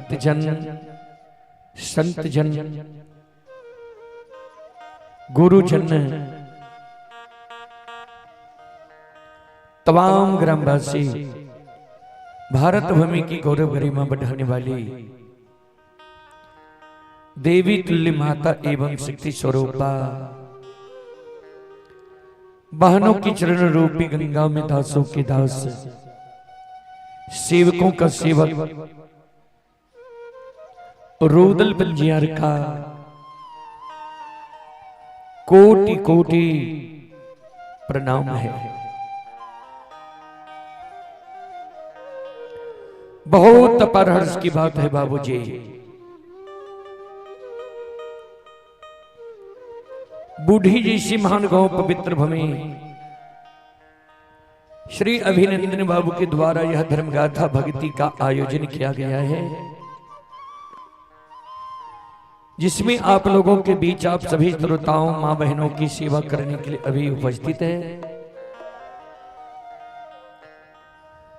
भक्तजन, संतजन, गुरुजन, तमाम ग्रामवासी, भारत भूमि की गौरव गरिमा बढ़ाने वाली देवी तुल्य माता एवं शक्ति स्वरूपा बहनों की चरण रूपी गंगा में दासों के दास, सेवकों का सेवक रूदल पंजियार का कोटि कोटि प्रणाम है। बहुत अपार हर्ष की बात है बाबूजी, बूढ़ी जैसी महान गांव पवित्र भूमि श्री अभिनंदन बाबू के द्वारा यह धर्मगाथा भक्ति का आयोजन किया गया है, जिसमें आप लोगों के बीच आप सभी श्रोताओं मां बहनों की सेवा करने के लिए अभी उपस्थित है।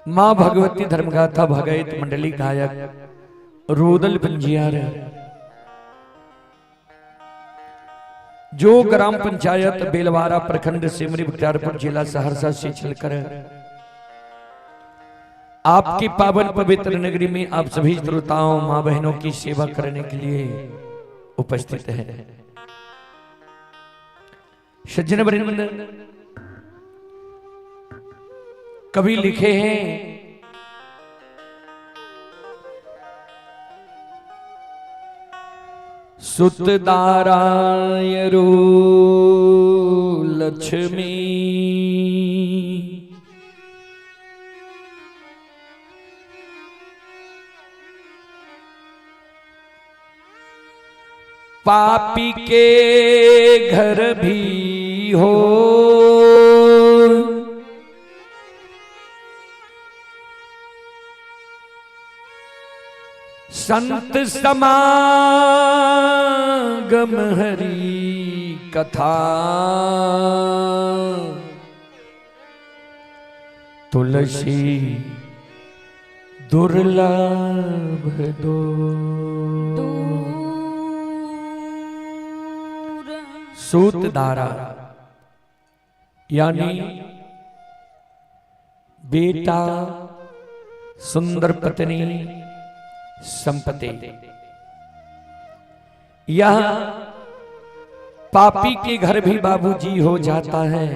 मां भगवती धर्मगाथा भगवत मंडली गायक रूदल पंजियार, जो ग्राम पंचायत बेलवारा प्रखंड सिमरी बख्तियारपुर जिला सहरसा से चलकर आपकी पावन पवित्र नगरी में आप सभी श्रोताओं मां बहनों की सेवा करने के लिए उपस्थित है। सज्जन वृंद, कवि लिखे हैं सुतदाराय रो लक्ष्मी, पापी के घर भी हो, संत समागम हरि कथा, तुलसी दुर्लभ दो। सूतदारा यानी बेटा, सुंदर पत्नी, संपत्ति, यह पापी के घर भी बाबूजी हो जाता है,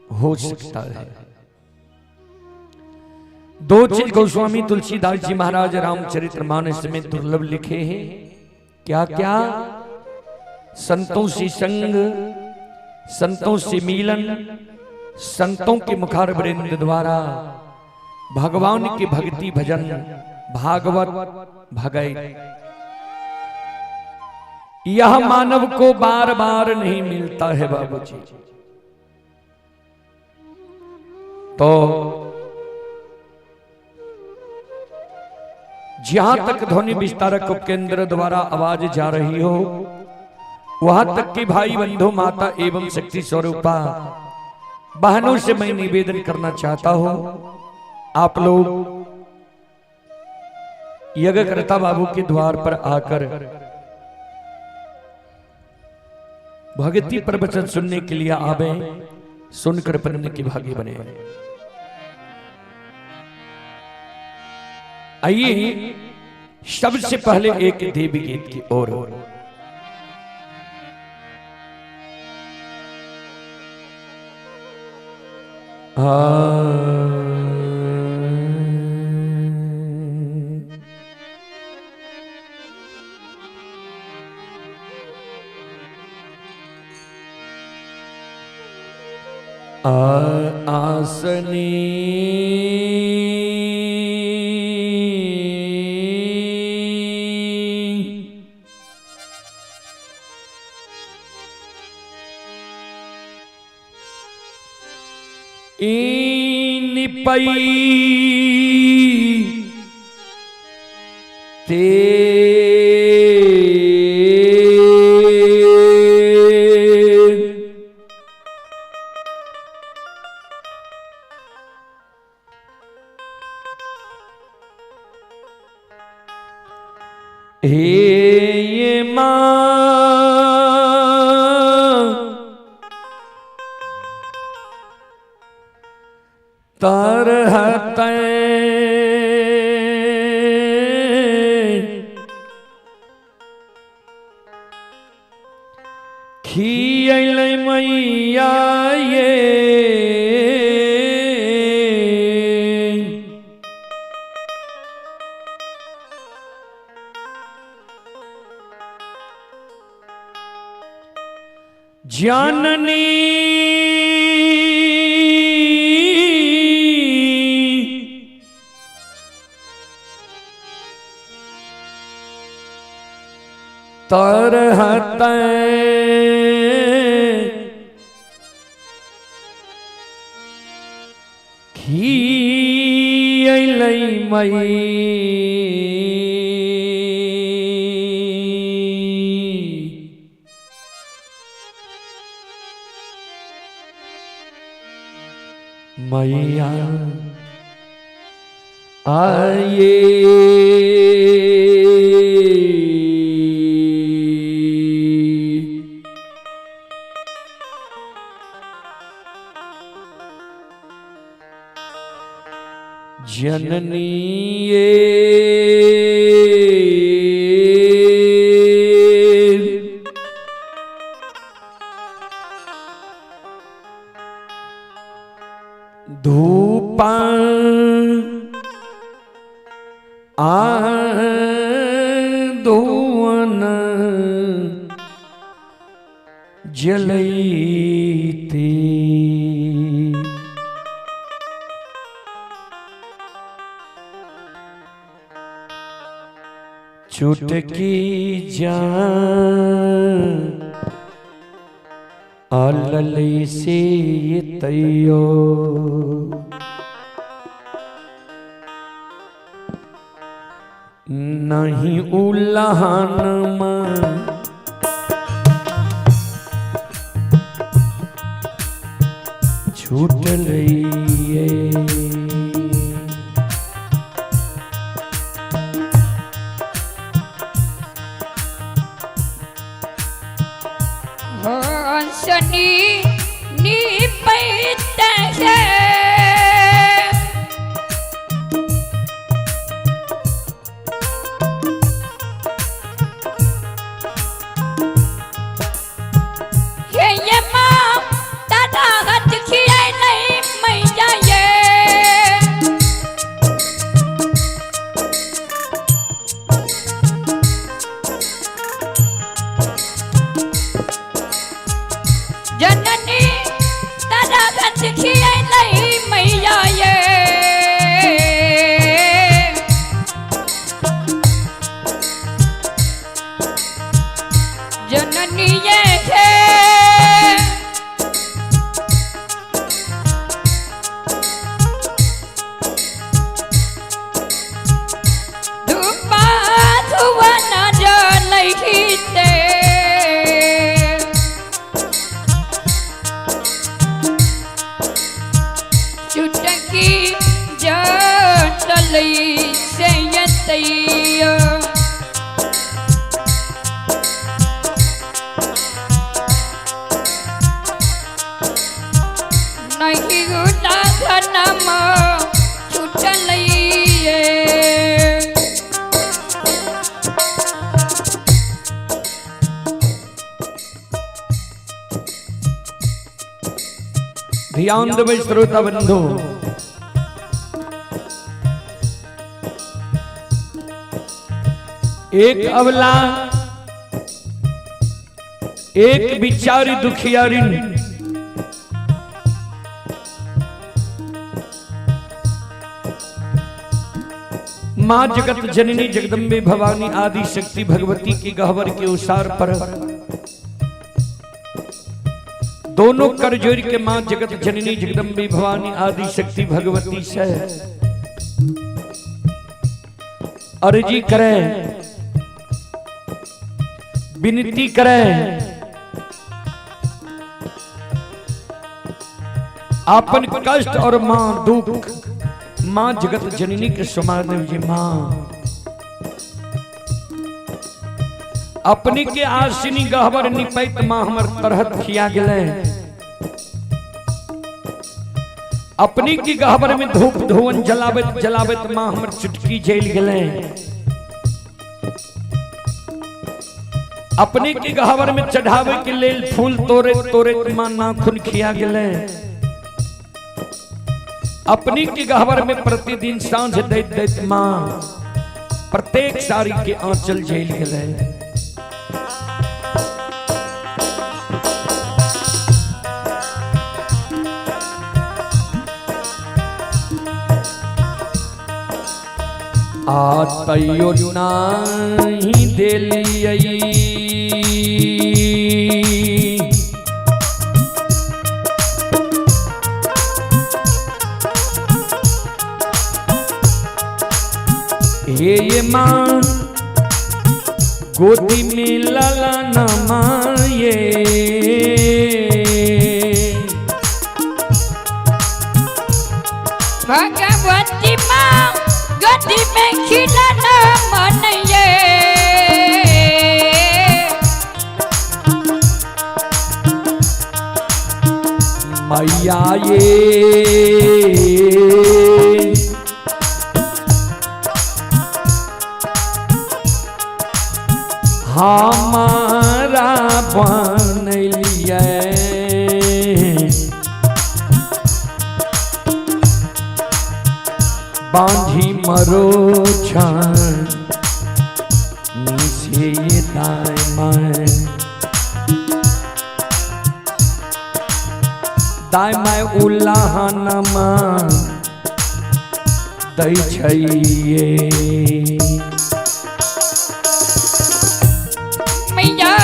हो सकता है। दो चीज गोस्वामी तुलसीदास जी महाराज रामचरितमानस में दुर्लभ लिखे हैं। क्या क्या? संतों से संग, संतों से मिलन, संतों के मुखारवृंद द्वारा भगवान की भक्ति भजन, भागवत भगवत, यह मानव को बार बार नहीं मिलता है बाबूजी। तो जहां तक ध्वनि विस्तारक उपकेंद्र द्वारा आवाज जा रही हो, वहां तक कि भाई बंधु, माता एवं शक्ति स्वरूपा बहनों से मैं निवेदन करना चाहता हूं, आप लोग यज्ञकर्ता बाबू के द्वार पर आकर भक्ति प्रवचन सुनने के लिए आवे, सुनकर बनने के भागी बने। आइए सबसे पहले एक देवी गीत की ओर। आसनी निपई ते हे ये माँ तरहत खियल मैया ये जननी तरहत खियलै मई मैया आये जननी ये धूपा आ धुअन जलैते चुटकी जान अलल से तैयो नहीं उल्हान मां छूट लइए। हंसनी निपैत है हे ये माँ दादा हथ खियालै मैया ये। जननी दादा हथ खियालै मैया ये। जननी ये है धूपा धुवन जलहिते चुटकी जलई से यतैया। नहीं उदाहरणम छुटलैये। ध्यान देबै श्रोता बंधु, एक अबला एक बिचारी दुखियारिन मां जगत जननी जगदम्बे भवानी आदि शक्ति भगवती की गहवर के उसार पर दोनों कर जोड़ के मां जगत जननी जगदम्बे भवानी आदि शक्ति भगवती से अर्जी करें, विनती करें, आपन कष्ट और मां दुख मां जगत जननी के सुमा देव जी। मां अपने के आसिनी गहबर निपैत माँ हमर तरहत खिया गेलै। अपने की गहबर में धूप धुवन जलाबैत जलाबैत माँ हमर चुटकी जल गेलै। अपने के गहबर में चढ़ावे के लेल फूल तोड़े तोड़े माँ नाखून खिया गेलै। अपने के गहबर में प्रतिदिन साँझ दैत दैत माँ प्रत्येक साड़ी के आंचल झेल गेलै। आ तैयो नाही देलियै हे ये माँ गोदी में लला न माये। भगवती माँ गोदी में खिलाना मन ये। मैया ये हमारा बनलियै बांझी मरो छन निसे दाय माय दाय माय उल्लाहनमा दै छैये। मैया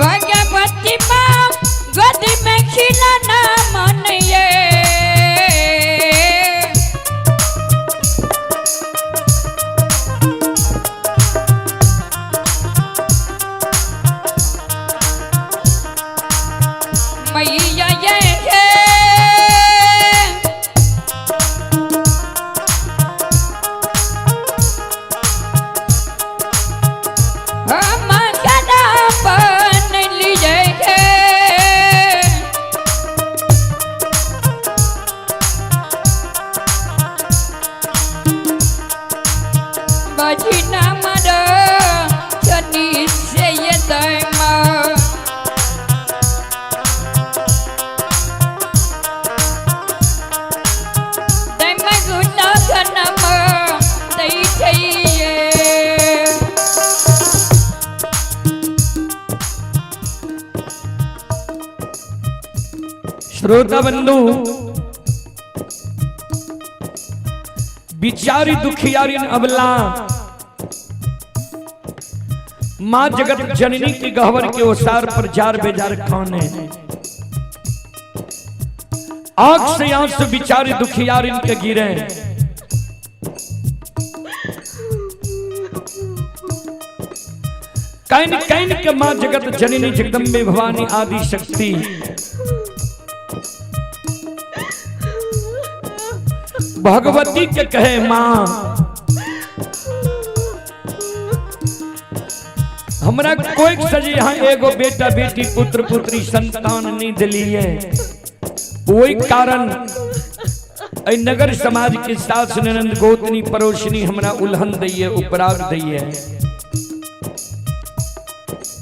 भगवती माँ गोदी में खिलाना मन ये। मैया ये है हम कदा बन लिए है। बजना मर शनि से ये दैमा दैमा गुना धनम दै छैये। श्रोता बंधु बिचारी दुखियारी अबला माँ जगत जननी की गहवर के ओसार पर जार बेजार खाने आंख से आंसू बिचारी दुखियारी के गिरे। Can can के माँ जगत जननी जगदम्बे भवानी आदि शक्ति भगवती के कहे मां हमरा कोई से जे यहाँ एगो बेटा बेटी पुत्र पुत्री संतान नहीं दिलिए, वही कारण एहि नगर समाज के सास ननंद गोतनी पड़ोसनी हमरा उल्हन दैये, उपराग दैये।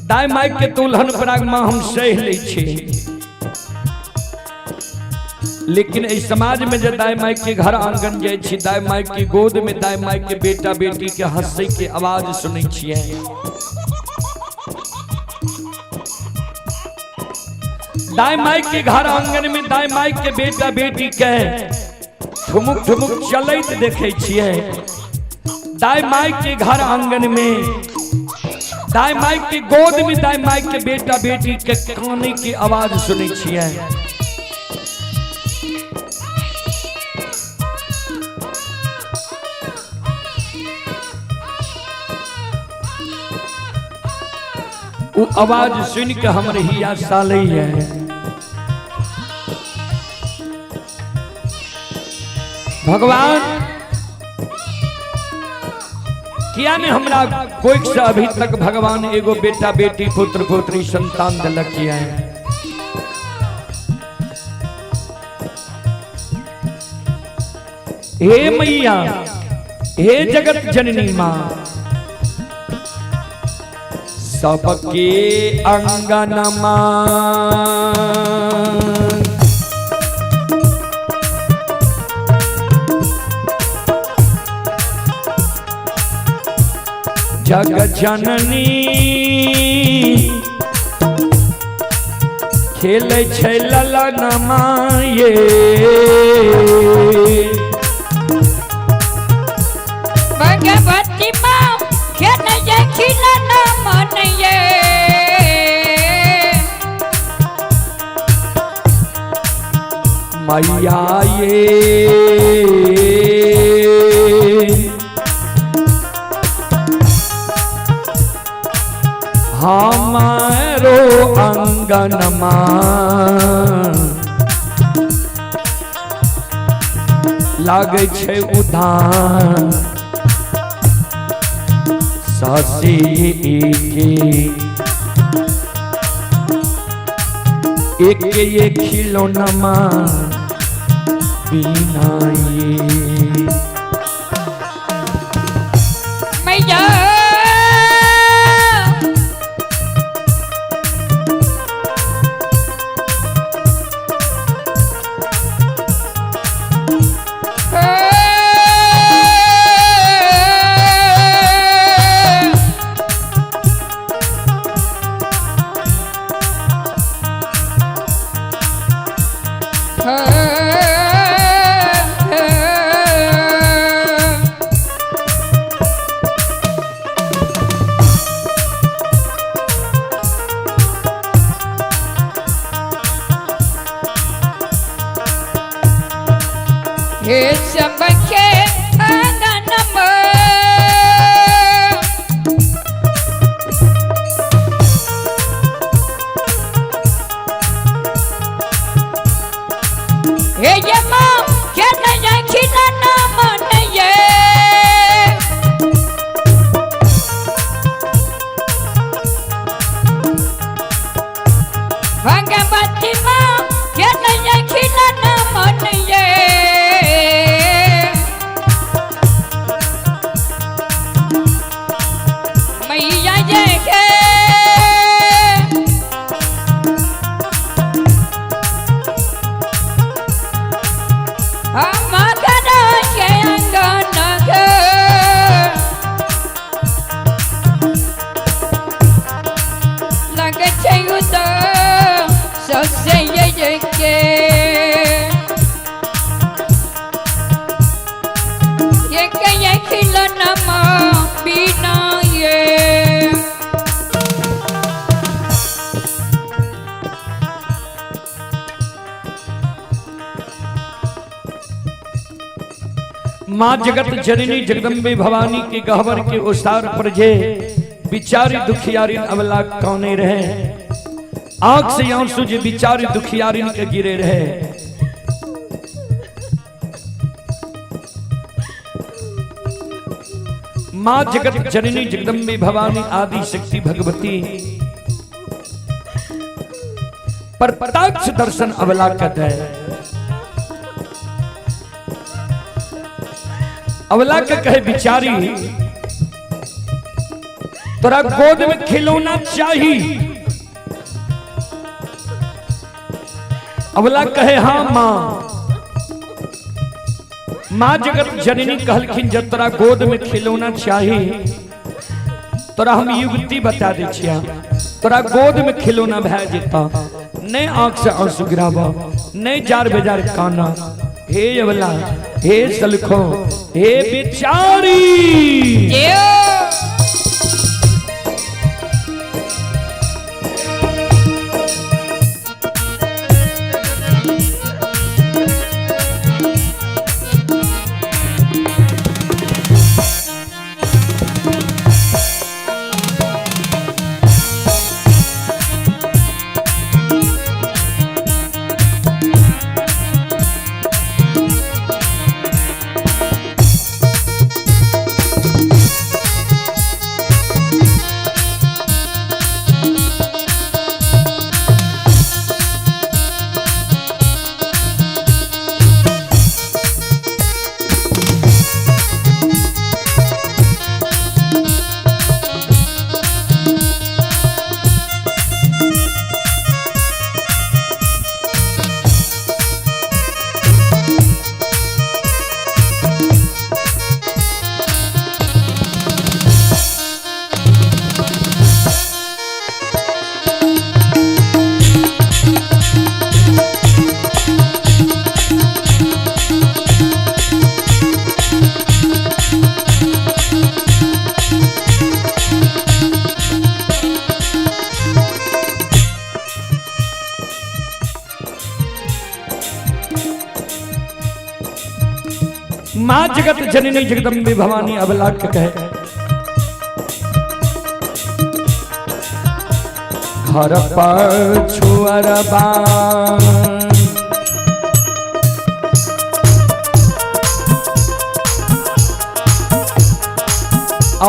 दाय माय के तो उल्हन उपराग माँ हम सह लै छी, लेकिन एहि समाज में जे दाय माय के घर आंगन जाइ छी, दाय माय के गोद में दाय माय के बेटा बेटी के हंसै के आवाज सुनै छियै। दाय माय के घर आंगन में दाय माय के बेटा बेटी के ठुमुक ठुमुक चलैत देखै छियै। दाय माय के घर आंगन में दाय माय के गोद में दाय माय के बेटा बेटी के काने के आवाज सुनै छियै। वो आवाज सुन के हमर हिया सालै है। भगवान किया ने हमरा कोई से अभी तक भगवान एगो बेटा बेटी पुत्र पुत्री संतान दिलक किया है। हे मैया, हे जगत जननी माँ, सबके अंगनमा जग जननी खेलै छै ललनमा ये। भगवती माँ खेलैया खिलना मन ये। मैया ये हमारो अंगनमा लागै छै उधार शशि के एक ये खिलौनमा बिना ये। मैया हे सबके अंगनमा हे यमा खेलैया खिलना मन ये। भगवती माँ खेलैया खिलना मन ये। मैया ये के हम घर के अंगन के लगे छै उतर सबसे ये के ये के ये खिलना माँ बिना ये। माँ जगत जननी जगदम्बे भवानी के गहवर के ओसार पर जे बिचारी दुखियारिन अवला कौने रहे, आंख से आंसू जे बिचारी दुखियारिन के गिरे रहे। माँ जगत जननी जगदम्बे भवानी आदि शक्ति भगवती पर प्रत्यक्ष दर्शन अवला का है। अवला के कहे बिचारी तोरा गोद में खिलौना चाहिए। अवला कहे हाँ माँ। माँ जगत जननी कहलखिन जब तोरा गोद में खिलौना चाहिए तोरा हम युक्ति बता दै छिया, तोरा गोद में खिलौना भए जेता, नहीं आंख से आंसू गिराबा, नहीं जार बेजार काना। हे अवला, हे सलखो, हे बेचारी। माँ जगत जननी जगदम्बे भवानी अबला के कहे घर पर छुअरबा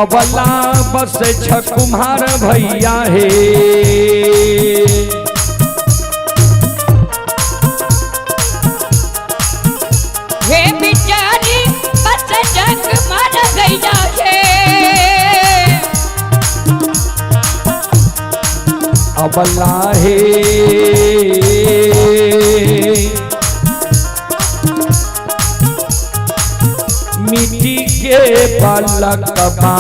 अबला बस छ कुम्हार भैया हे। हे बिचारी बस जग मर गैया हे। अबला हे मिट्टी के पलकबा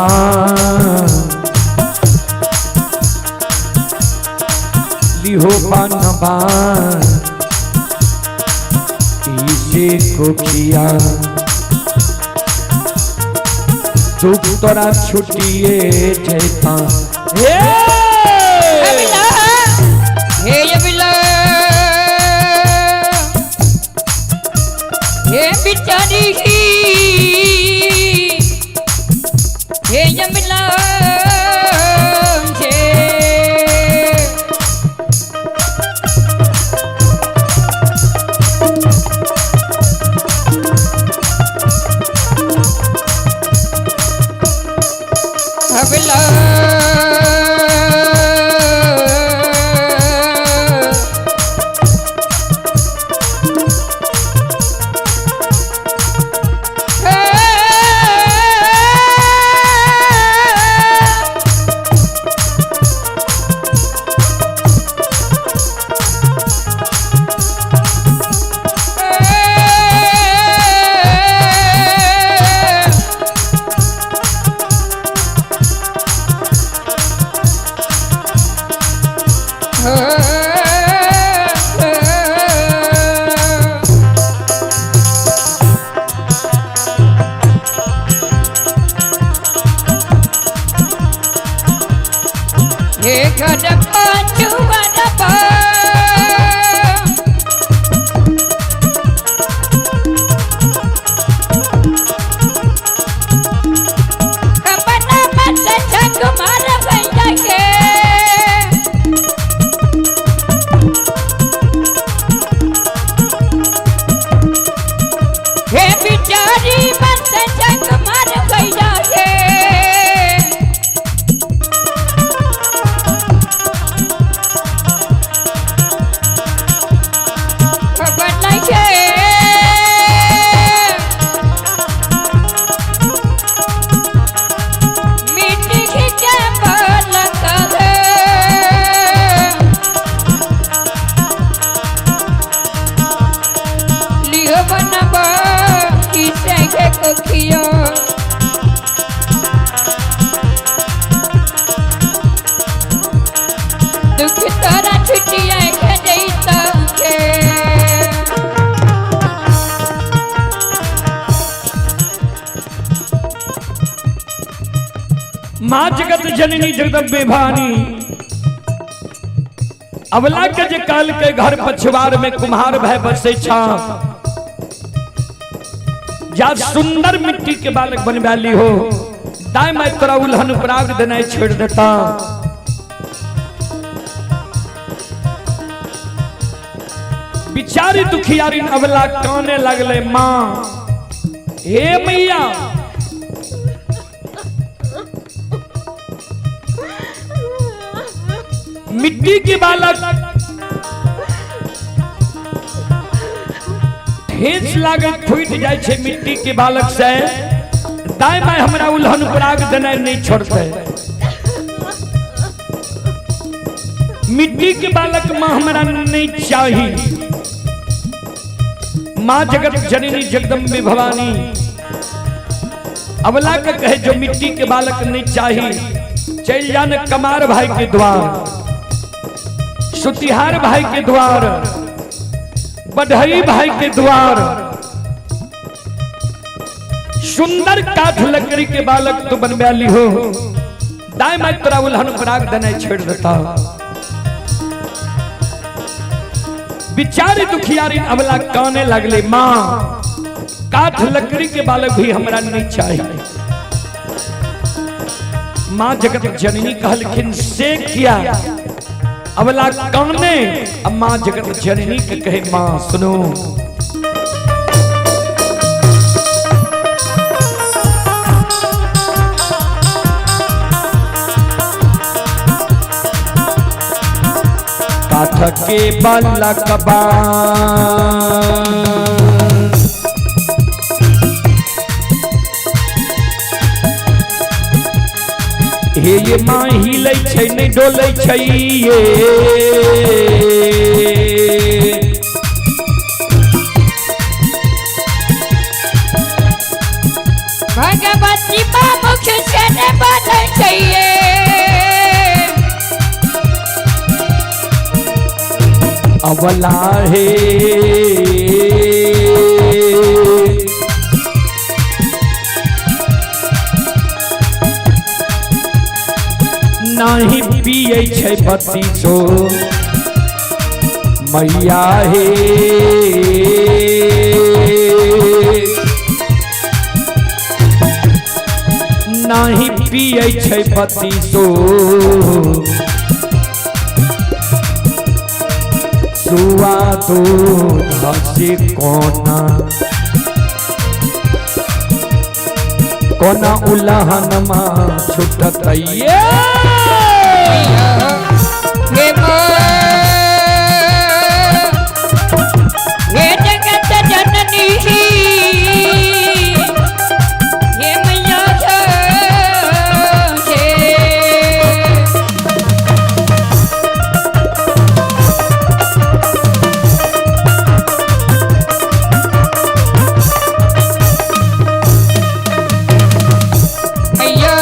लिहो बनबा इसे कोखिया दुख तोरा छुटिए जैता। हे अबला, हे अबला, हे बिचारी, हे अबला, हे अबला। माँ जगत जननी जगदम्बे भवानी अवला के जे काल के घर पछवार में कुम्हार भय बसे छा, जा सुंदर मिट्टी के बालक बनवा ली हो, दाई मैं तोरा उल्हन पराग देना छोड़ देता। बिचारी दुखियारी अवला काने लगले, माँ हे मैया मिट्टी के बालक ठेस लागत फूट जाए छे मिट्टी के बालक से, दाई माई हमरा उल्हन पराग देना नहीं छोड़ते। मिट्टी के बालक माँ हमरा नहीं चाही। माँ जगत जननी जगदम्बे भवानी अवला के कहे जो मिट्टी के बालक नहीं चाही, चल जान कमार भाई के द्वार, सुतिहार भाई के द्वार, बढ़ई भाई के द्वार, सुंदर काठ लकड़ी के बालक तो बनवा ली हो, दाई माई तोरा उल्हन पराग देना छोड़ देता। बिचारी दुखियारी अवला काने लगले, माँ काठ लकड़ी के बालक भी हमरा नहीं चाहिए। माँ जगत जननी कहलखिन से किया अवला काने, अब माँ जगत जननी के कहे माँ सुनो, काठ के बालकबा हे ये माँ हिलै छै नहि डोलै छै ये, भगवती माँ मुख से ने बोलै छै ये। अवला हे नाही पियै छै बत्ती सो मैया हे, नाही पियै छै बत्ती सो सुआ दूध से कोना कोना उल्हन माँ छुटत ये। हे माँ हे जगत जननी हे मैया हे। मैया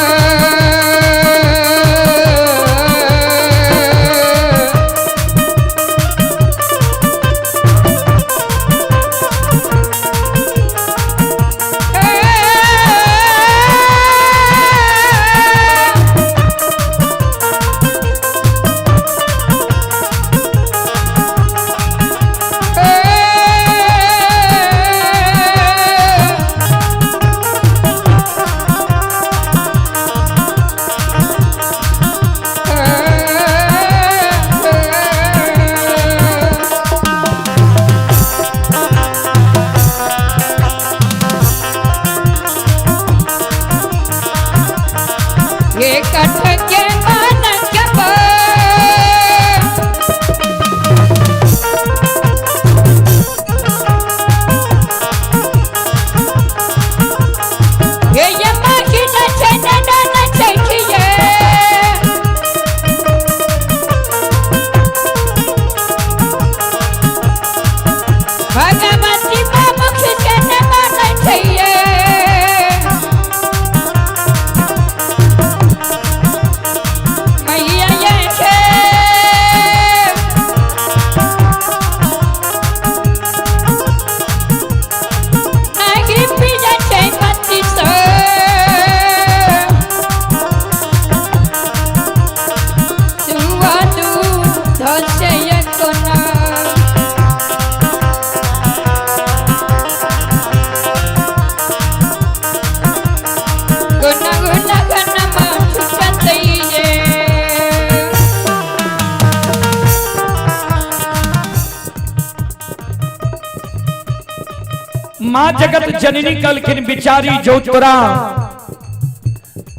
माँ जगत जननी कहलखिन बिचारी जो तोरा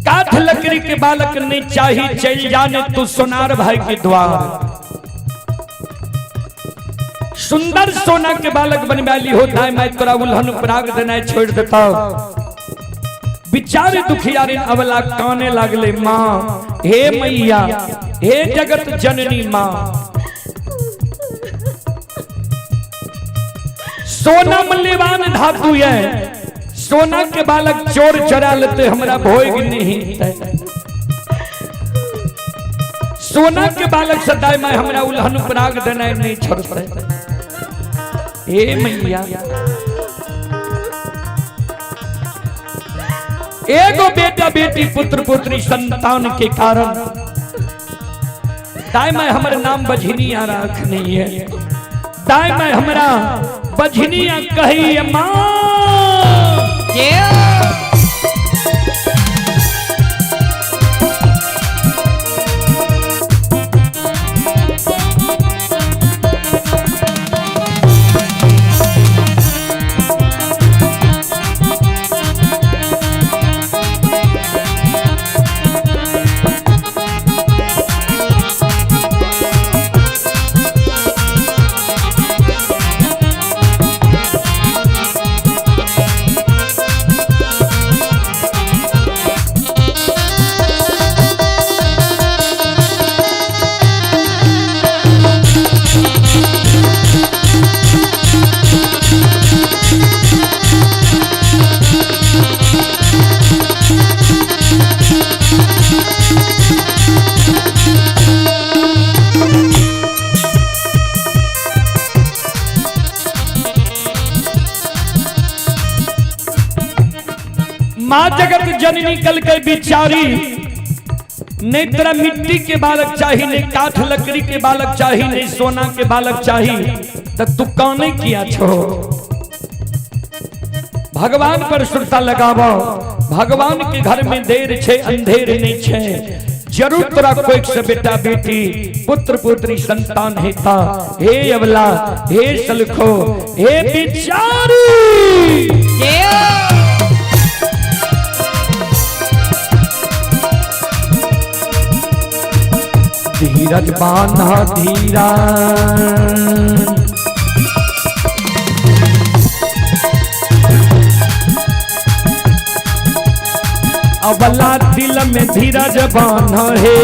काठ लकड़ी के बालक नहीं चाही, चल जाने तू सोनार भाई के द्वार। सुंदर सोना के बालक बनवाली होता है, मैं तोरा उल्हन पराग देना छोड़ देता। बिचारे दुखियारी अवला काने लागले, माँ हे मैया, हे जगत जननी माँ, सोना मूल्यवान धातु है, सोना के बालक चोर चुरा लेते हमरा भोग नहीं। सोना के बालक सदाय मैं हमरा उल्हन पराग देना नहीं छोड़ते। हे मैया, एगो बेटा बेटी पुत्र पुत्री संतान के कारण दाई मैं हमर नाम बझनिया राख नहीं है, दाई मैं हमरा बझनिया कही माँ। माँ जगत जननी कल के बिचारी, नहीं तेरा मिट्टी के बालक चाहिए, नहीं काठ लकड़ी के बालक चाहिए, नहीं सोना के बालक चाहिए, तो तू काने किया छो। भगवान पर सुरता लगावो, भगवान के घर में देर छे अंधेर नहीं छे, जरूर तोरा कोई से बेटा बेटी पुत्र पुत्री संतान हेता। हे अवला, हे सलखो, हे बिचारी, धीरज बांधा धीरा, अबला दिल में धीरज बांधा है।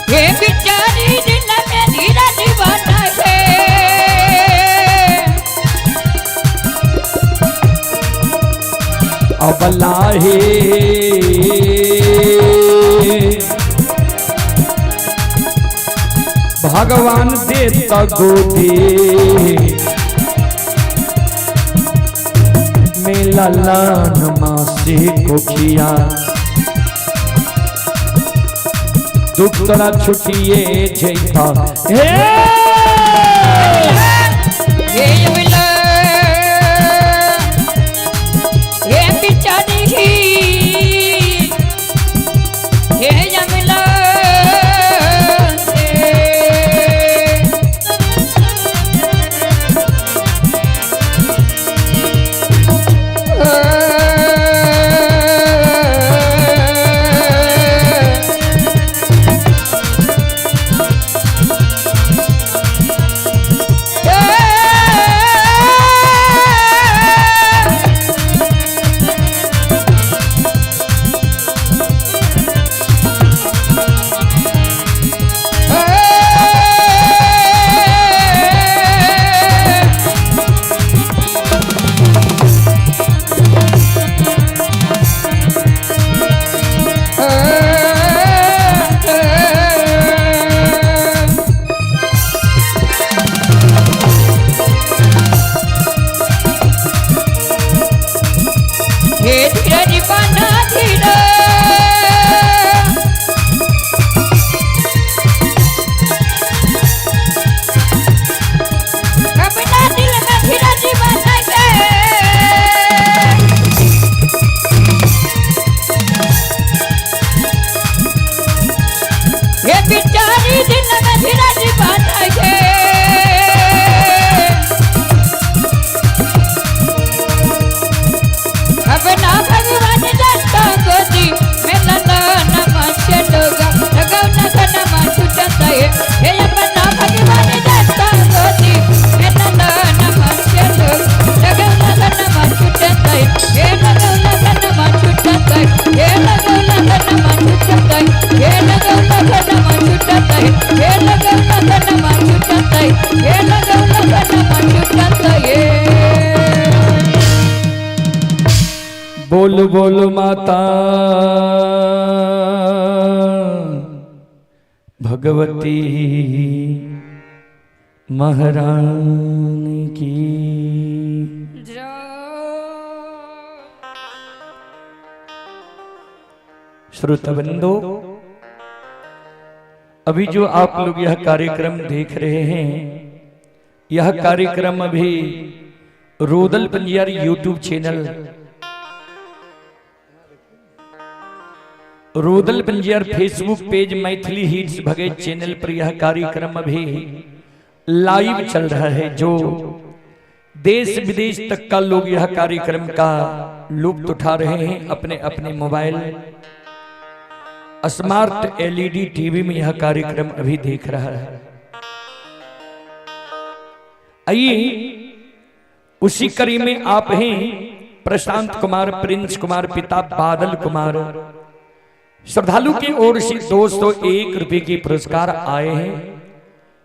हे बिचारी दिल में धीरज बांधा है। अबला हे भगवान देत गोदी में ललन मासी कोखिया, दुख तोरा छुटिए जैता। हे Yeah. बोल माता भगवती महारानी की जय। श्रोताबंधु, अभी जो आप लोग यह कार्यक्रम देख रहे हैं, यह कार्यक्रम अभी Rodal Panjiyar YouTube channel, Rodal Panjiyar Facebook page, Maithili hits Bhagat channel पर यह कार्यक्रम अभी लाइव चल रहा है। जो देश विदेश तक का लोग यह कार्यक्रम का लुत्फ उठा रहे हैं अपने अपने मोबाइल स्मार्ट एलईडी टीवी में यह कार्यक्रम अभी देख रहा है। आइए उसी कड़ी में आप हैं प्रशांत कुमार, प्रिंस कुमार, पिता बादल कुमार, श्रद्धालु की ओर से 201 रुपए के पुरस्कार आए हैं।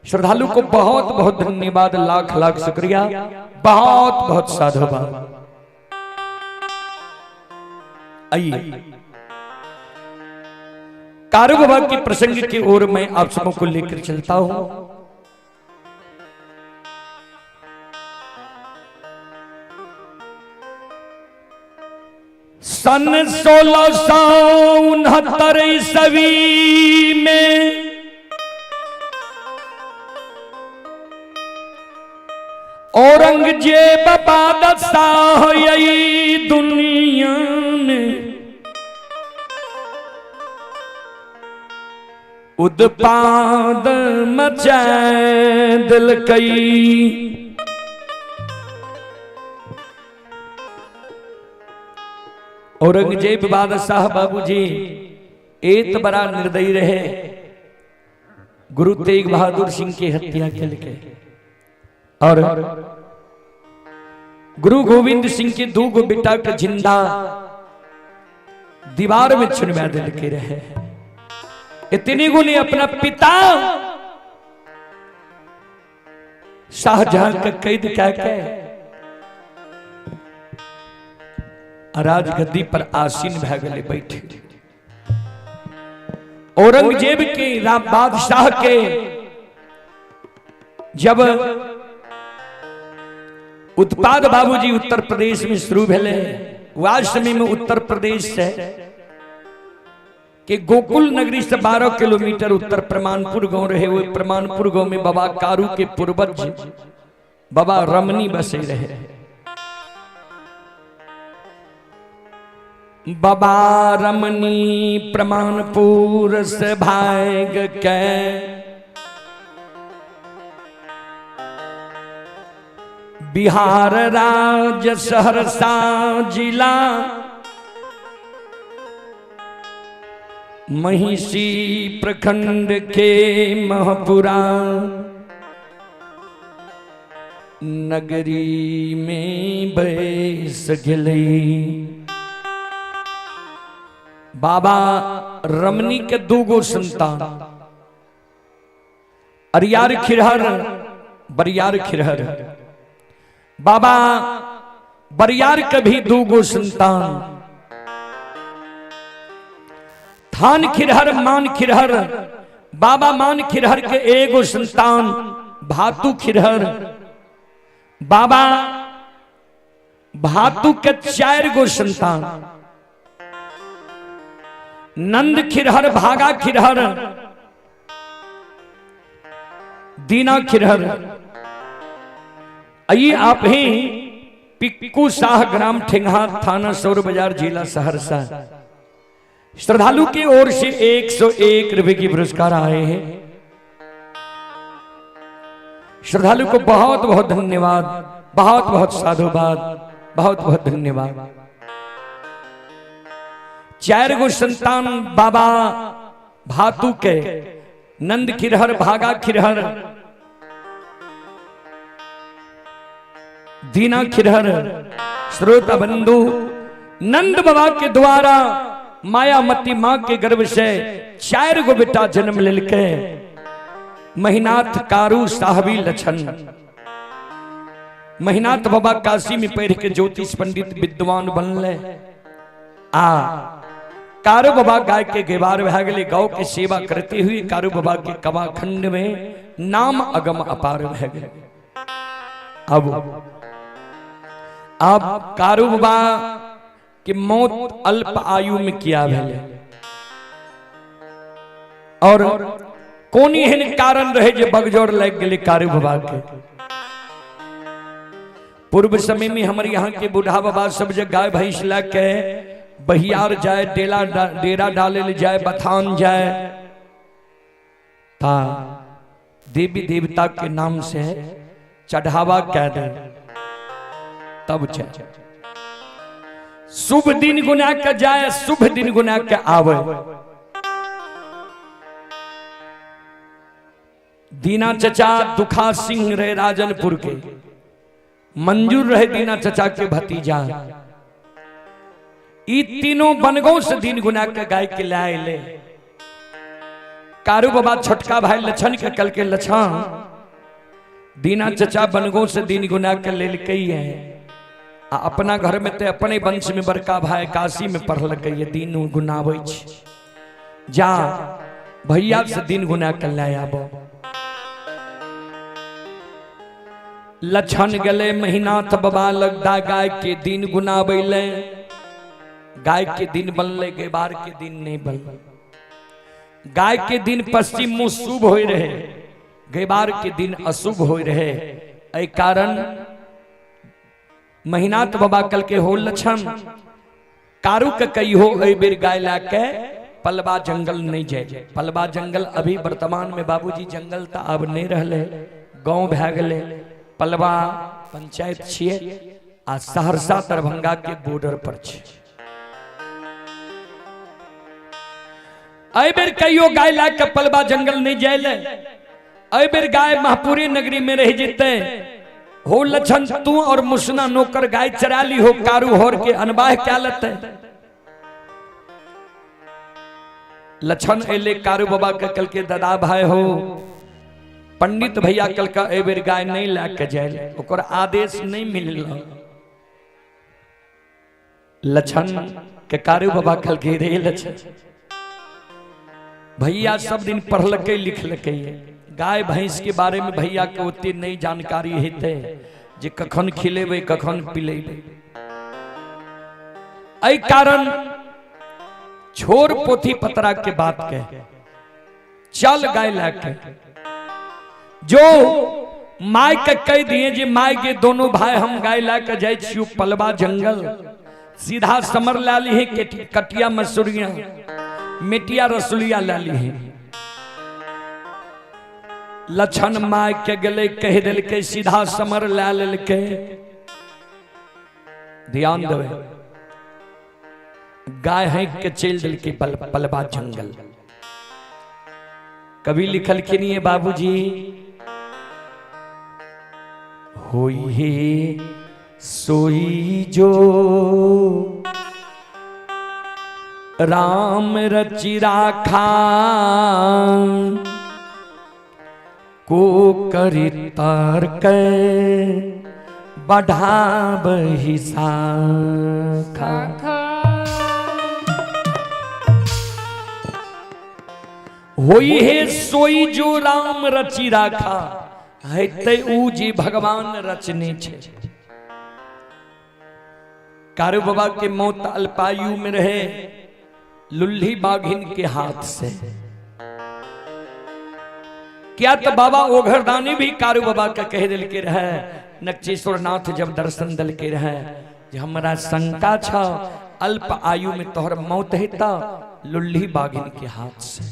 श्रद्धालु को बहुत बहुत धन्यवाद, लाख लाख शुक्रिया, बहुत बहुत साधुवाद। आइए कारू बाबा के प्रसंग की ओर मैं आप सबको लेकर चलता हूं। सन 1669 ईस्वी में औरंगजेब बादशाह यही दुनिया में उत्पाद मचाए दिल कई। औरंगजेब बादशाह बाबूजी एत बड़ा निर्दयी रहे, गुरु तेग बहादुर सिंह की हत्या के लिए और गुरु गोविंद सिंह के दो गो बेटा के जिंदा दीवार में चुनवा दिल के रहे। इतने गो ने अपना पिता शाहजहां का कैद क्या के राजगद्दी पर आसीन भै गेले बैठे। औरंगजेब के राम बादशाह के जब उत्पाद बाबूजी उत्तर प्रदेश में शुरू भेले, वह समय में उत्तर प्रदेश से कि गोकुल नगरी से 12 किलोमीटर उत्तर प्रमाणपुर गांव रहे। वो प्रमाणपुर गांव में बाबा कारू के पूर्वज बाबा रमनी बसे रहे। बाबा रमनी प्रमाणपुर से भाग के बिहार राज्य सहरसा जिला महिषी प्रखंड के महपुरा नगरी में बैस गेलै। बाबा रमनी के दो गो संतान अरियार खिरहर बरियार खिरहर। बाबा बरियार के भी दो गो संतान थान खिरहर मान खिरहर। बाबा मान खिरहर के एगो संतान भातु खिरहर। बाबा भातु के 4 गो संतान नंद खिरहर भागा खिरहर दीना खिरहर। आइए आप ही पिक्कू शाह ग्राम ठेंगा थाना सौर बाजार जिला सहरसा। श्रद्धालु की ओर से 101 रुपए की पुरस्कार आए हैं। श्रद्धालु को बहुत बहुत धन्यवाद, बहुत बहुत साधुवाद, बहुत बहुत धन्यवाद। 4 गो संतान बाबा भातु के नंद खिरहर भागा खिरहर दीना खिरहर। श्रोता बंधु नंद बाबा के द्वारा मायामती मां के गर्भ से 4 गो बेटा जन्म लेलके महिनाथ कारू साहबी लछन। महिनाथ बाबा काशी में पढ़ के ज्योतिष पंडित विद्वान बनले। आ कारू बाबा गाय के गेवार भए गेलै। गौ के सेवा करते हुए कारू बाबा के कवाखंड में नाम अगम अपार भए गेलै। अब कारू बाबा के मौत अल्प आयु में किया भेलै और कोन एहन कारण रहे जे बगजोर लागि गेलै कारू बाबा के। पूर्व समय में हमारे यहाँ के बूढ़ा बाबा सब जे गाय भैंस ला के बहियार जाए, डेरा डाले ले जाए, बथान जाए, ता देवी देवता के नाम से चढ़ावा कह दे तब जाए। शुभ दिन गुना के जाए, शुभ दिन गुना के आवे। दीना चचा दुखा सिंह रहे राजनपुर के, मंजूर रहे दीना चचा के भतीजा। ई तीनों बनगांव से दिन गुना के गाय के लाए ले। कारू बाबा छोटका भाई लछन के कल के लछन दीना चचा बनगांव से दिन गुना के लेलकै है आ अपना घर में ते अपने वंश में बड़का भाई काशी में पढ़लकै है, दिन गुनाबै छै, जा भैया से दिन गुना के लाए आबो। लछन गले महिनाथ बाबा लगदा गाय के दिन गुनाबै ले। गाय के दिन बनले, गेबार के दिन नहीं बनले। गाय के दिन पश्चिम मुँह शुभ हो रहे, गेबार के दिन अशुभ हो रहे। एहि कारण महिनाथ बाबा कल के हो लछन कारू के कहियो एहि बेर गाय ला के पलवा जंगल नहीं जाए। पलवा जंगल अभी वर्तमान में बाबूजी जंगल तो अब नहीं रहले, गाँव भए गेलै। पलवा पंचायत छियै आ सहरसा दरभंगा के बॉर्डर पर छै। एहि बेर कहियो गाय ला के पलवा जंगल नहीं जाए, एहि बेर गाय महपुरी नगरी में रह जेतै। हो लछन तू और मुसना नौकर गाय चरा ली हो, कारू होर के अनबाह क्या लतै। लछन एले कारू बाबा के कल के दादा भाई हो पंडित भैया कल का एहि बेर गाय नहीं ला के जाए, ओकर आदेश नहीं मिलल। लछन के कारू बाबा कल के रे लछन भैया सब दिन पढ़लकै लिखलकै, गाय भैंस के बारे में भैया के ओते नहीं जानकारी हेतै जे कखन खिलेबै कखन पिलेबै। एहि कारण छोड़ पोथी पतरा के बात के चल गाय ला के। जो my के कह दिए जे my के दोनों भाई हम गाय ला के जाए छियो पलवा जंगल, सीधा समर ला ली है कटिया मसूरिया मिटिया रसुलिया ला ली है। लछन my के गले कह दिलके सीधा समर ला लेलके। ध्यान देवे गाय है के चल दिलके पलवा जंगल। कभी लिखलखिन ये बाबूजी होई हे सोई जो राम रचि राखा को करी तर्क बढ़ाबहि शाखा। होई हे सोई जो राम रचि राखा, हेतै ऊ जे भगवान रचने छे। कारू बाबा के मौत अल्पायु में रहे लुल्ही बाघिन के हाथ से। क्या तो बाबा ओघरदानी भी कारू बाबा के कह दिल के रहे, नक्चेश्वर नाथ जब दर्शन दिल के रहे जे हमरा शंका छ अल्प आयु में तोहर मौत हेता लुल्ही बाघिन के हाथ से।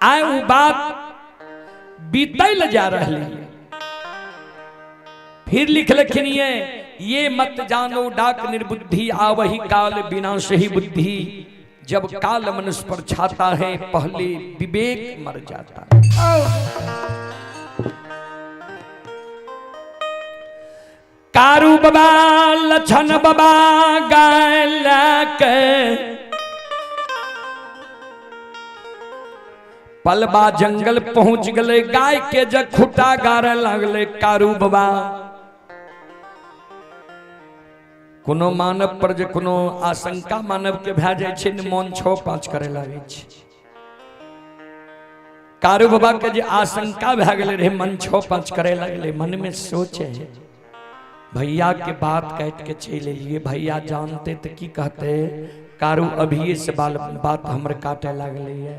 आए उ बात बीतल जा रही। फिर लिखलखिन ये मत जानो डाक निर्बुद्धि आवही काल बिना सही बुद्धि, जब काल मनुष्य पर छाता है पहले विवेक मर जाता है। कारू बाबा लछन बाबा गाय के पलवा जंगल पहुंच गए, गाय के जब खुटा गारे लगले कारू बाबा। कोनो मानव पर जे कोनो आशंका मानव के भए जाइ छै ने, मोन छओ पाँच करे लागै छै। कारू बाबा के जे आशंका भए गेलै रहे, मन छओ पाँच करे लगलै। मन में सोचे, भैया के बात काटि के चलि एलियै, भैया जानते तऽ की कहते, कारू अभिये से बाल बात हमर काटे लागलै।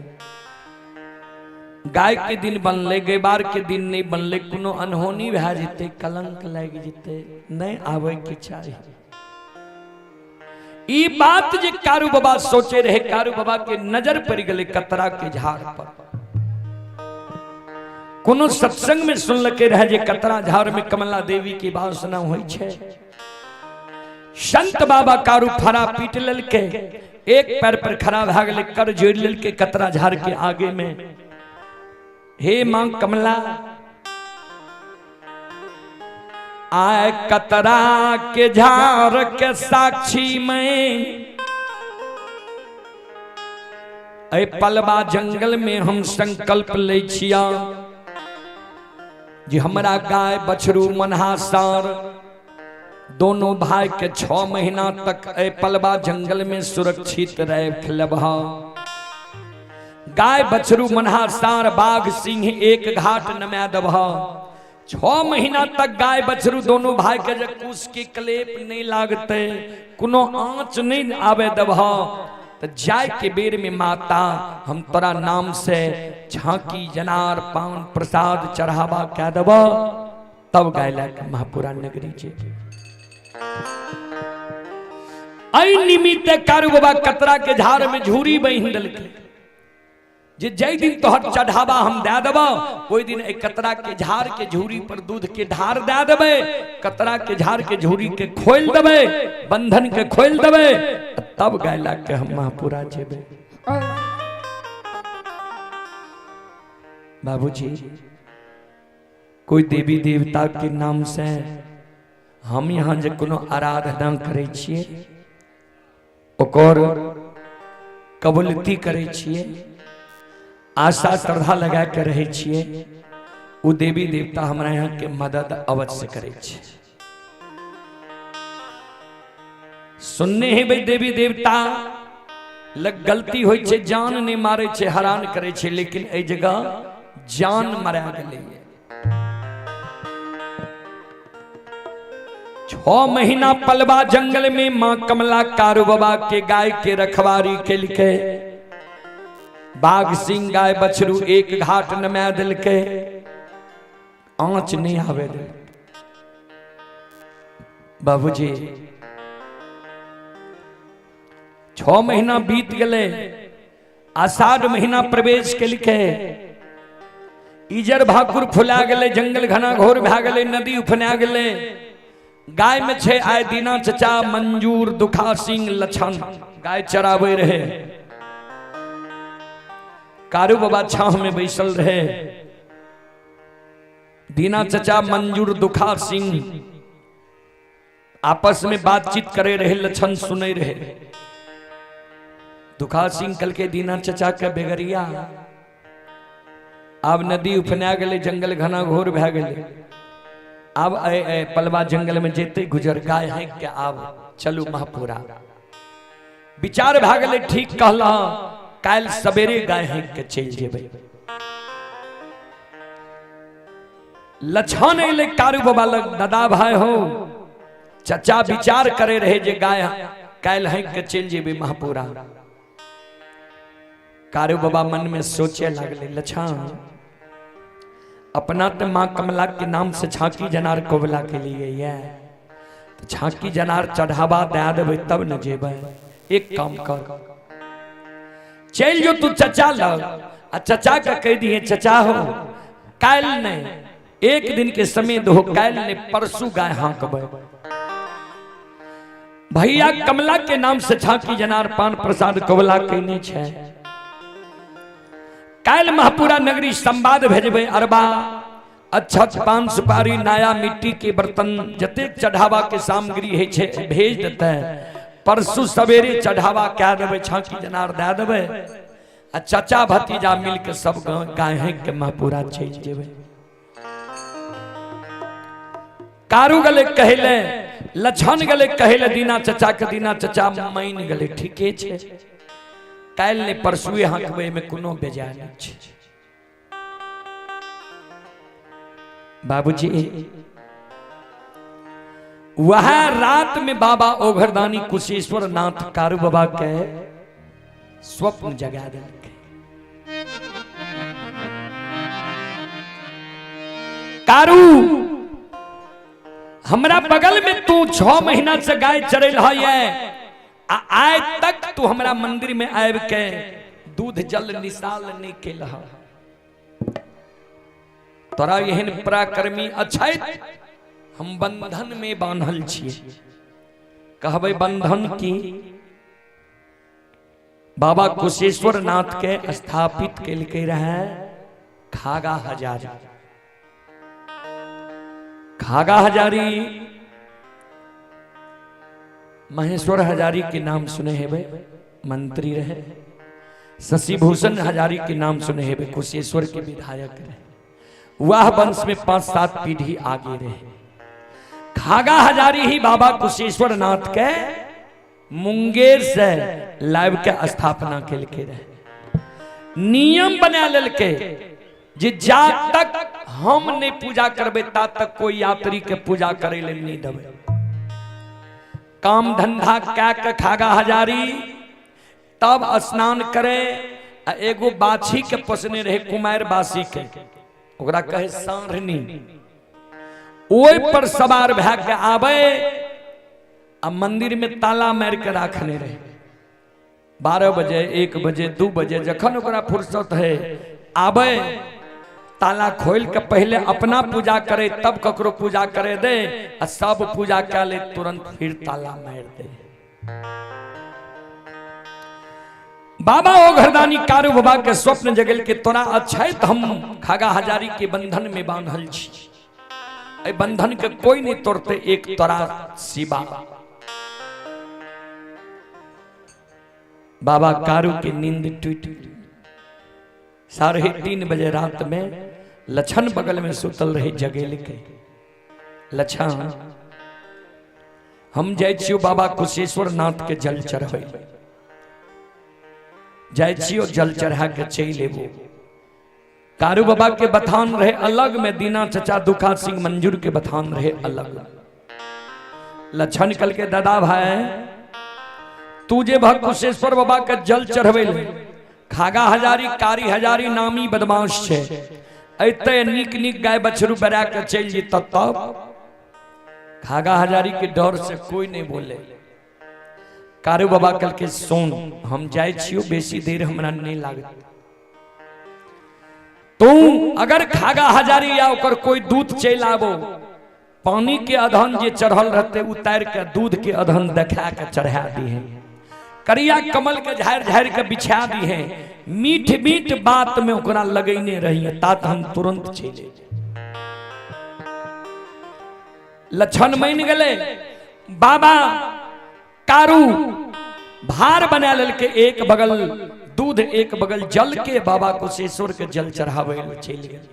गाय के दिन बनलै, गैबार के दिन नहीं बनलै, कोनो अनहोनी भए जेतै, कलंक लागि जेतै, नहीं आबै के चाही। ई बात जे कारू बाबा सोचे रहे, कारू बाबा के नजर पड़ गेलै कतरा के झाड़ पर। कोनो सत्संग में सुनलकै रहे जे कतरा झाड़ में कमला देवी के वासना होइ छै। संत बाबा कारू फरा पीट लेलकै, एक पैर पर खड़ा भए गेलै, कर जोड़ि लेलकै कतरा झाड़ के आगे में। हे मां कमला, आय कतरा के झाड़ के साक्षी में एहि पलवा जंगल में हम संकल्प लै छिया जे हमरा गाय बछरू मनहा सार दोनों भाई के 6 महीना तक एहि पलवा जंगल में सुरक्षित रख लेबह। गाय बछरू मनहा सार बाघ सिंह एक घाट नमा देबह। 6 महीना तक गाय बछरू दोनों भाई के जे कुश के कलेप नहीं लागते, कोनो आँच नहीं आवे देबह, तो जाय के बेर में माता हम तोरा नाम से झांकी जनार पान प्रसाद चढ़ावा कह देब, तब गाय लए महापुरा नगरी जे। एहि निमित्त कारू बाबा कतरा के झाड़ में झूरी बहिन देलकै जे जै दिन तोहर चढ़ावा हम दए देबौ, ओहि दिन एहि कतरा के झाड़ के झूरी पर दूध के ढार दए देबै, कतरा के झाड़ के झूरी के खोलि देबै, बंधन के खोलि देबै, तब गाय लए के हम महापुरा जेबै। बाबूजी, कोई देवी देवता के नाम से हम यहाँ जे कोनो आराधना करै छियै, ओकर कबूलती करै छियै, आशा श्रद्धा लगा के रहै छियै, ओ देवी देवता हमरा यहाँ के मदद अवश्य करै छै। सुनने हेबै देवी देवता लग गलती होइ छै, जान नहीं मारै छै, हरान करै छै, लेकिन एहि जगह जान मरा गेलै। 6 महीना पलवा जंगल में मां कमला कारू बाबा के गाय के रखवारी केलकै, बाघ सिंह गाय बछरू एक घाट नमा देलकै, आँच नहीं आवे देलकै। बाबूजी, 6 महीना बीत गेलै, आषाढ़ महीना प्रवेश केलकै, इजर भाकुर फुला गेलै, जंगल घना घोर भए गेलै, नदी उफना गेलै। गाय में छै आय दीना चचा मंजूर दुखा सिंह लछन गाय चराबै रहे। कारू बाबा छाह में बैसल रहे। दीना चचा मंजूर दुखा सिंह आपस में बातचीत करे रहे, लछन सुने रहे। दुखा सिंह कल के दीना चचा के बेगरिया, आब नदी उफना गेलै, जंगल घना घोर भए गेलै, आब ए पलवा जंगल में जेते गुजर गाय है के आब चलू महापुरा। विचार भए गेलै, ठीक कहला, काल्हि सवेरे गाय है के चलि जेबै। लछन एलै कारू बाबा लग, दादा भाई हो, चचा विचार करे रहे जे गाय काल्हि है के चलि जेबै महापुरा। कारू बाबा मन में सोचे लागले, लछन अपना तो माँ कमला के नाम से झांकी जनार कोबला के लिए ये, तो झांकी जनार चढ़ावा दे देबै तब न जेबै। एक काम कर, चल जो तू चचा लग आ चचा के कह दिए, चचा हो काल्हि नहीं, एक दिन के समय दो, काल्हि नहीं परसू गाय हाँकबै। भैया कमला के नाम से झांकी जनार पान प्रसाद कोबला केने छै, काल्हि महापुरा नगरी संवाद भेजबै, अरबा अक्षत पान सुपारी नया मिट्टी के बर्तन जतेक चढ़ावा के सामग्री है छै भेज देते, परसू सवेरे चढ़ावा कह देबै, झांकी जनार दए देबै, आ चचा भतीजा मिल के सब गाय के महापुरा चलि जेबै। कारू गले कहले, लछन गले कहले दीना चचा के, दीना चचा मान गले ठीके छे, काल्हि नहि परसुए हाँकबै, में कोनो बेजाय नहि छै। बाबूजी वह रात में बाबा ओघरदानी कुशेश्वर नाथ कारू बाबा के स्वप्न जगा देलकै। कारू हमरा बगल में तू 6 महीना से गाय चरैल है, आ आय तक तू हमरा मंदिर में आबि के दूध जल निसाल नहीं केल। तोरा एहन पराक्रमी अछैत हम बंधन में बान्हल छियै। कहबै बंधन की? बाबा कुशेश्वर नाथ के स्थापित केलकै रहे खागा हजारी। खागा हजारी महेश्वर हजारी के नाम सुने हेबै, मंत्री रहे। शशि भूषण हजारी के नाम सुने हेबै, कुशेश्वर के विधायक रहे। वह वंश में 5-7 पीढ़ी आगे रहे। खागा हजारी ही बाबा कुशेश्वर नाथ के मुंगेर से लाइव के स्थापना केलकै रहे। नियम बना लेलकै जे जा तक हम नहीं पूजा करबै ता तक कोई यात्री के पूजा करे ले नहीं देबै। काम धंधा कै के खागा हजारी तब स्नान करे। आ एगो बाछी के पोसने रहे कुमार बासी के, ओकरा कहे साढ़नी, ओहि पर सवार भए के आवे आ मंदिर में ताला मार के राखने रहे। 12 बजे 1 बजे 2 बजे जखन ओकरा फुर्सत है आवे, ताला खोल के पहले अपना पूजा करे तब ककरो पूजा करे दे, आ सब पूजा कर ले तुरंत फिर ताला मार दे। बाबा ओ घरदानी कारू बाबा के स्वप्न जगल के तोरा अछैत हम खागा हजारी के बंधन में बांधल छी, ए बंधन के कोई नहीं तोड़ते एक तोरा सिवा। बाबा कारू के नींद टूट गई। 3:30 बजे रात में लछन बगल में सुतल रहे जगेल के। लछन हम जाइ छियो बाबा कुशेश्वर नाथ के जल चढ़बै, जाइ छियो जल चढ़ा के चलि एबो। कारू बाबा के बथान रहे अलग में, दीना चचा दुखा सिंह मंजूर के बथान रहे अलग। लछन कल के दादा भाई तू जे भक्त कुशेश्वर बाबा के जल चढ़बै ले, खागा हजारी कारी हजारी नामी बदमाश छे, एते नीक नीक गाय बछरू बरा के चलि जेतऽ तब खागा हजारी के डर से कोई नहीं बोले। कारू बाबा कल के सुन हम जाइ छियो, बेसी देर हमरा नहीं लागत, तू अगर खागा हजारी या ओकर कोई दूध चलि आबो, पानी के अधन जे चढ़ल रहते उतार के दूध के अधन देखा के चढ़ा दी है, करिया कमल के झाड़ झाड़ के बिछा दी है, मीठ मीठ बात में ओकरा लगैने रही है, तात हम तुरंत चलि। लक्षण मान गेलै। बाबा कारू भार बना लेलकै, एक बगल दूध एक बगल जल के, बाबा कुशेश्वर के जल चढ़ाबै ले चलि गेल।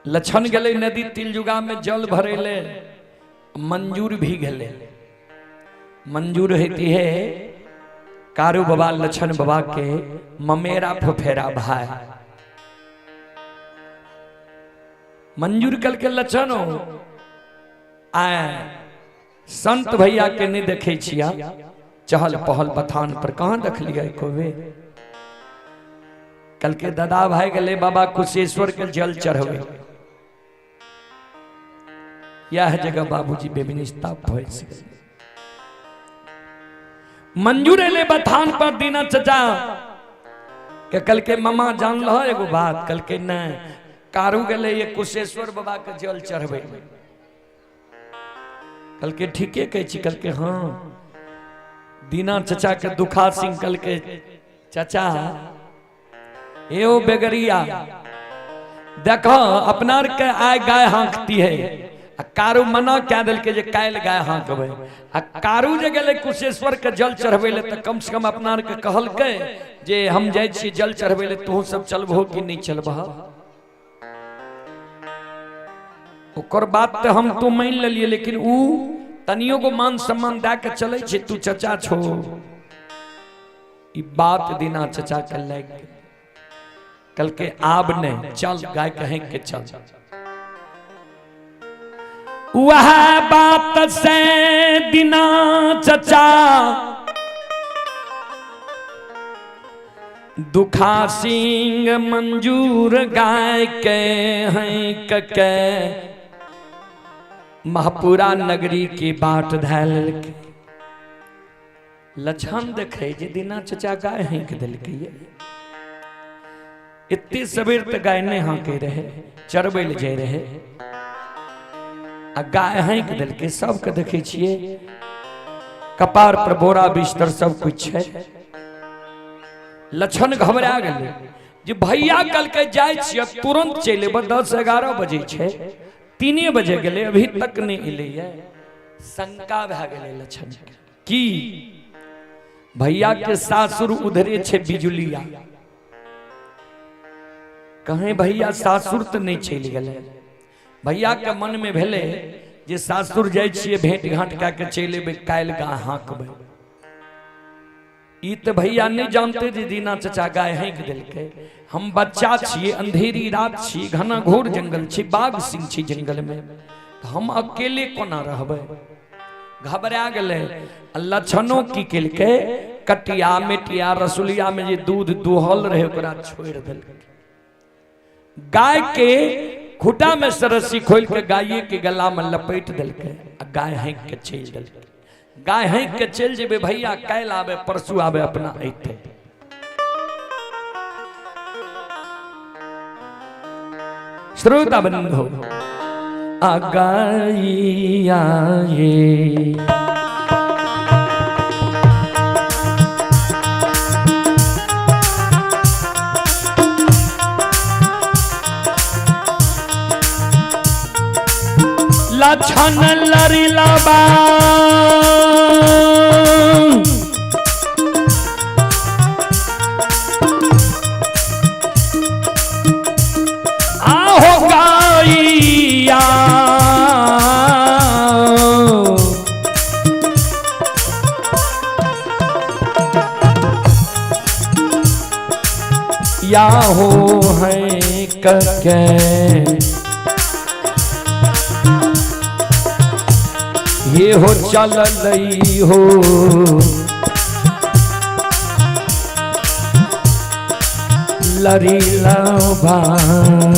लक्षण गेलै नदी तिलजुगा में जल भरे ले, मंजूर भी गेलै। मंजूर होती है कारू बाबा लक्षण बाबा के ममेरा फुफेरा भाई। मंजूर कल के लक्षण हो आए संत भैया के नहीं देखे छिया, चहल पहल बथान पर कहाँ देखलिए कोबे। कल के दादा भाई गले बाबा कुशेश्वर के जल चढ़वे, यह जगह बाबूजी बेबिनिस्ता भइस। मंजूर एले बथान पर दीना चचा के कल के मामा जान लो एगो बात, कल के नहीं कारू गले ये कुशेश्वर बाबा के जल चढ़वे। कल के ठीके कहै छी, कल के हाँ। दीना चचा के दुखा सिंह कल के चचा एओ बेगरिया देखो अपना के आय गाय हाँकती है, आ कारू मना क्या दिल के जे काल्हि गाय हाँकबै, आ कारू जे गेलै कुशेश्वर के जल चढ़बै ले तऽ कम से कम अपना के कहलकै जे हम जाइ छियै जल चढ़बै ले, तोहू सब चलबहो कि नहीं चलबह। ओकर बात तो हम तो मान लेलिए, लेकिन ऊ तनियो को मान सम्मान दे के चले छे, तू चचा छो। ई बात दीना चचा के लाग गेल। कल के आब ने चल गाय कहें के चल। वह बात से दीना चचा दुखा सिंह मंजूर गाय के हैं के महपुरा नगरी की बाट धैल। लक्षण देखे जे दीना चचा गाय हैं के दिल के, इतने सबेर तक गाय नहीं हाँके रहे, चरबै ले जाय रहे, आ गाय हाँक देलकै। सबके देखे छियै कपार पर बोरा बिस्तर सब कुछ है। लक्षण घबरा गेलै जे भैया कल के जाय छियै तुरंत चलि एबै, 10-11 बजे छै, 3 बजे गेलै, अभी तक नहीं एलैया। शंका भए गेलै लक्षण के की भैया के सासुर उधरे छै बिजुलिया, कहें भैया सासुर तो नहीं चलि गेलै। भैया के मन में भेलै जे सासुर जाइ छियै भेंट घाट कए के चलि एबै, काल्हि गाय हाँकबै। ई तो भैया नहीं जानते जे दीना चचा गाय हाँक देलकै। हम बच्चा छियै, अंधेरी रात छी, घना घोर जंगल छी, बाघ सिंह छी जंगल में, हम अकेले कोना रहबै। घबरा गेलै। लक्षणों की केलकै, कटिया मेटिया रसुलिया में जे दूध दुहल रहे ओकरा छोड़ि देलकै। गाय के खूटा में से रस्सी खोल के गाये के गला में लपेट देलकै आ गाय हाँक के चलि देलकै। गाय हाँक के चलि जेबै भैया काल्हि आबे परसू आबे अपना अयतै। श्रोता बंधु आ गाइया ये लक्षण लरिलबा आहो गाइया या हो है कके ये हो चल लई हो लरी लभान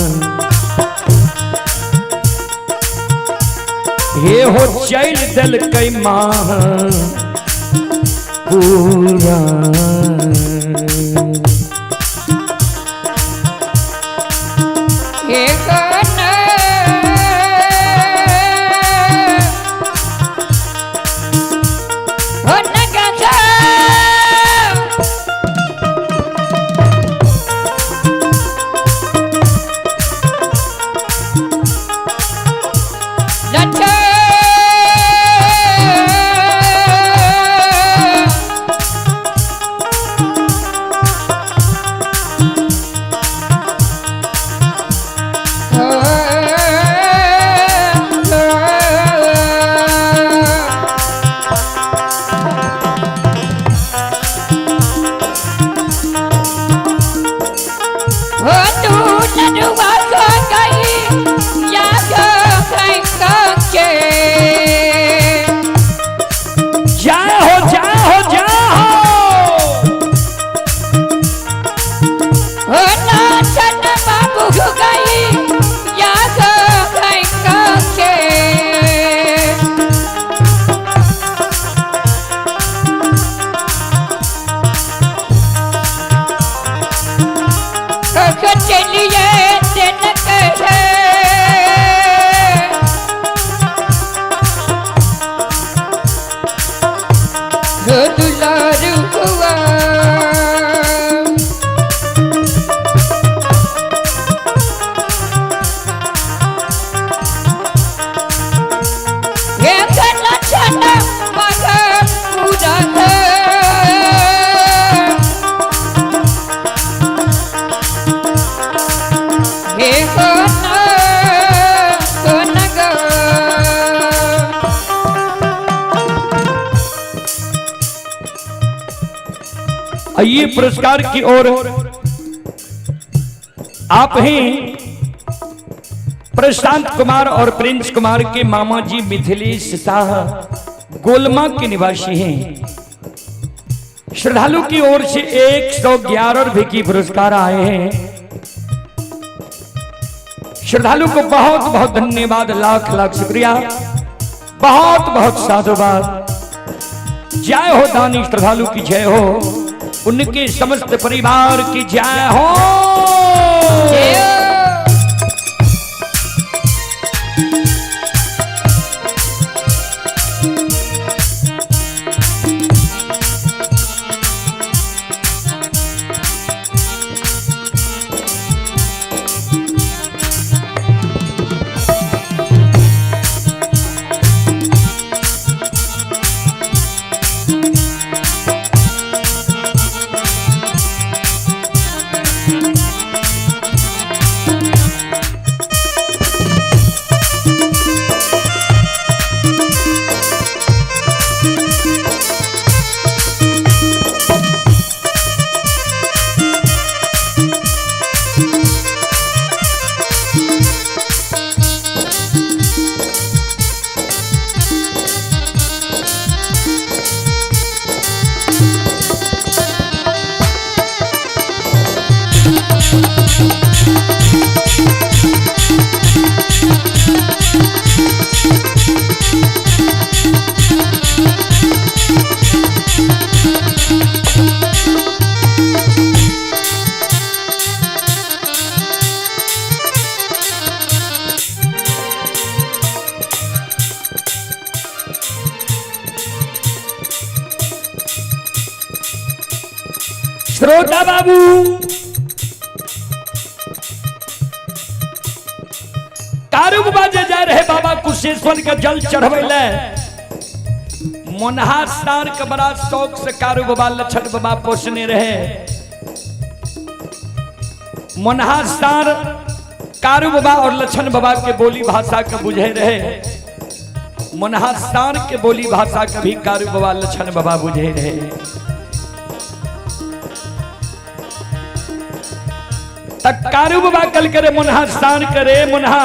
ये हो चल दिल मां पूरा। हे हो ना। आइए पुरस्कार की ओर आप ही प्रशांत कुमार और प्रिंस कुमार के मामा जी मिथिलेश शाह गोलमा के निवासी हैं। श्रद्धालु की ओर से 111 रुपए की पुरस्कार आए हैं। श्रद्धालु को बहुत बहुत धन्यवाद, लाख लाख शुक्रिया, बहुत बहुत साधुवाद। जय हो दानी श्रद्धालु की जय हो, उनके समस्त परिवार की जय हो। जय हो। श्रोता बाबू, कारू बाबा जे जा रहे बाबा कुशेश्वर के जल चढ़वे ले, मोनहा सार के बड़ा शौक से कारू बाबा लछन बाबा पोसने रहे। मोनहा सार कारू बाबा और लछन बाबा के बोली भाषा के बुझे रहे। मोनहा सार के बोली भाषा के भी कारू बाबा लछन बाबा बुझे रहे। तक कारू बाबा कल करे मोनहा सार करे, मोनहा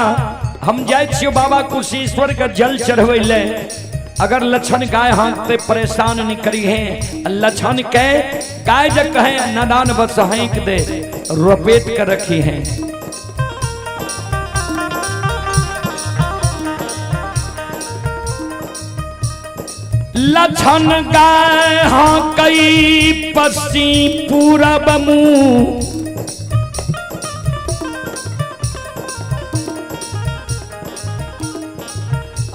हम जाय छियो बाबा कुशेश्वर के जल चढ़वे ले, अगर लछन गाय हाँकते परेशान नहीं करी है, लछन के गाय जब कहे नदान बस हाँक दे, रपेट कर रखी है। लछन गाय हाँकई पसी पूरब मुँह,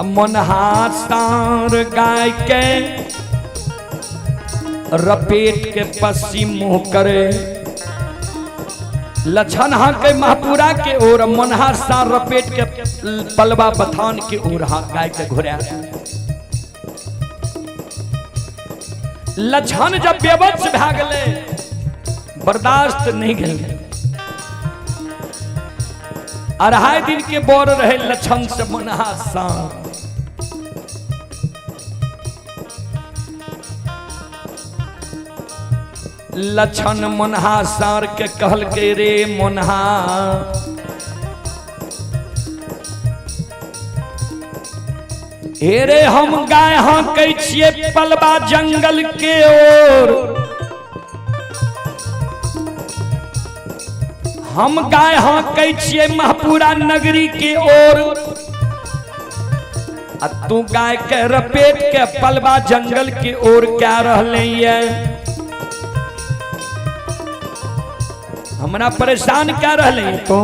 मनहा सार गाय के रपेट के पश्चिम मुंह करे। लछन हाँ के महपुरा के ओर, मनहा सार रपेट के पलवा बथान के ओर हाँ गाय के घोड़ा। लछन जब बेबस भए गेलै, बर्दाश्त नहीं गेलै। 2.5 दिन के बोर रहे लछन से मनहा सार। लछन मनहा सार के कहल के रे मनहा, हे रे हम गाय हाँकै छियै पलवा जंगल के ओर, हम गाय हाँकै छियै महपुरा नगरी के ओर, आ तू गाय के रपेट के पलवा जंगल के ओर क्या रहले ये, हमरा परेशान क्या रहले तो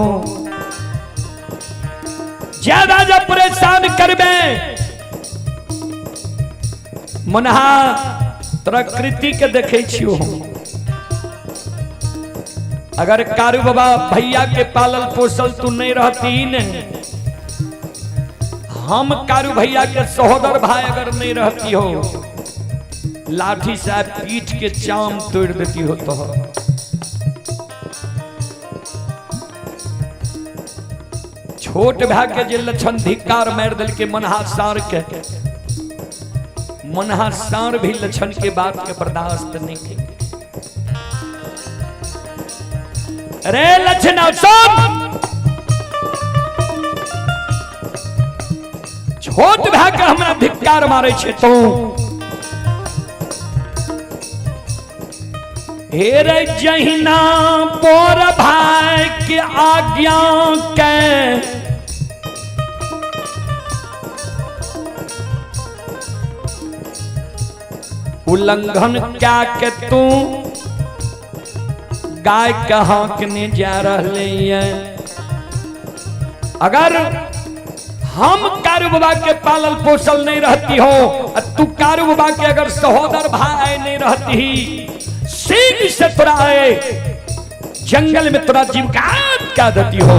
ज्यादा जब परेशान करबे मनहा प्रकृति के देखे छियो हम। अगर कारू बाबा भैया के पालल पोसल तू नहीं रहती ने, हम कारू भैया के सहोदर भाई अगर नहीं रहती हो, लाठी से पीठ के चाम तोड़ देती हो। तो छोट भाई के जे लक्षण धिक्कार मार दिल के मनहा सार के, मनहा सार भी लक्षण के बात के बर्दाश्त नहीं के। रे लछना सुन, छोट भए के हमरा धिक्कार मारे छे तू। हे रे जहिना पोर भाई के आज्ञा के उल्लंघन क्या के तू गाय के हाँकने जा रहे हैं। अगर हम कारू बाबा के पालल पोसल नहीं रहती हो, तू कारू बाबा के अगर सहोदर भाई नहीं रहती, सिंह से तोरा आए जंगल में तोरा जीवकात क्या देती हो।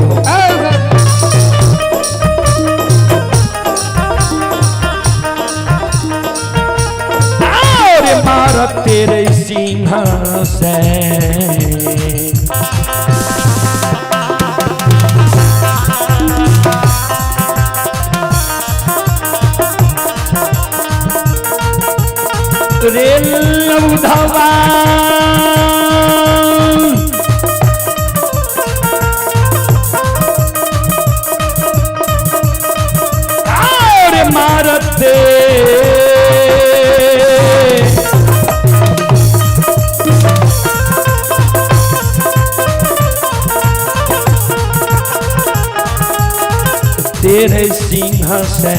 और मार तेरे सिंह से रेल उधवा और मारते तेरे सिंह से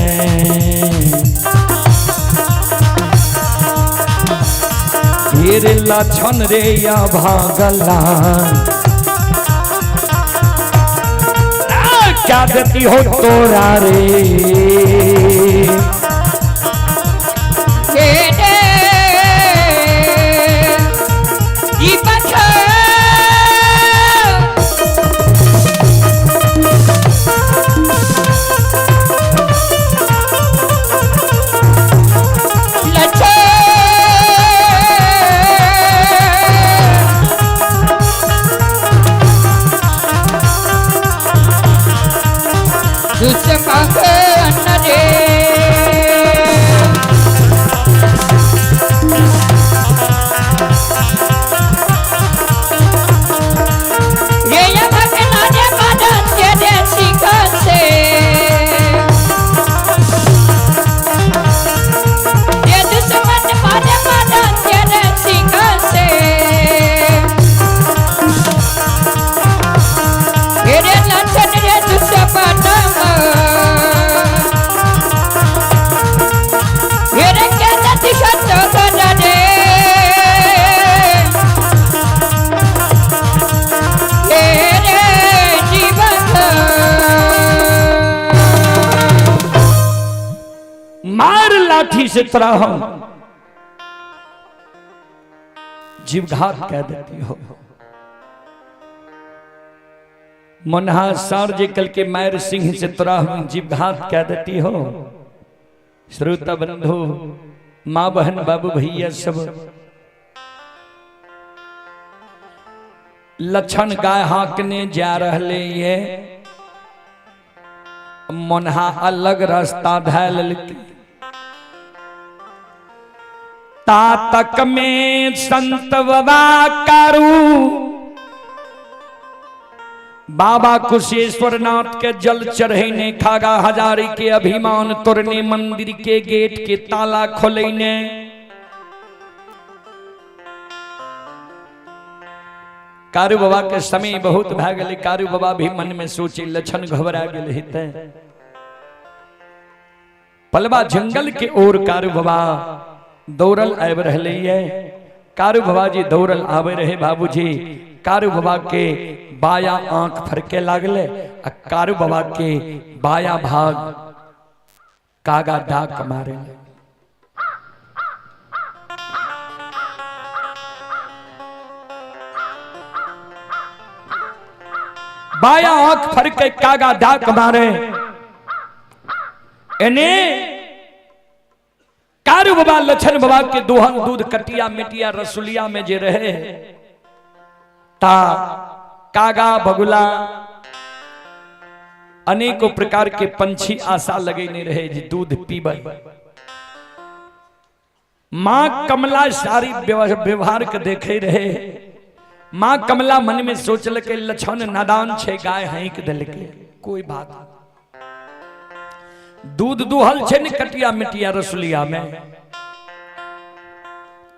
तेरे लक्षण रे या भागला क्या देती हो तोरा रे। मार लाठी से तोरा हम जीवघात कह देती हो। मनहा सार जे कल के मार सिंह से तोरा हम जीवघात कह देती हो। श्रोता बंधु, माँ बहन बाबू भैया सब, लक्षण गाय हाँकने जा रहे ये मनहा अलग रास्ता धैल तातक में संत बाबा कारू बाबा कुशेश्वर नाथ के जल चढ़ेने खागा हजारी के अभिमान तोड़ने मंदिर के गेट के ताला खोलेने कारू बाबा के समय बहुत भा गेलै। कारू बाबा भी मन में सोचे लक्षण घबरा गेल हेतै। पलवा जंगल के ओर कारू बाबा दौड़ल आबि रहलै ये। कारू बाबा जी दौड़ल आबे रहे बाबूजी। कारू बाबा के बाया आंख फरके लागले आ कारू बाबा के बाया भाग कागा डाक मारे। बाया आंख फरके कागा डाक मारे। एने कारू बाबा लछन बाबा के दोहन दूध कटिया मिटिया रसुलिया में जे रहे ता कागा बगुला अनेकों प्रकार के पंछी आशा लगेने रहे जे दूध पीबै। मां कमला सारी व्यवहार के देखे रहे। माँ कमला मन में सोचलकै लछन नादान छै, गाय हाँकि देलकै, कोई बात दूध दुहल छै ने कटिया मिटिया रसुलिया में,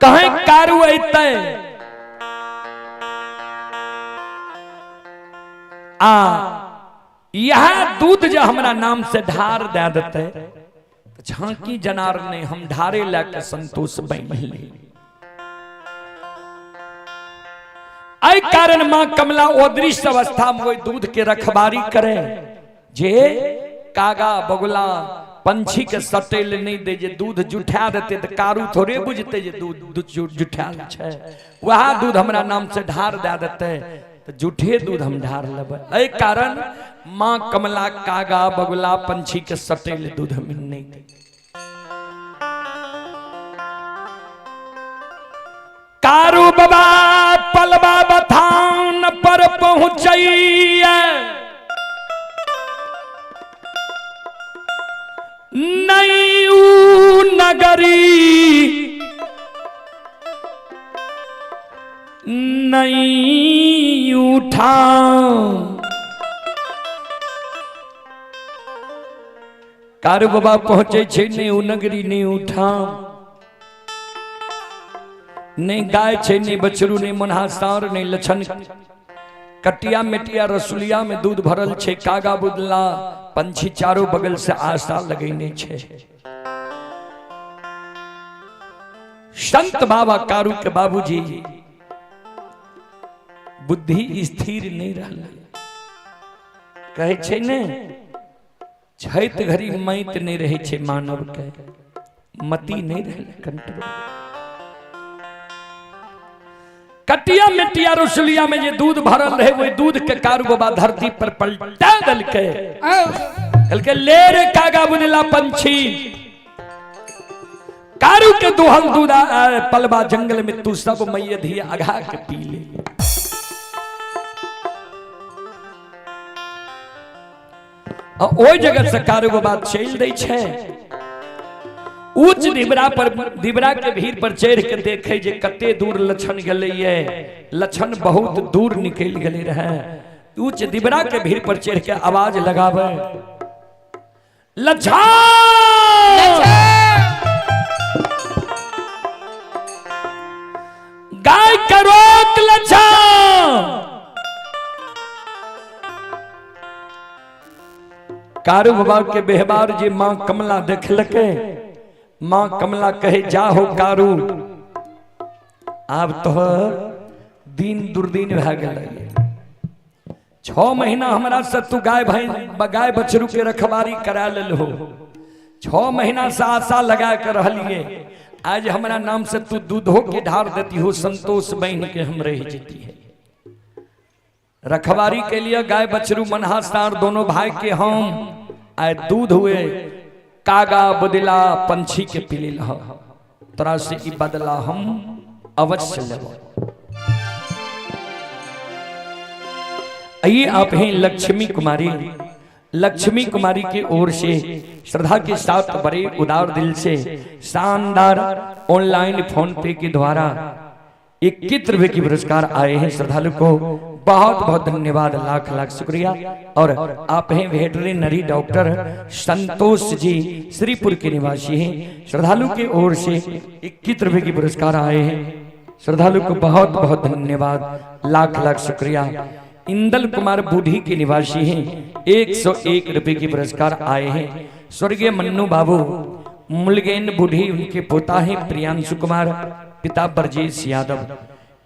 कहीं कारू अयतै आ यह दूध जे हमरा नाम से ढार दे देतै तऽ झांकी जनार नहीं, हम ढारे लए के संतोष बनि ली। एहि कारण माँ कमला ओ दृश्य अवस्था में ओहि दूध के रखबारी करे जे कागा बगुला पंछी के सटेल नहीं दे, जे दूध जुठा देते तो कारू थोड़े बुझते जे दूध जुठायल छै, वएह दूध हमरा नाम से ढार दे देते तो जूठे दूध हम ढार लेबै। एहि कारण माँ कमला कागा बगुला पंछी के सटेल दूध हम नहीं दे। कारू बाबा पलवा बथान पर पहुंचैया नहीं ऊ नगरी नहीं उठा। कारू बाबा पहुंचे छे नहीं ऊ नगरी नहीं उठा, नहीं गाय छे नहीं बछरू नहीं मनहा सार नहीं लछन, कटिया मेटिया रसुलिया में दूध भरल छे, कागा बुदला पंछी चारों बगल से आशा लगैने छे। संत बाबा कारू के बाबूजी बुद्धि स्थिर नहीं रहल, कहे छे ने छैत घड़ी मैत नहीं रहे छे मानव के, मति नहीं रहल कंट्रोल। कटिया मिटिया रसुलिया में जे दूध भरल रहे वही दूध के कारू बाबा धरती पर पलटा दलके, कहलके ले रे कागा बुनला पंछी, कारू के दुहल दूध पलवा जंगल में तू सब मैया धिया अघा के पी ले। आ ओहि जगह से कारू बाबा चलि दै छै, ऊंच दिबरा पर दिबरा के भीड़ पर चढ़ के देखे जे कते दूर लछन गेलैये, लछन बहुत दूर निकल गेले रहे। ऊंच दिबरा के भीड़ पर चढ़ के आवाज लगावे, लछन गाय के रोक लछन। कारू बाबा के व्यवहार जे माँ कमला देखलके, माँ कमला कहे जाहो कारू आब तोहर दिन दुर्दिन भए गेलै, 6 महीना हमरा से तू गाय भाई गाय बछरू के रखवारी करा लेलहो, 6 महीना से आशा लगा के रहलिए, आज हमरा नाम से तू दूधो के ढार देती हो, संतोष बहन के हम रह जेती है। रखवारी के लिए गाय बछरू मनहा सार दोनों भाई के हम आए दूध हुए कागा बदला पंछी के पीले लह, तोरा से ई बदला हम अवश्य लेब। आइए आप हैं लक्ष्मी कुमारी, लक्ष्मी कुमारी की ओर से श्रद्धा के साथ बड़े उदार दिल से शानदार ऑनलाइन फोन पे के द्वारा 21 रुपए की पुरस्कार आए हैं। श्रद्धालु को बहुत बहुत धन्यवाद, लाख लाख शुक्रिया। और आप हैं वेटरिनरी डॉक्टर संतोष जी, श्रीपुर के निवासी हैं। श्रद्धालु की ओर से 21 रुपए की पुरस्कार आए हैं। श्रद्धालु को बहुत बहुत धन्यवाद, लाख लाख शुक्रिया। इंदल कुमार बूढ़ी के निवासी हैं, 101 रुपए की पुरस्कार आए हैं। स्वर्गीय मन्नू बाबू मुलगेन बूढ़ी उनके पोता हैं प्रियांशु कुमार, पिता ब्रजेश यादव,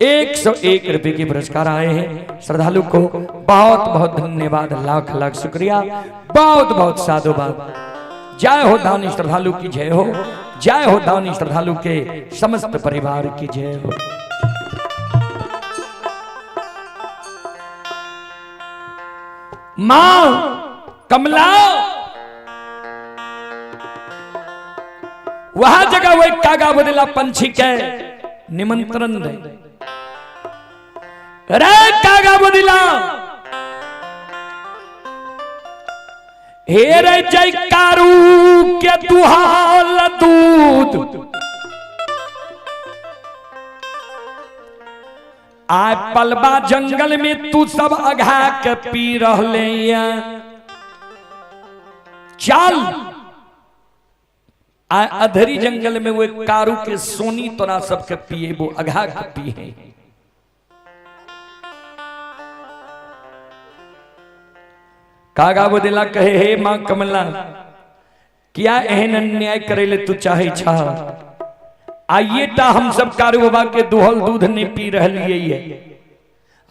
101 रुपए के पुरस्कार आए हैं। श्रद्धालु को बहुत बहुत धन्यवाद, लाख लाख शुक्रिया, बहुत बहुत साधुवाद। जय हो दानी श्रद्धालु की जय हो, जय हो दानी श्रद्धालु के समस्त परिवार की जय हो। मां कमला वहां जगह वही कागा बदला पंछी के निमंत्रण दे रे कागा बदला, हे रे जय कारू के दुहाल दूध आय पलबा जंगल में तू सब अघा के पी रहले। चल आय अधरी जंगल में वो कारू के सोनी तोरा सबके पिएबो, अघा के पीहे। कागा बोदेला कहे हे मां कमला, किया एहन अन्याय करे ले तू चाहे छा? आइए ता हम सब कारू बाबा के दुहल दूध नहीं पी रही है।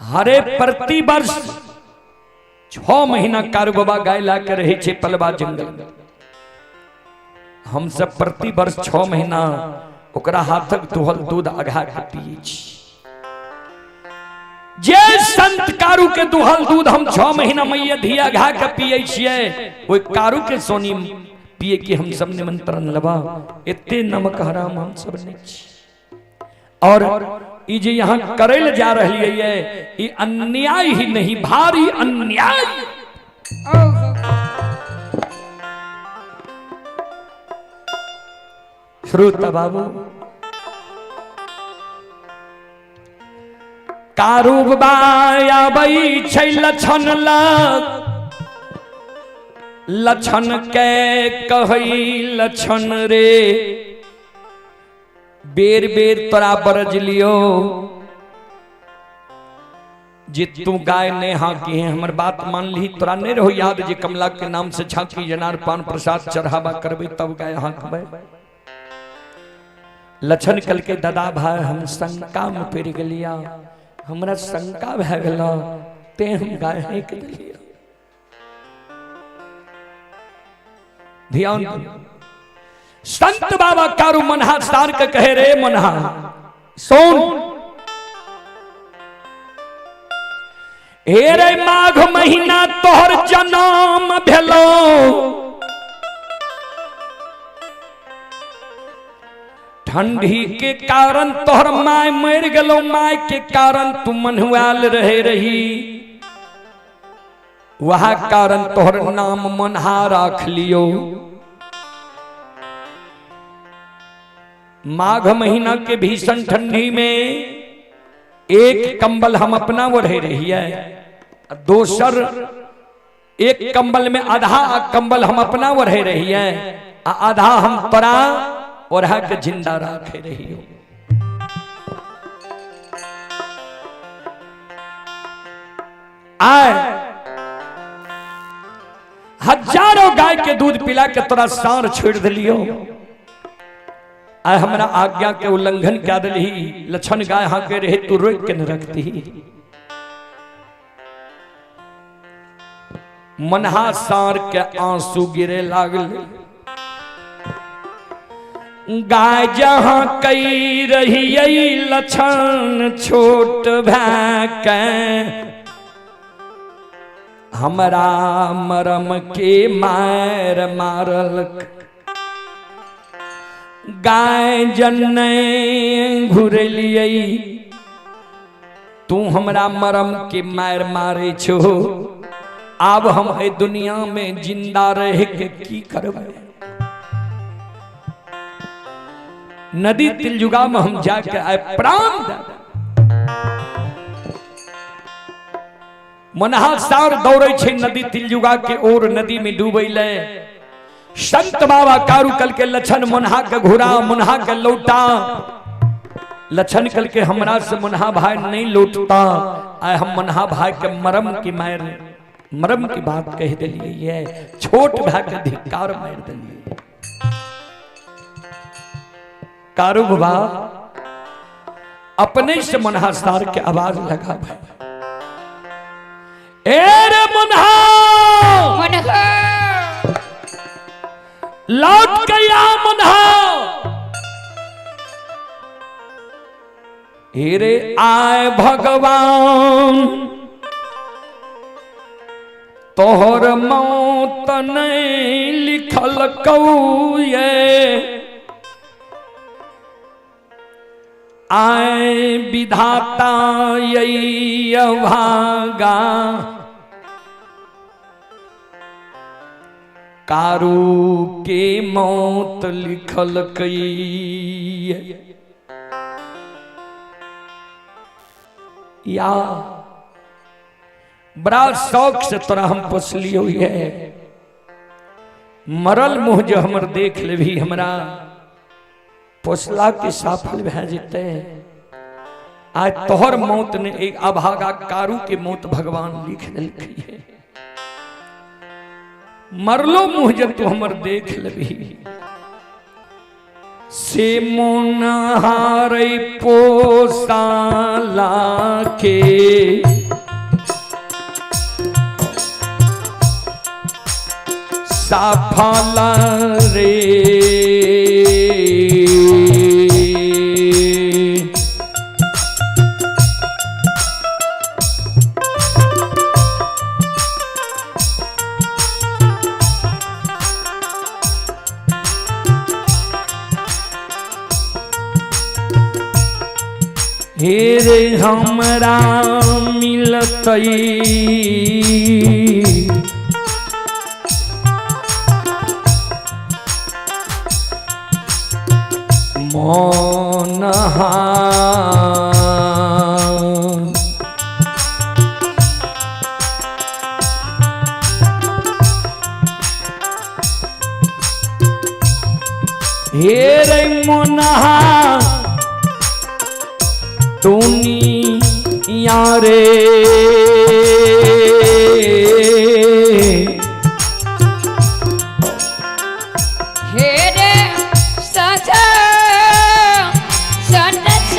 हरे प्रति वर्ष 6 महीना कारू बाबा गाय ला के रहे छे पलवा जंगल में। हम सब प्रति वर्ष 6 महीना ओकरा हाथक दुहल दूध अघा के पिए छी। जे संत कारू के दुहल दूध हम 6 महीना मैया धिया अघा के पिए छिए, ओइ कारू के सोनी पिए के हम सब निमंत्रण लबा। एते नमक हराम हम सब नहीं छी। और ई जे यहाँ करे ले जा रही है ई अन्याय ही नहीं, भारी अन्याय। श्रोता बाबू, कारू बाबा आबै छै लछन लग, लछन के कहै लछन रे, बेर बेर तोरा बरज लियो जे तू गाय ने हाँकी है, हमर बात मान ली। तोरा नहीं रहो याद जे कमला के नाम से झांकी जनार पान प्रसाद चढ़ावा करबे तब गाय हाँकबे। लछन कल के दादा भाई हम शंका में पड़ गेलिया, हमरा शंका भए गेल ते हम गाय हाँक देलिया। ध्यान संत बाबा कारू मनहा सार के कहे रे मनहा सुन, हे रे माघ महीना तोहर जन्म भेलो, ठंडी के कारण तोहर my मर गेलो, my के कारण तू मन्हुआल रहे रही, वह कारण तोहर नाम मनहा राख लियो। माघ महीना के भीषण ठंडी में एक कंबल हम अपना ओढ़े रही है, दोसर एक कंबल में आधा कंबल हम अपना ओढ़े रही है, आधा हम तोरा ओढ़ा के जिंदा रखे रही हो। आए हजारों गाय के दूध पिला के तोरा सार छोड़ दिलियो, आए हमरा आज्ञा के उल्लंघन क्या दिलही, लछन गाय हाँके रहे तू रोक के न रखती। मनहा सार के आंसू गिरे लागल, गाय जहां कई रही लछन छोट भैके, हमरा मरम के मार मारल, गाय जन्ने घुरलियै तू हमरा मरम के मार मारे छो, आब हम है दुनिया में जिंदा रह के की करबै। नदी तिलजुगा में हम जाके आए प्राण दे। मनहा सार दौड़े छे नदी तिलजुगा के ओर, नदी में डूबै ले। संत बाबा कारू कल के लछन मनहा के घुरा, मनहा के लौटा। लछन कल के हमरा से मनहा भाई नहीं लौटता, आए हम मनहा भाई के मरम की मार, मरम की बात कह दिलिए, छोट भाई के धिक्कार मार दिलिए। कारू बाबा अपने से मनहा सार के आवाज लगा भाई, ए रे मनहा, मनहा लौट के आ मनहा, हे रे आए भगवान तोहर मौत नहीं लिखल कौये, आए विधाता यही अभागा, कारू के मौत लिखल कई। या बड़ा शौक से तोरा हम पोसलियो है, मरल मुँह जो हमर देख लेबही हमरा पोसला के सफल भए जेतै। आज तोहर मौत ने एक अभागा कारू के मौत भगवान लिख देलकै है। मरलो मुँह जब तू हमर देख लेबही से मोनहारै पोसाला के साफला रे। हे रे हमरा मिलतै मोनहा हे रे मोनहा दुनिया रे। हे रे सजा सन स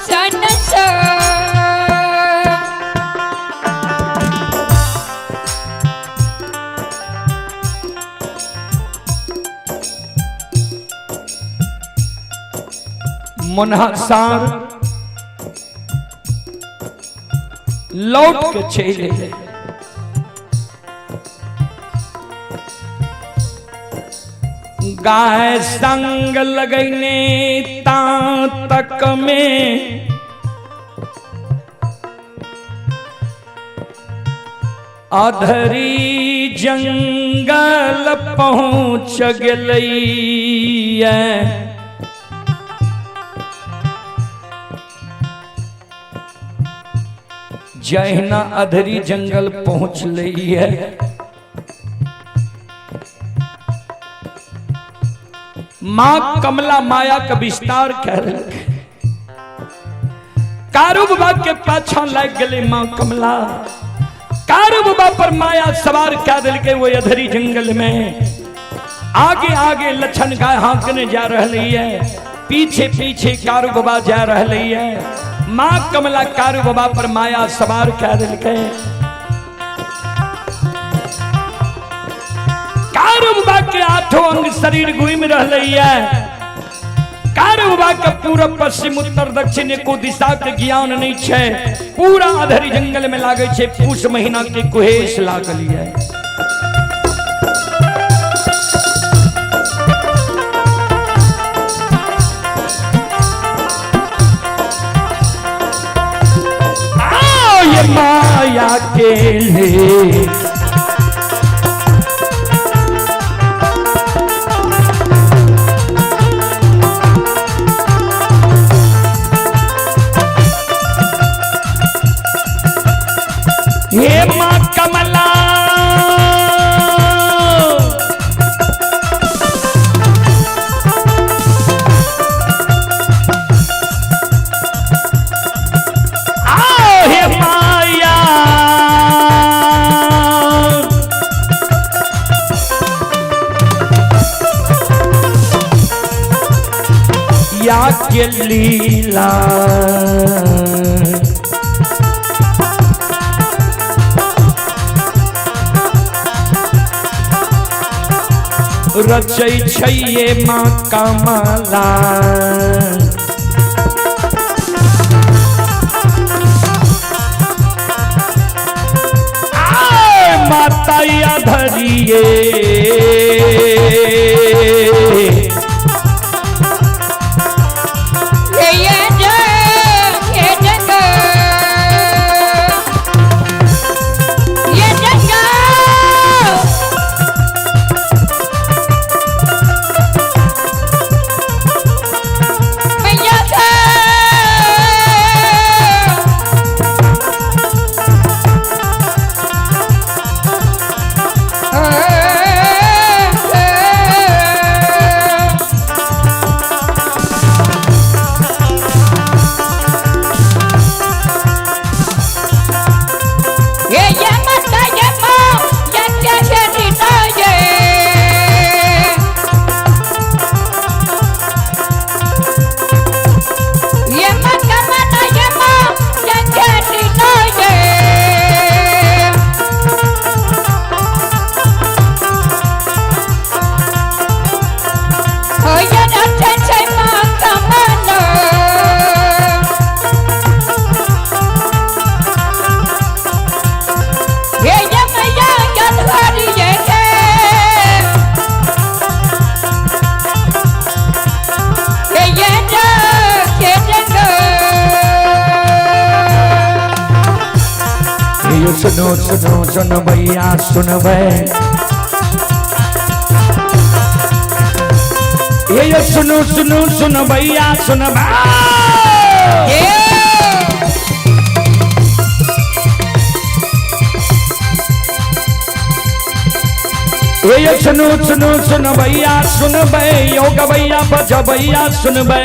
सन स मोनहासार लौट के चले गए। गाय संग लगने ता तक में अधरी जंगल पहुँच गई। जहिना अधरी जंगल पहुंच ली है मां कमला माया का विस्तार कर कारू बाबा के पाछा लग गए। मां कमला कारू बाबा पर माया सवार क्या दिल के वो अधरी जंगल में। आगे आगे लछन गाय हाँकने जा रही है, पीछे पीछे कारू बाबा जा रही है। माँ कमला कारू बाबा पर माया सवार कह दिलकै। कारू बाबा के आठों अंग शरीर घूम रही है। कारू बाबा के पूरब पश्चिम उत्तर दक्षिण एको दिशा के ज्ञान नहीं छे। पूरा अधरी जंगल में लागे छे, पूस महीना के कुहेस लागल है। ये माया के लिए हे माँ कमला आओ हे माया या के लीला रचै छैये माँ कमला। आय माता या धरिए सुनो सुनो सुनो भैया सुनबै, ये सुनो सुनो सुनो भैया सुनबै। ये सुनो सुनो सुनो भैया सुनबै, यो गवैया बजबैया सुनबै।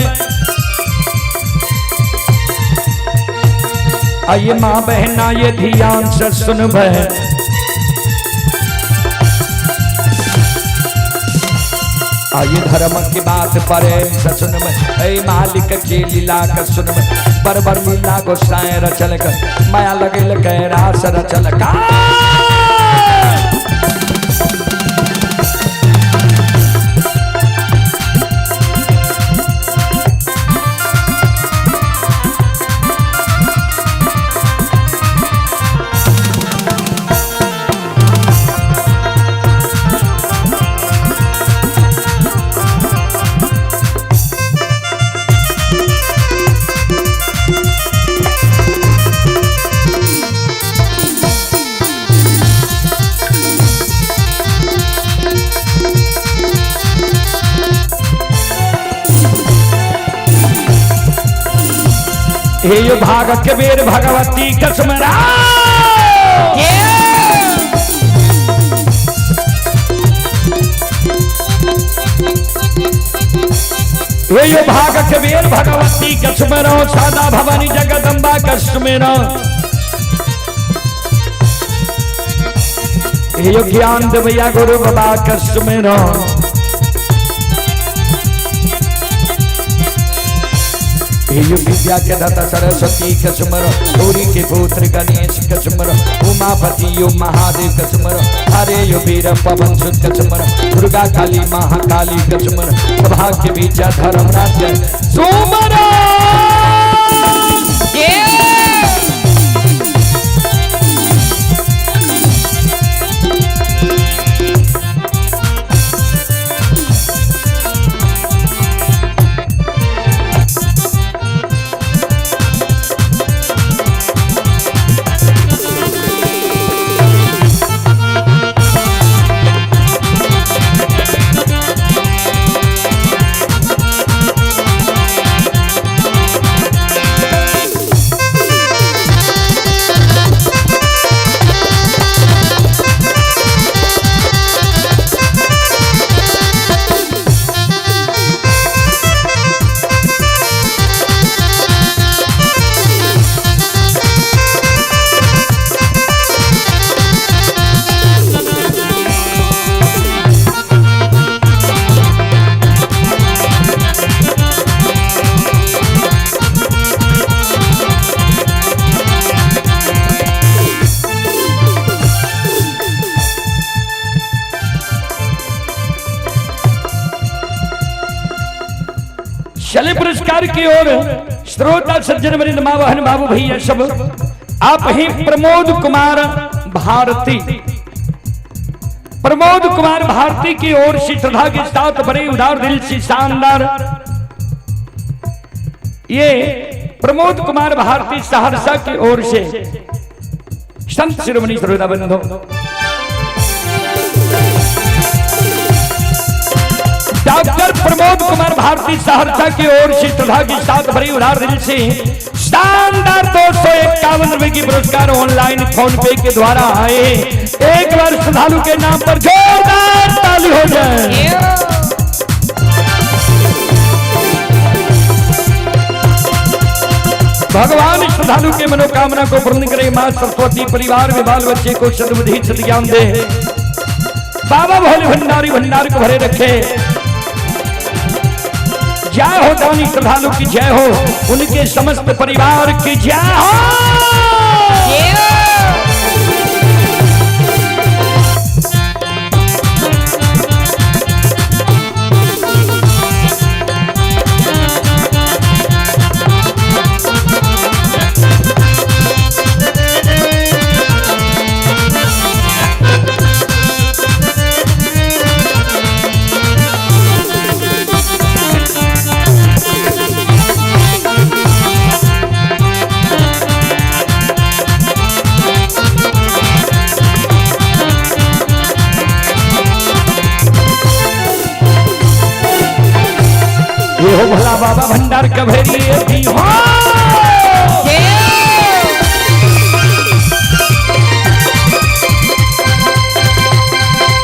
आइए माँ बहना ये ध्यान से सुनबै। आइए धर्म की बात प्रेम से सुनबै। ऐ मालिक के लीला का सुनबै। बरबर लीला गोसाई रचल कर माया लगल के रास रचल का। हे भाग के बेर भगवती कसमरा। हे भाग के बेर भगवती कसमरो, सदा भवानी जगदम्बा कसमरो। यो ज्ञान देवैया गुरु बाबा का सुमेरो। यो विद्या के दाता सरस्वती का सुमरो, गौरी के पुत्र गणेश का सुमरो, उमापति यो महादेव का सुमरो, हरे यो वीर पवन सुत का सुमरो, दुर्गा काली महाकाली का सुमरो, सभा के बीच धर्म राज्य सुमरो। चले पुरस्कार की ओर श्रोता सज्जन वरिंद माँ बहन बाबू भैया सब, आप ही प्रमोद कुमार भारती, प्रमोद कुमार भारती की ओर से श्रद्धा के साथ बड़े उदार दिल से शानदार ये प्रमोद कुमार भारती सहरसा की ओर से संत शिरोमणि श्रोता बंधु डॉक्टर प्रमोद कुमार भारती सहरसा की ओर से श्रद्धा के साथ भरी उधार दिल से शानदार 251 रुपए की पुरस्कार ऑनलाइन फोन पे के द्वारा आए। एक बार श्रद्धालु के नाम पर जोरदार ताली हो जाए। भगवान श्रद्धालु के मनोकामना को पूर्ण करे। मां सरस्वती परिवार में बाल बच्चे को सद्बुद्धि सद्ज्ञान दे। बाबा भोले भंडारी भंडार को भरे रखे। जय हो दानी श्रद्धालु की जय हो, उनके समस्त परिवार की जय हो। ये हो भोला बाबा भंडार कभेरी भी हो।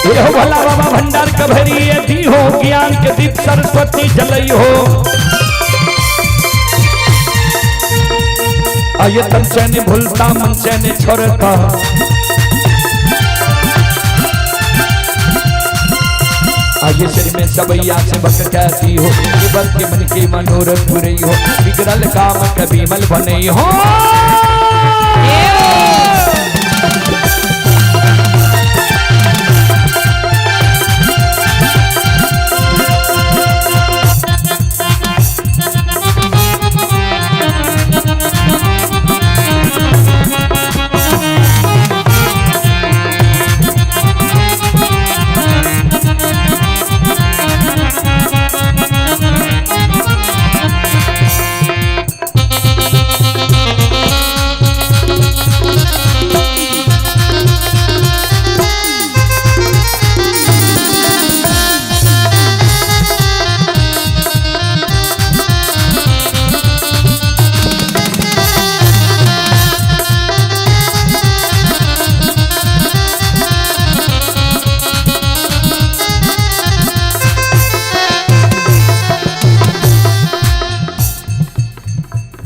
ये हो भोला बाबा भंडार कभेरी भी हो, ज्ञान के दीप सरस्वती जलई हो। आये तन से नहीं भूलता मन से नहीं छोड़ता, आये सिर में सबैया से बक कहती हो, बर के मन के मनोरथ पुरई हो, बिगड़ल काम कभी मल बनई हो।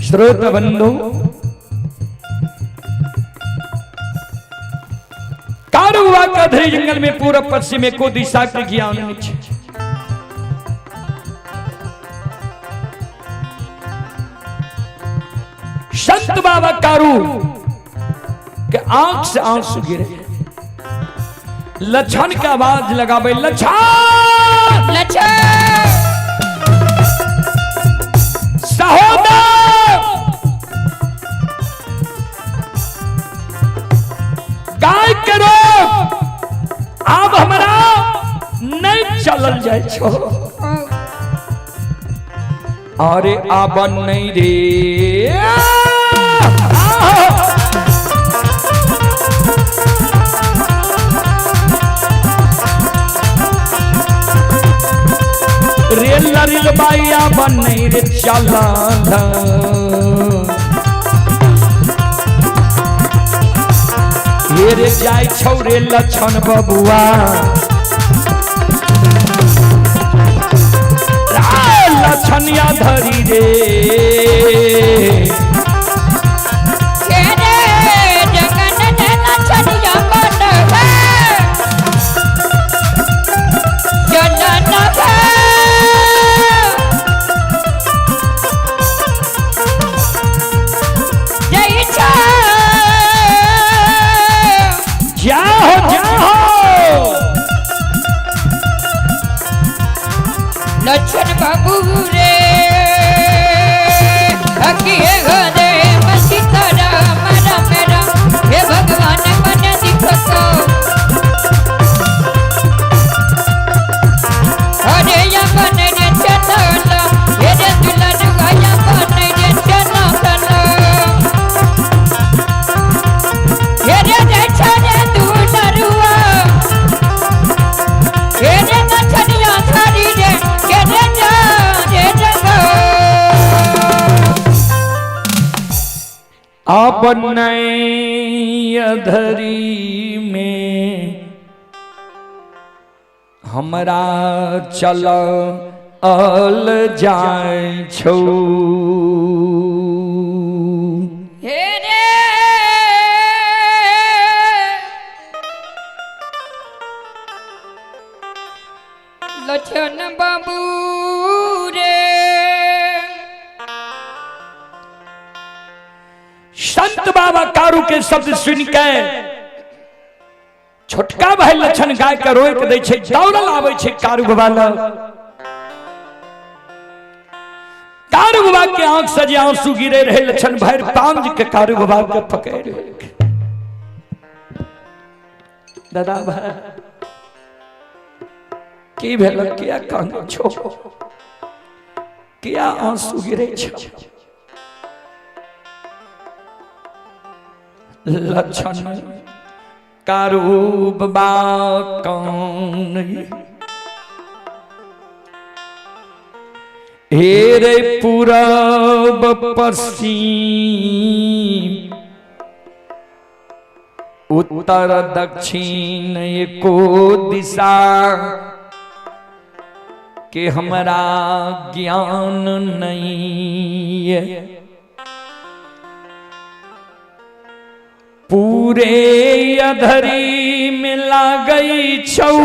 श्रोत बंधु कारुआ का अधरी जंगल में पूरब पश्चिम एको दिशा के ज्ञान नहीं छै। संत बाबा कारू के आंख से आंसू गिरे, लक्षण के आवाज लगावे, लक्षण लक्षण सहोदर, गाय के रोक, आब हमरा नहीं चलल जाय छो। अरे आब नहीं रे, रेल रेल बाइया बन रे चलल, हे रे जाय छौ रे लक्षण बबुआ, लक्षणिया धरी रे। जाओ जाओ लक्षण बाबू रे, अकिए घरे सीता राम राम राम, हे भगवान मन दिखतो। अरे या बन रे चल, हे रे दुल्हन या बन रे चल, हे रे रे छरे दुलरुआ, हे रे नछनिया थारी रे, हे रे जा रे जगो। अब नई अधरी में हमरा चल अल जाय छौ। हे रे लक्षण बाबू रे। संत बाबा कारू के शब्द सुन के छोटका भाई लक्षण गाय के रोक दै छै, दौड़ल आबै छै कारू बाबा लग। कारू बाबा के आंख से जे आंसू गिरे रहे, लक्षण भर पांज के कारू बाबा के पकड़। दादा भाई की भेल, किया कानै छो, किया आंसू गिरे छो? लक्षण कारू बाबा कौन हे रे, पूरब पश्चिम उत्तर दक्षिण एको दिशा के हमरा ज्ञान नहीं है। पूरे अधरी में लागई छौ,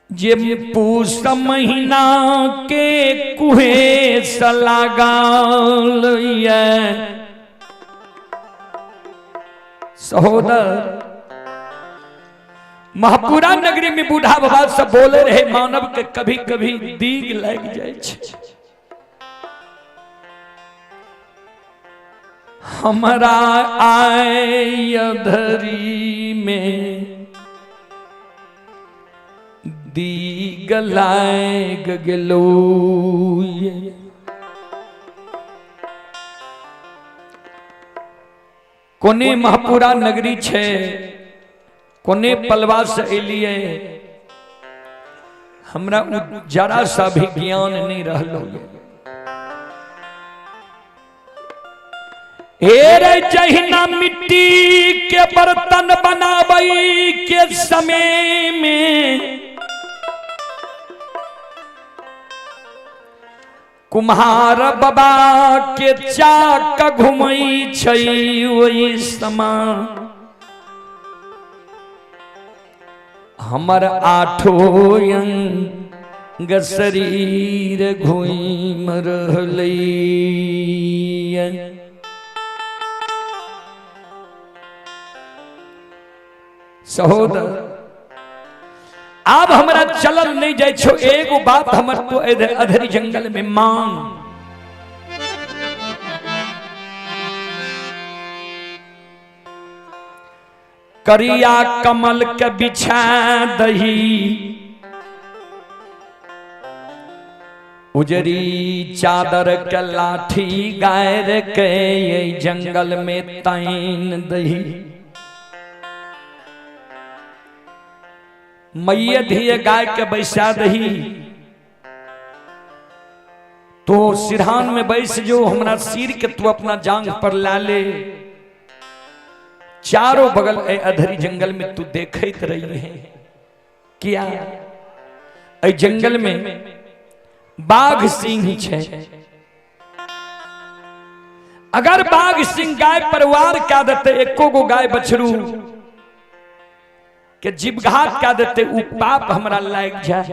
जे पूस महीना के कुहेस लागल ये। सहोदर, महापुरा नगरी में बूढ़ा बाबा सब बोले रहे, मानव के कभी कभी दीग लग जाए छे। हमरा आय अधरी में दीग लाग गेलो। कोने महापुरा नगरी छे, कोने पलवा से एलिए, हमरा उ जरा सा भी ज्ञान नहीं रहलो। हे रे जहिना मिट्टी के बर्तन बनाबै के समय में कुम्हार बाबा के चाक घुमै छै ओहि समान। हमर आठो अंग शरीर घुमि रहलै। सहोदर, आब हमरा चलल नहीं जाय छो, एगो बात हमर तो अधरी जंगल में मांग। करिया कमल के बिछा दही, उजरी चादर के लाठी गायर के जंगल में तैन दही। मैया धिये गाय के बैसा दही, तो सिरहान में बैस जो हमरा सिर के तू अपना जांग पर ला ले। चारों बगल ए अधरी जंगल में तू देखत रही है। किया ए जंगल में बाघ सिंह छे, अगर बाघ सिंह गाय परिवार क्या देते, एको गो गाय बछरू के जीवघात क्या देते, उ पाप हमरा लाग जाए।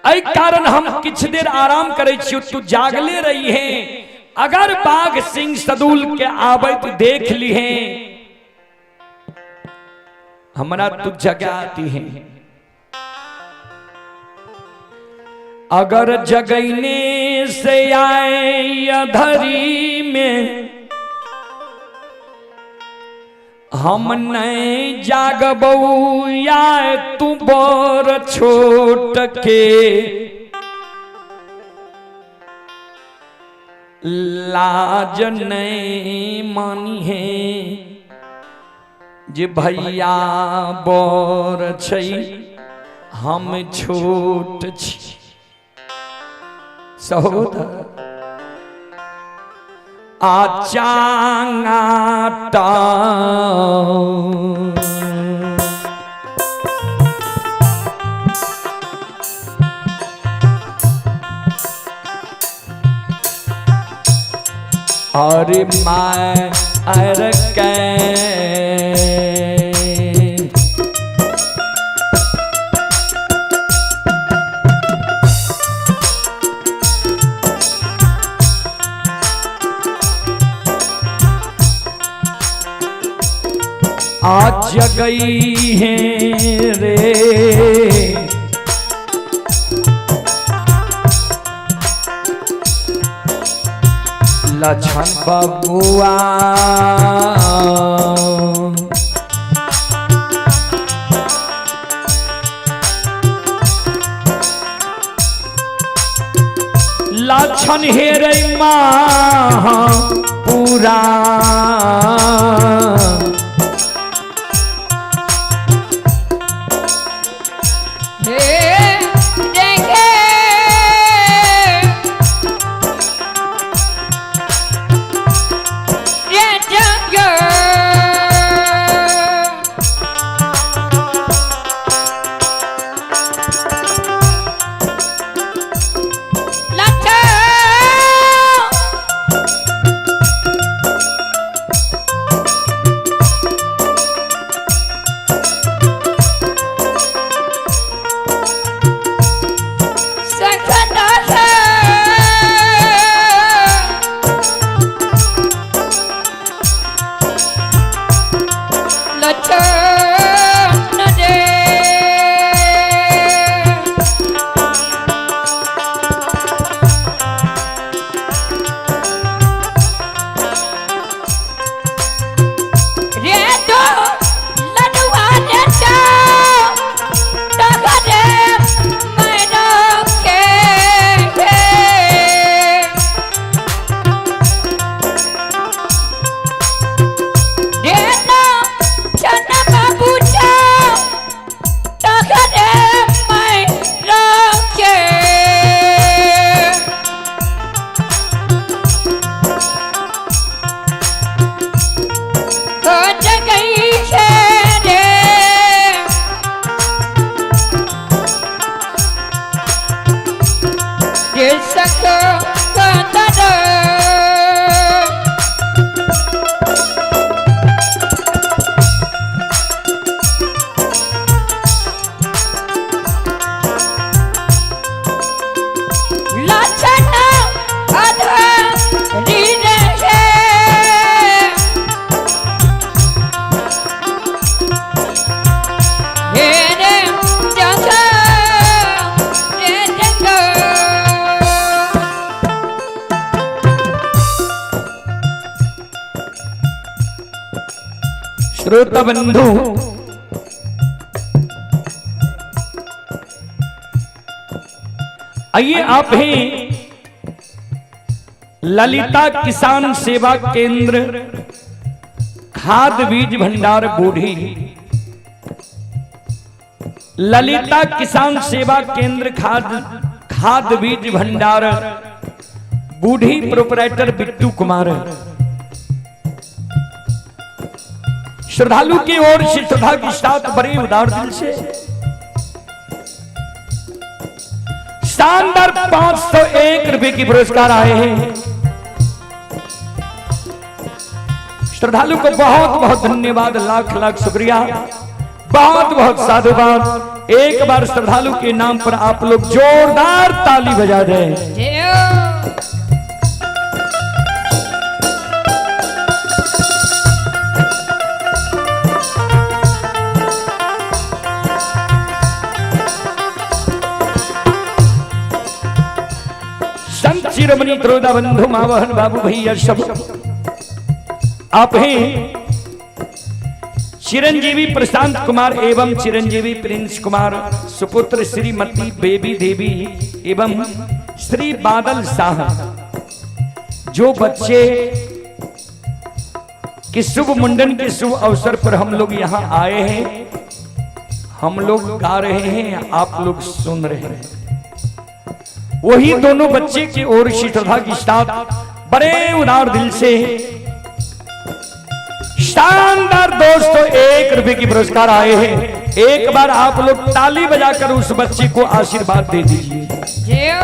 एहि कारण हम किछ देर आराम करे छियो, तू जागले रही है। अगर बाघ सिंह सदुल के आबैत देख ली है, हमरा तू जगाती है। अगर जगने से आए अधरी में, हम नहीं जागबौ या तू बर छोट के। लाज नहीं मानी है जे भैया बर छै हम छोट छी। सहोदर आचांगाटा और my अर के आज गई है रे। लक्ष्मण बबुआ लक्ष्मण हे रे माँ पूरा श्रोता बंधु, आइए आप हैं ललिता किसान सेवा केंद्र खाद बीज भंडार बूढ़ी। ललिता किसान सेवा केंद्र खाद खाद बीज भंडार बूढ़ी, प्रोपराइटर बिट्टू कुमार। श्रद्धालु की ओर से श्रद्धा के साथ बड़े उदार दिल से शानदार 501 रुपए की पुरस्कार आए हैं। श्रद्धालु को बहुत बहुत धन्यवाद, लाख लाख शुक्रिया, बहुत बहुत साधुवाद। एक बार श्रद्धालु के नाम पर आप लोग जोरदार ताली बजा दें। जय हो। संत शिरोमणि त्रोदा बंधु मावहन बाबू भैया सब आप हैं चिरंजीवी प्रशांत कुमार एवं चिरंजीवी प्रिंस कुमार, सुपुत्र श्रीमती बेबी देवी एवं श्री बादल शाह, जो बच्चे के शुभ मुंडन के शुभ अवसर पर हम लोग यहाँ आए हैं। हम लोग गा रहे हैं, आप लोग सुन रहे हैं। वही दोनों बच्चे की ओर से श्रद्धा के साथ बड़े उदार दिल से शानदार दोस्तों 1 रुपए की पुरस्कार आए हैं। एक बार आप लोग ताली बजाकर उस बच्चे को आशीर्वाद दे दीजिए। जय हो।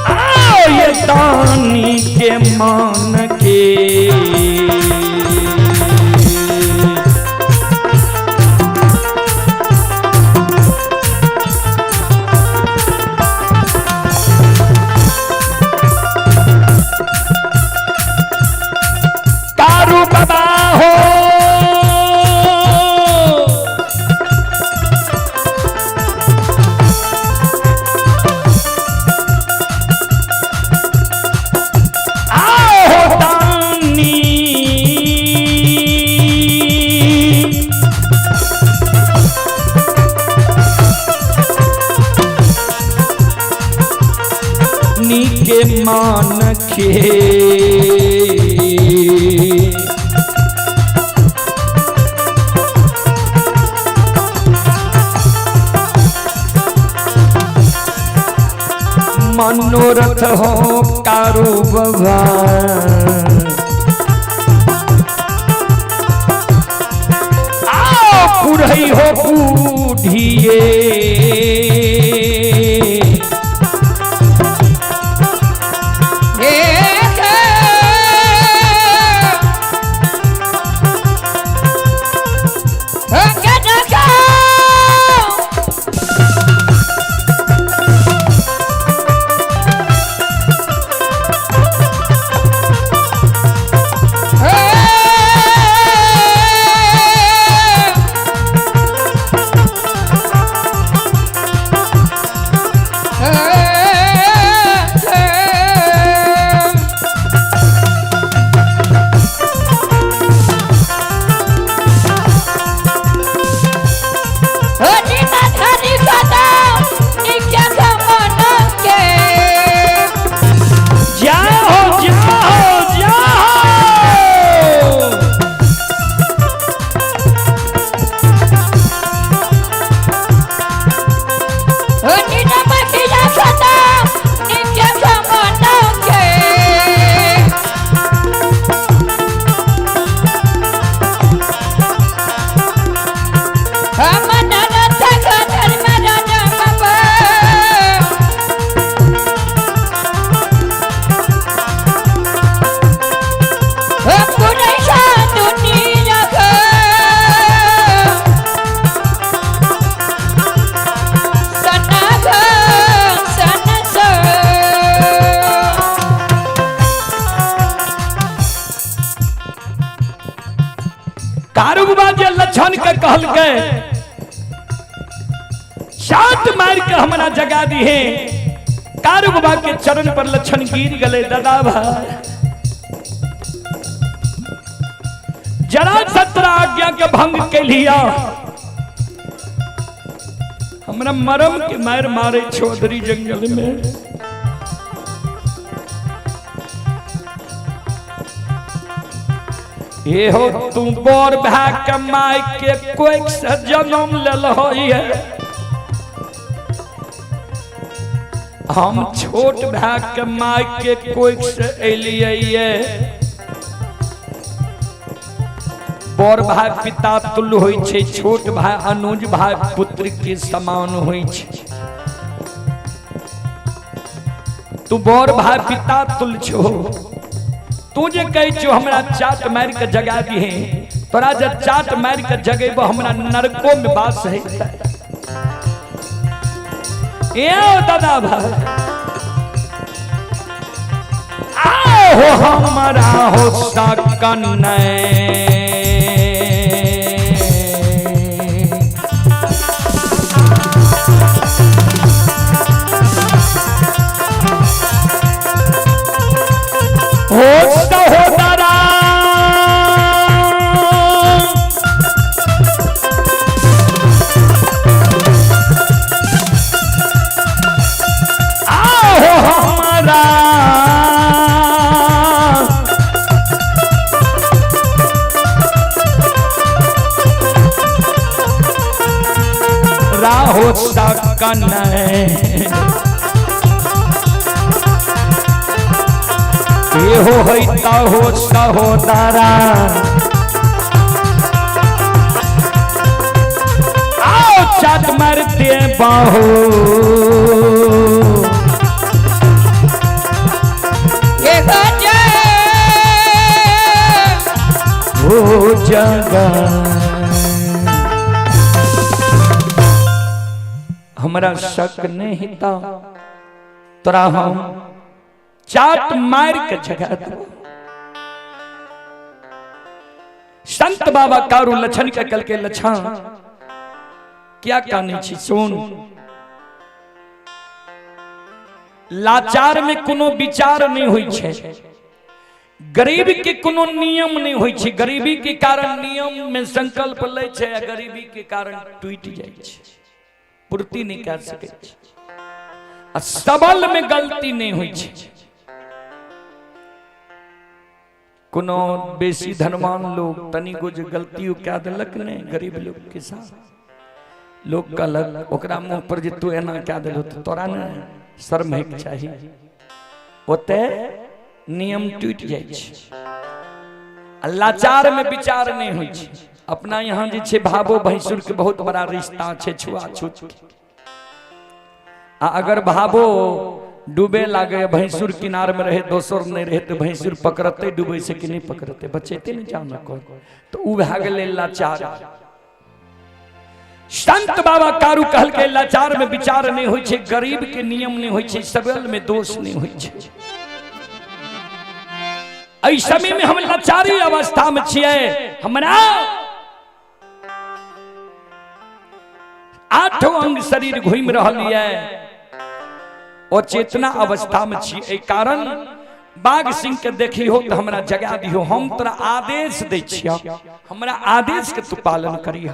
आओ ये दानी के मान के कारू बाबा हो, आओ दानी नी के मान के मनोरथ हो कारू बाबा, आओ पुरही हो बूढ़िए। जाओ जाओ जाओ। कारूबा जे लक्षण के कहल के चाट मार के हमरा जगा दी है। कारू बाबा के चरण पर लक्षण गिर गले। दादा भाई जरा सत्र आज्ञा के भंग के लिया, हमरा मरम के मार मारे चौधरी जंगल में। ये हो तू बोर भाग के माय के कोई से जन्म लेल है, हम छोट भाग के माय के कोई से एलिए। बड़ भाई पिता तुल्य होइ छै, छोट भाई अनुज भाई पुत्र के समान होइ छै। तू बड़ भाई पिता तुल्य छो, तू जे कहै छो हमरा चाट मारि के जगा दिहे, तोरा जे चाट मारि के जगेबो हमरा नरको में वास है। ए दादा भाई आओ हमरा हो सकन हो सहोदरा, आओ हमारा राहो सकन हो होता हो सहोदरा। आओ चाट मारते बाहू हो जगह। हमरा शक नहीं था तोरा हम चाट मार के जगा दो। संत बाबा कारू लछन के कल के लछन क्या कहने छी सुन, लाचार में कोनो विचार नहीं होई छे, गरीब के कोनो नियम नहीं होई छे। गरीबी के कारण नियम में संकल्प लै छे, आ गरीबी के कारण टूट जाय छे, पूर्ति नहीं कर सके छे। आ सबल में गलती नहीं होई छे। कोनो बेसी धनवान लोग तनिको जे गलती कए देलक ने गरीब लोग के साथ, लोग कहलक ओकरा मुंह पर जे तू एना कए देलहो तो तोरा ने शर्म होइके चाही। ओते नियम टूटि जाइ छै। आ लाचार में विचार नहीं होइ छै। अपना यहाँ जे छै भावो भैंसुर के बहुत बड़ा रिश्ता छै छुआछूत के। आ अगर भावो डूबे लागे, भैंसुर किनार में रहे दोसर नहीं रहे, तो भैंसुर पकड़ते डूबे से कि नहीं पकड़ते, बचेते नहीं जाना कौन, तो उ भए गेलै लाचार। संत बाबा कारू कहल के लाचार में विचार नहीं होइ छै, गरीब के नियम नहीं होइ छै, सबल में दोष नहीं होइ छै। एहि समय में हम लाचारी अवस्था में छियै, हमरा आठों अंग शरीर घूमि रहल ये, अचेतना अवस्था में छी। एहि कारण बाघ सिंह के देखी हो तो हमरा जगा दिहो, हम तोरा आदेश दै छियह, हमरा आदेश के तू पालन करीह।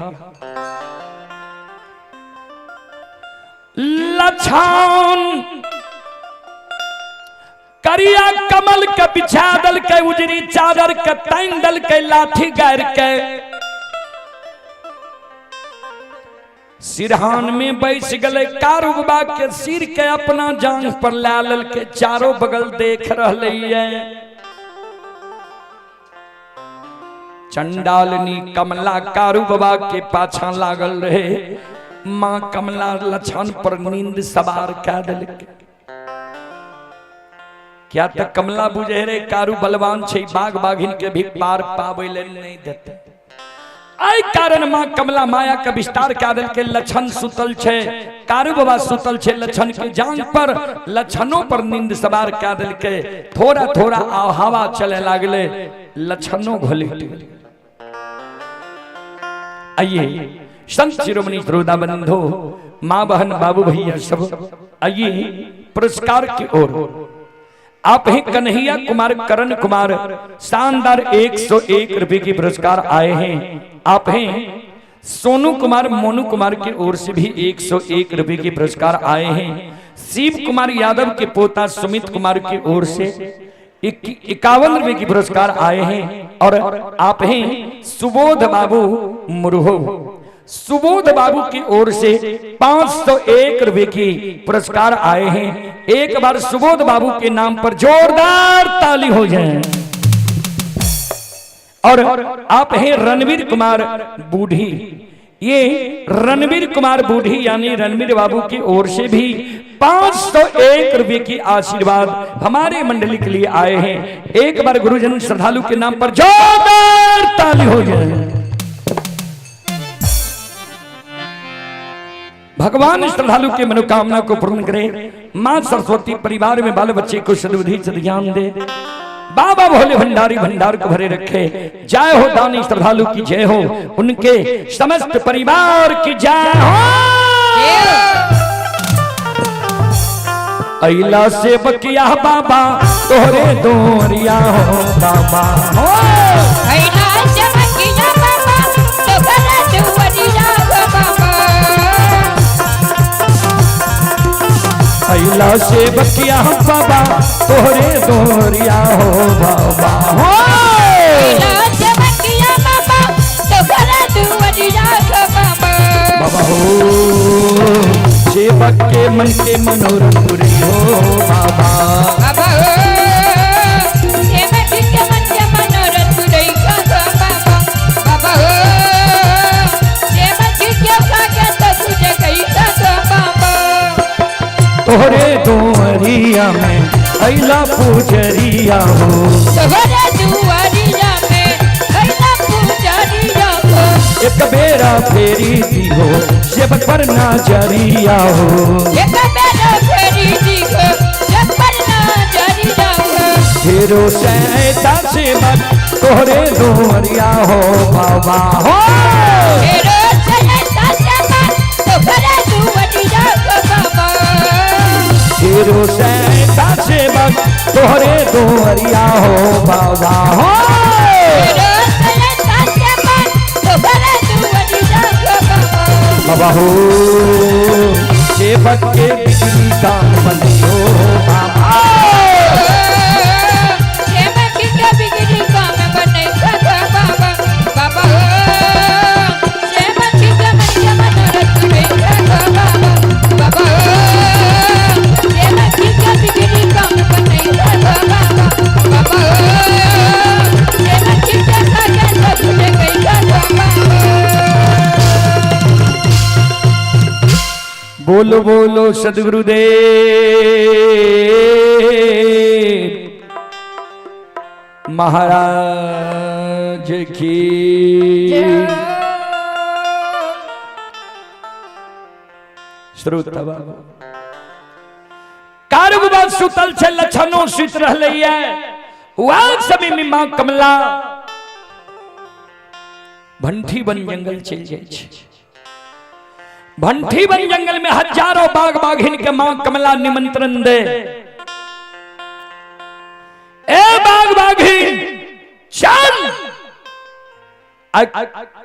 लछन करिया कमल के बिछा दल के, उजरी चादर के ताइन दल के, लाठी गार के सिरहान में बैस गले। कारू बाबा के सिर के अपना जांघ पर ला लल के चारों बगल देख रहले ये। चंडालनी कमला कारू बाबा के पाछा लागल रहे। मां कमला लछन पर नींद सवार कह दिल। क्या तक कमला बुझे रे कारू बलवान छे, बाघ बाघिन के भी पार पावे ले नहीं देते। आई कारण मां कमला माया के विस्तार कह दिल के लछन सुतल छे, कारू बाबा सुतल छे लछन के जांग पर, लछनों पर नींद सवार कह दिल के। थोड़ा थोड़ा हवा चले लागले, लछनों घोलिट गेल। आइए संत शिरोमणि श्रोता बंधु, माँ बहन बाबू भैया सब आइए पुरस्कार की ओर। आप ही कन्हैया कुमार करण कुमार शानदार 101 रुपए के पुरस्कार आए हैं। आप हैं सोनू कुमार मोनू कुमार की ओर से भी 101 रुपए के पुरस्कार आए हैं। शिव कुमार यादव के पोता सुमित कुमार की ओर से 51 रुपए के पुरस्कार आए हैं। और आप हैं सुबोध बाबू मुरहो, सुबोध बाबू की ओर से 501 रुपए की पुरस्कार आए हैं। एक बार सुबोध बाबू के नाम पर जोरदार ताली हो जाए। और आप हैं रणवीर कुमार बूढ़ी, ये रणवीर कुमार बूढ़ी यानी रणवीर बाबू की ओर से भी 501 रुपए की आशीर्वाद हमारे मंडली के लिए आए हैं। एक बार गुरुजन श्रद्धालु के नाम पर जोरदार ताली हो जाए। भगवान श्रद्धालु के मनोकामना को पूर्ण करे। माँ सरस्वती परिवार में बाल बच्चे को सद्बुद्धि सद्ज्ञान दे। बाबा भोले भंडारी भंडार को भरे रखे। जय हो दानी श्रद्धालु की जय हो, उनके समस्त परिवार की जय हो। अइला से बकिया बाबा तोहरे दोरिया हो बाबा हो। अइला से बकिया बाबा तोहरे दुआरिया हो बाबा। अइला से बकिया बाबा तोहरे दोरिया हो बाबा हो। अइला से बकिया बाबा तोहरे दुआरिया हो बाबा। बाबा हो, सेवक के मन के मनोरथ पूरी हो बाबा। बाबा हो, सेवक के मन के मनोरथ पुरई हो बाबा। बाबा हो, सेवक के भाग्य तो पूज गई हो बाबा। तोहरे दुआरिया में अइला पुजरिया हो। तोहरे दुआरिया में अइला पुजरिया हो। एक बेरा फेरी दी हो सेवक पर नजरिया हो। एक बेरा फेरी दी हो सेवक पर नजरिया हो। फेरो सैता सेवक तोहरे दुआरिया हो बाबा हो। फेरो सैता सेवक तोहरे दुआरिया हो बाबा। फेरो सैता सेवक तोहरे दुआरिया हो बाबा हो। फेरो सैता सेवक तोहरे दुआरिया हो बाबा। बाबा हो, सेवक के बिजली काम बने हो बाबा। सेवक के बिगड़ी काम बने हो बाबा। बाबा हो, सेवक के मन के मनोरथ पूरे हो बाबा। बाबा हो, सेवक के बिगड़ी काम बने हो बाबा। बाबा हो, सेवक के भाग्य तो पूरे गई हो बाबा। बोलो बोलो सदगुरुदेव महाराज की। श्रोता बाबा कारू बाबा सुतल छे, लछनो सुत रहले है। वह समय में मां कमला भंठी बन जंगल चल जाय छे। भंठी बन जंगल में हजारों बाघ बाघिन के मां कमला निमंत्रण दे, ए बाघ बाघिन चल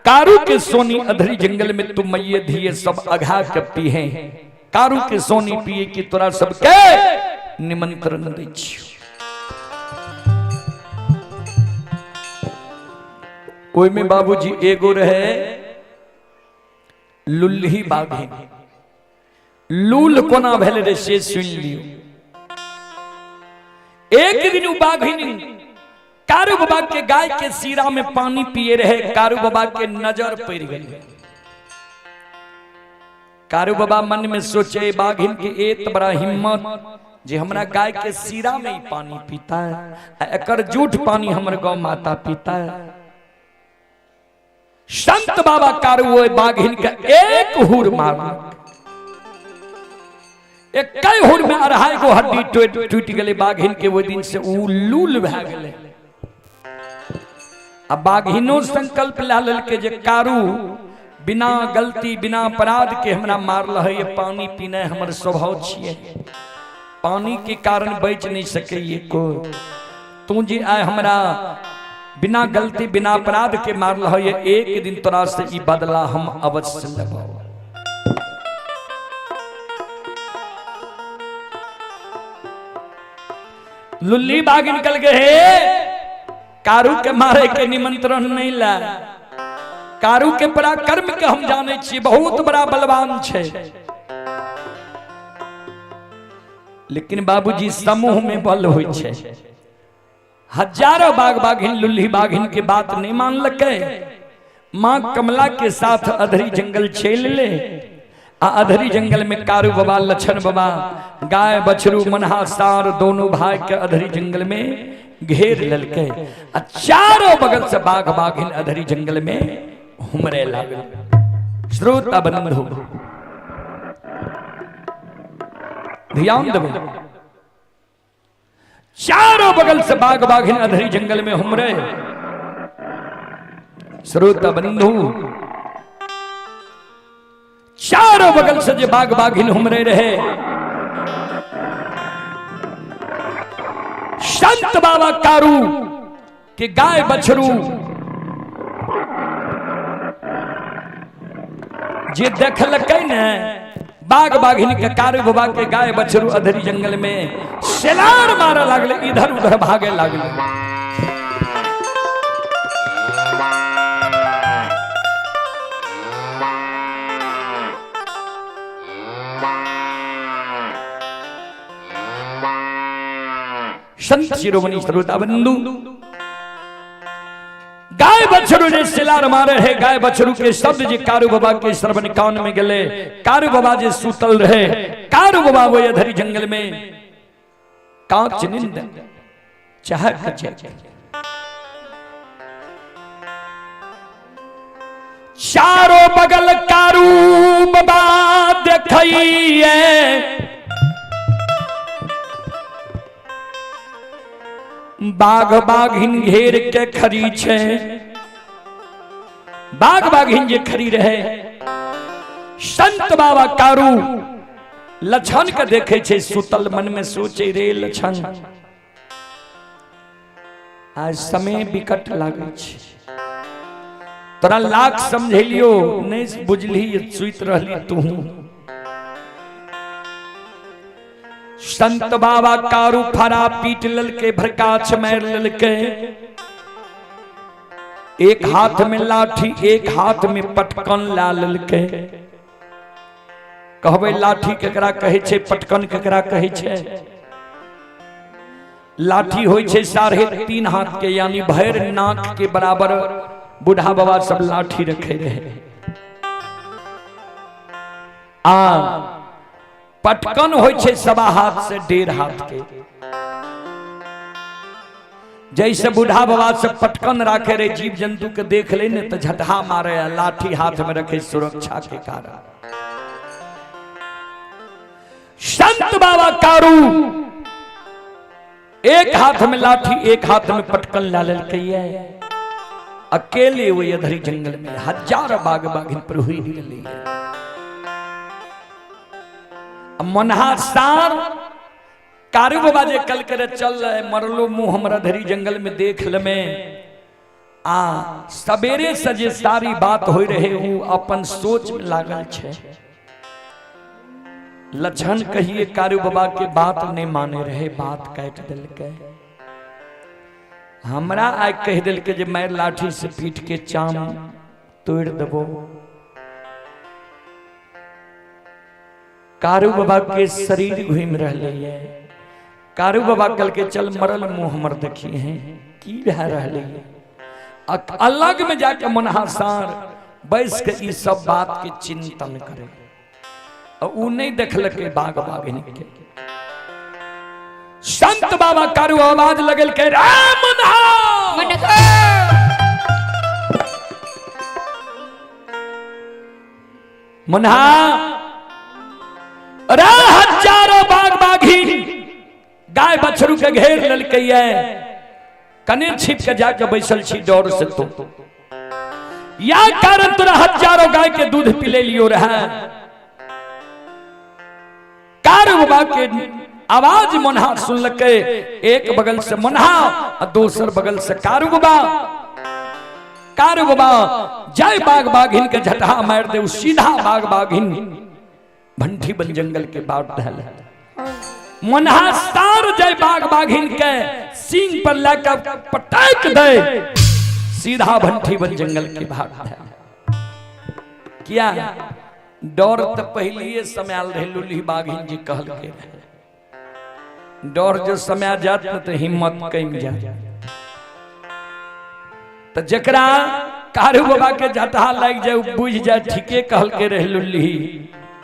कारू के सोनी अधरी जंगल में तुम मैये धीये सब अघा के पीहे। कारू के सोनी पिए की तोरा सबके निमंत्रण दै छियौ। ओहिमे बाबूजी एगो रहे लुल्ही बाघिन। लूल कोना भेल रे से सुन लियो। एक दिन उ बाघिन कारू बाबा के गाय के सीरा में पानी पिए रहे। कारू बाबा के नजर पड़ गई। कारू बाबा मन में सोचे बाघिन के एत बड़ा हिम्मत जे हमरा गाय के सीरा में ही पानी पीता है, एकर जूठ पानी हमर गौ माता पीता है। संत बाबा कारू ओहि बाघिन के एक हुर मारलक। एक हुर में अढ़ाई गो हड्डी टूटि गेलै बाघिन के। ओहि दिन से उ लूल भए गेलै। आ बाघिनो संकल्प लए लेलकै जे कारू बिना गलती बिना अपराध के हमरा मारल है। पानी पीना हमर स्वभाव छियै, पानी के कारण बच नहीं सकैए कोई। तू जे आय हमरा बिना गलती बिना अपराध के मारल है, एक दिन तोरा से ई बदला हम अवश्य लेबो। लुल्ली बाग निकल गए, कारू के मारे के निमंत्रण नहीं ला। कारू के पराक्रम के हम जाने छी, बहुत बड़ा बलवान छे, लेकिन बाबूजी समूह में बल होइ छे। हजारों बाघ बाघिन लुल्ली बाघिन के बात नहीं मानलकै, माँ कमला के साथ अधरी जंगल छेल ले। आ अधरी जंगल में कारू बाबा लछन बाबा गाय बछरू मनहा सार दोनों भाई के अधरी जंगल में घेर ललकै। आ चारों बगल से बाघ बाघिन अधरी जंगल में हुमरे लागल। श्रोता बंधु ध्यान देबै, चारों बगल से बाघ बाघिन अधरी जंगल में हुमरे। श्रोता बंधु चारों बगल से जे बाघ बाघिन हुमरे रहे, संत बाबा कारू के गाय बछरू जे देखलकै ने बाघ बाघिन के कारू बाबा के गाय बछरू अधरी जंगल में सेलार मारे लागले, इधर उधर भागे लागले। संत शिरोमणि श्रोता बंधु गाय बछरू ने सिलार मारे है, गाय बछरू के शब्द जे कारू बाबा के श्रवण कान में गले। कारू बाबा जे सुतल रहे, कारू बाबा वो अधरी जंगल में कांच निंद चहक चहक चारों बगल कारू बाबा देखिए, बाघ बाघिन घेर के खरी छे। बाघ बाघिन जे खरी रहे, संत बाबा कारू लछन के देखे छे सुतल, मन में सोचे रे लछन आज समय विकट लागे छे, तोरा लाख समझेलियो नहीं बुझली, सुत रहली तू। संत बाबा कारू फरा पीट ललके, भरकाछ मार ललके, एक हाथ में लाठी एक हाथ में पटकन ला ललके। कहबै लाठी केकरा कहै छे, पटकन केकरा कहै छे? लाठी होइ छे 3.5 हाथ के, यानी भर नाक के बराबर बूढ़ा बाबा सब लाठी रखे रहे। आ पटकन होइ छे 1.25 हाथ से 1.5 हाथ के। जैसे बूढ़ा बाबा सब पटकन राखे रहे, जीव जंतु के देख ले ने तो झटहा मारे, लाठी हाथ में रखे सुरक्षा के कारण। संत बाबा कारू एक हाथ में लाठी एक हाथ में पटकन ला ललकै, अकेले वो अधरी जंगल में हजार बाघ बाघिन पर हुई निकली। मनहा सार कारू बाबा जे कल करे चल रहे मरलो मुंह हमरा धरी जंगल में देख लमे। आ सवेरे से जे सारी बात हो रहे हूं अपन सोच में लागल छे। लछन कहिए कारू बाबा के बात नहीं माने रहे, बात काट दिलकै। हमरा आइ कह दिलकै जे मैं लाठी से पीट के चाम तोड़ देबो। कारू बाबा के शरीर घूम रहे है। कारू बाबा कल के चल मरल मुंह हमर देखी है की भए रहले है। अलग में जाके मनहासार बैस के ई सब बात के चिंतन करे। उ नहीं देखलकै बाघ बाघिन के। संत बाबा कारू आवाज लगल के राम मनहा मनहा मनहा रे हजारों बाघ बाघिन गाय बछरू के घेर ललकै है, कने छिप के जाके बैसल छी डर से। तो या कारण तोरा हजारों गाय के दूध पिले लियो रहा। कारू बाबा के आवाज मोनहा सुनलकै, एक बगल से मोनहा आ दोसर बगल से कारू बाबा। कारू बाबा जय बाघ बाघिन के झटहा मार दे, सीधा बाघ बाघिन भंठी बन जंगल के बाट ढल। मोनहा सार जय बाघ बाघिन के सींग पर लाकर पटक दे, सीधा भंठी बन जंगल के भाग ढल। किया डर तो पहले समय आल रहे लुल्ही बाघिन जी कहल के रहे, डर जो समय जात न तो हिम्मत कम जात। तो जकरा कारू बाबा के झटहा लाग जाए बुझ जाए ठीके कहल के रहे लुल्ही,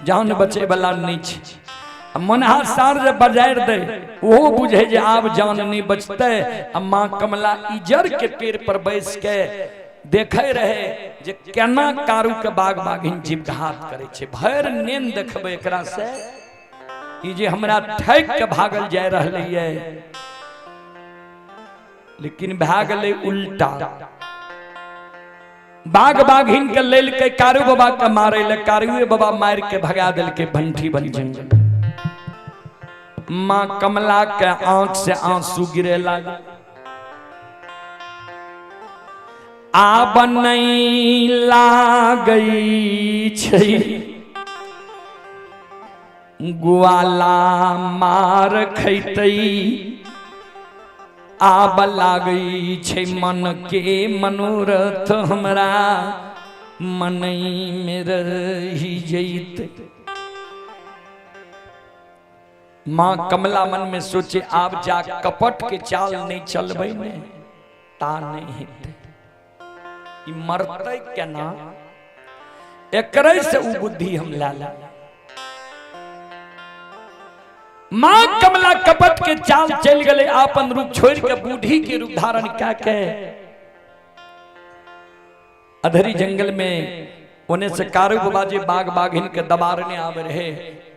जान बचे वाला नहीं छे। मनहा सार जे बजारि दे ओहो बुझे जे आब जान नहीं बचते। आ माँ कमला इजर के पेड़ पर बैस के देखे रहे जे केना कारू के बाघ बाघिन जीव घात करे छे। भरि नेन देखबै एकरा से ई जे हमरा ठकि के भागल जाय रहलै ये, लेकिन भए गेलै उल्टा। बाघ बाघिन के लेलकै कारू बाबा के मारे ले, कारूए बाबा मार के भगा देलकै भंठी बन जंगल। माँ कमला के आंख से आंसू गिरे लागल। आब नहीं लागै छै ग्वाला मार खैतै, आब लागै छै मन के मनोरथ हमरा मनई में रही जैतै। माँ कमला मन में सोचे आब जा कपट के चाल नहीं चलबै ने ता नहीं हेतै, ई मरतै केना, एकरे से उ बुद्धि हम ला ला। माँ कमला कपट के चाल चल गए, आपन रूप छोड़ के बूढ़ी के रूप धारण क्या के अधरी जंगल में ओने से कारू बाबा जी बाघ बाघिन के दबारने आवे रहे,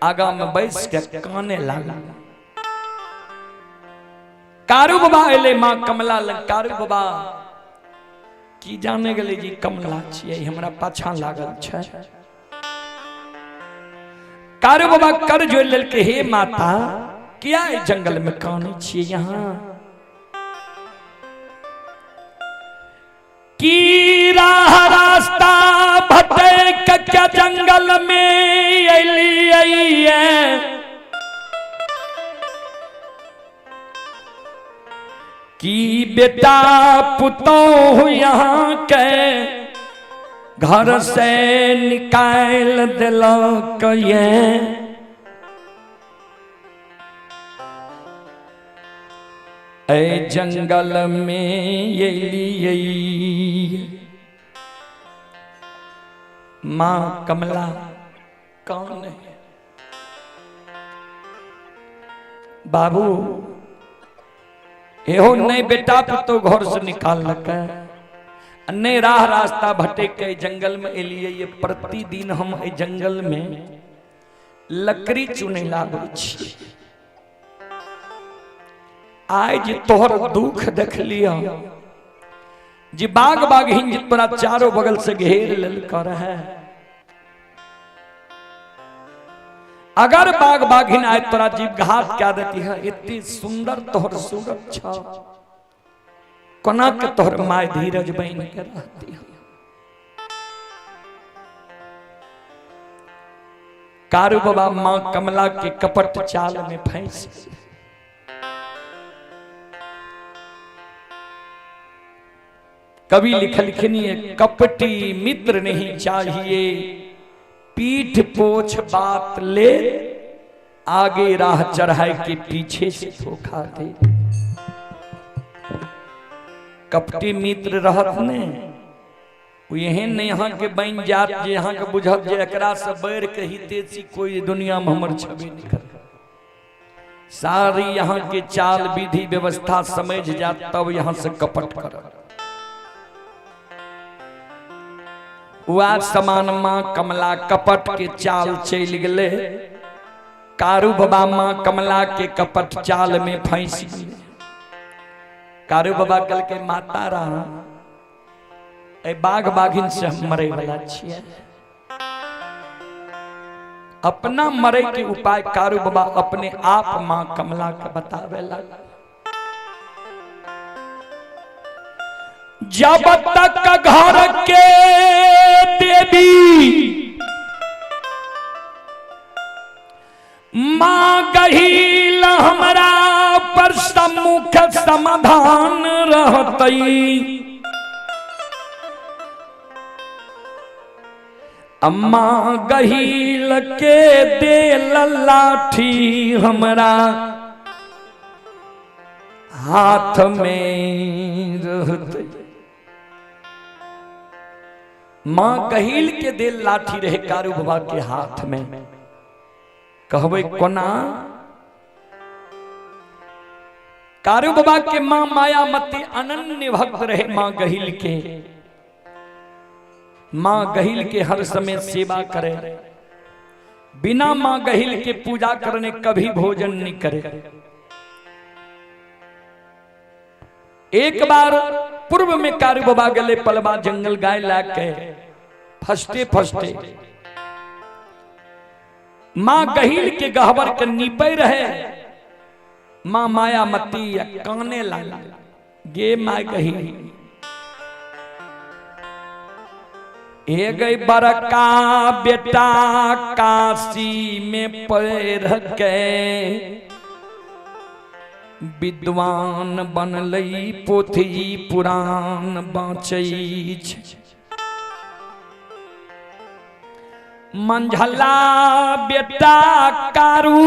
आगा में बैस के काने लागा। कारू बाबा एले माँ कमला लग, कारू बाबा की जाने गेले जी कमला छियै हमरा पाछा लागल छै। कारू बाबा कर जोड़ लेलकै, हे माता किया एहि जंगल में कानै छियै यहाँ? की राह रास्ता भटक के जंगल में एलियै, की बेटा पुतोह यहाँ के घर से निकाल दिलक ये। ऐ जंगल में एलियै। माँ कमला कौन है बाबू? एहो नहीं बेटा पुतो घर से निकाल लकै, नहीं राह रास्ता भटक के जंगल में एलियै। ये प्रतिदिन हम एहि जंगल में लकड़ी चुनै लाबै छी। आइ जे तोहर दुख देखलियह जे बाघ बाघिन जे तोरा चारो बगल से घेर लेलक रहे, अगर बाघ बाघिन आए तोरा जीव घात क्या देती है। इतनी सुंदर तोहर सूरत छ, कोना के तोहर my धीरज बन के रहती है। कारू बाबा माँ कमला के कपट चाल में फंस कवि लिखलखिन है, कपटी मित्र नहीं चाहिए, पीठ पोछ बात ले, आगे राह चढ़ाए के पीछे से धोखा दे। कपटी मित्र रहत ने ओ एहन नहीं यहाँ के बन जात जे यहाँ के बुझत जे एकरा से बढ़ के हितेशी कोई दुनिया में हमर छबे नहीं कर। सारी यहाँ के चाल विधि व्यवस्था समझ जात तब यहाँ से कपट कर। वह समान माँ कमला कपट के चाल चल गए, कारू बाबा माँ कमला के कपट चाल में फंस गए। कारू बाबा कल के माता रहा ए बाघ बाघिन से हम मरे वाला छियै। अपना मरे के उपाय कारू बाबा अपने आप मां कमला के बतावे लगा। जब तक घर के देवी मां गहील हमरा पर सम्मुख समाधान रहतई, अम्मा गहील के देल लाठी हमरा हाथ में रहतई। मां गहील के देल लाठी रहे कारू बाबा के हाथ में। कहबै कोना? कारू बाबा के मां मायामती अनन्य भक्त रहे मां गहील के। मां गहील के हर समय सेवा करे, बिना मां गहील के पूजा करने कभी भोजन नहीं करे। एक बार पूर्व में कारू बाबा गले पलवा जंगल गाय ला के फसते फसते मां गहील के गहबर के नीपे रहे। मां मायामती काने लाला, गे मां गहील ए गई बड़का बेटा काशी में पैर के विद्वान बनलई पोथी पुराण बाँचै छै। मंझला बेटा कारू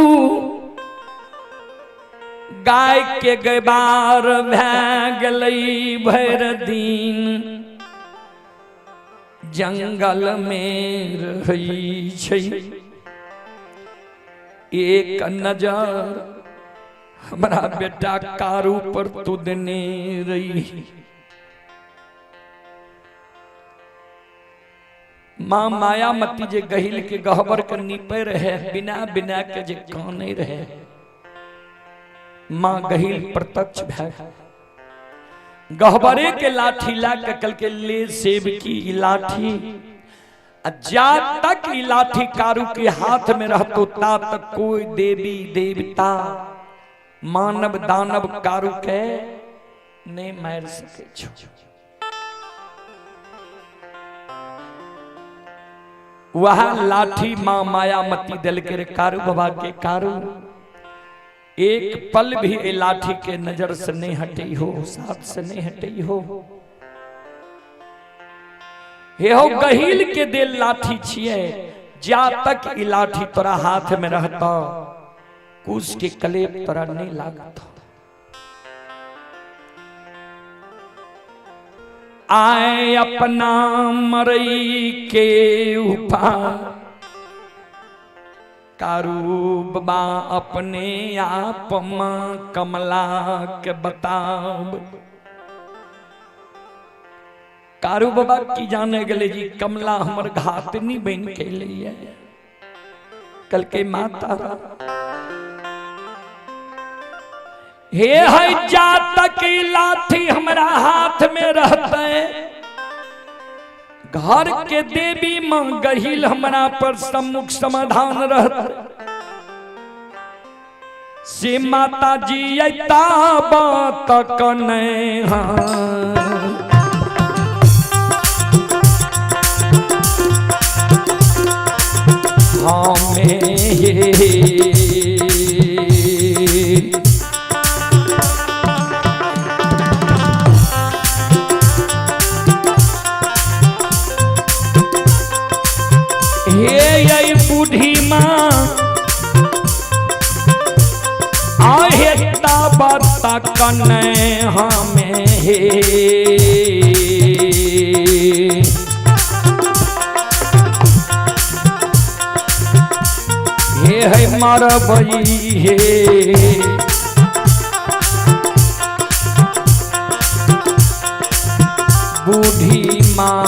गाय के गैबार भै गेलई भरि दिन जंगल में रहै छै। एक नजर हमरा बेटा कारू पर तू देने रही। मां मायामती जे गहिल के गहबर के नीपे रहे, बिना बिना के जे काने रहे, मां गहिल प्रत्यक्ष भै गहबरे के लाठी ला के कल के ले सेब की लाठी, जा तक ई लाठी कारू के हाथ में रहतो ता तक कोई देवी देवता मानव दानव कारू के नहीं मार सके छो। वह लाठी मां मायामती दिल के कारू बाबा के, कारू एक पल भी ए लाठी के नजर से नहीं हटी हो, साथ से नहीं हटी हो। हे हो गहील के दिल लाठी छिए, जा तक ई लाठी तोरा हाथ में रहता कुश के कलेप तोरा नहीं लागत। आए अपना मरई के उपाय कारू बाबा अपने आप मां कमला के बताब। कारू बाबा की जाने गले जी कमला हमर घातनी बन के लिए कल के माता हे है जा तक लाठी हमरा हाथ में रहते घर के देवी मां गहिल हमरा पर सम्मुख समाधान रहते। से माता जी अता बात कने हमें हे बूढ़ी माँ आहे तब कने हमें हे हे मरबई हे बूढ़ी माँ।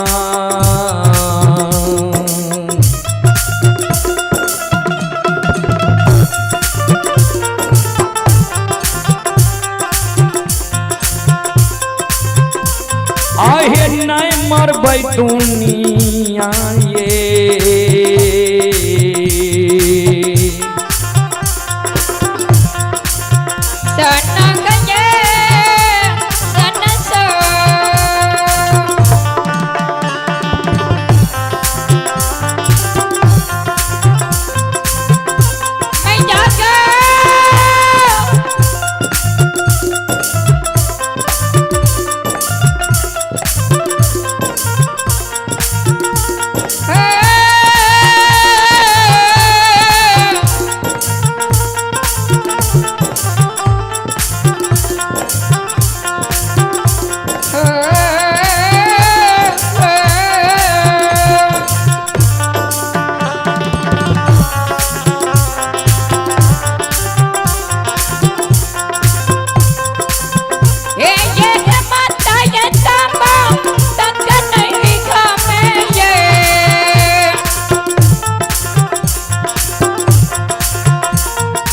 आहे नहीं मारबै दुनिया ये। सना गये सना सो। मैं जागा ये ये माता ये तांबा तक नहीं खामे ये।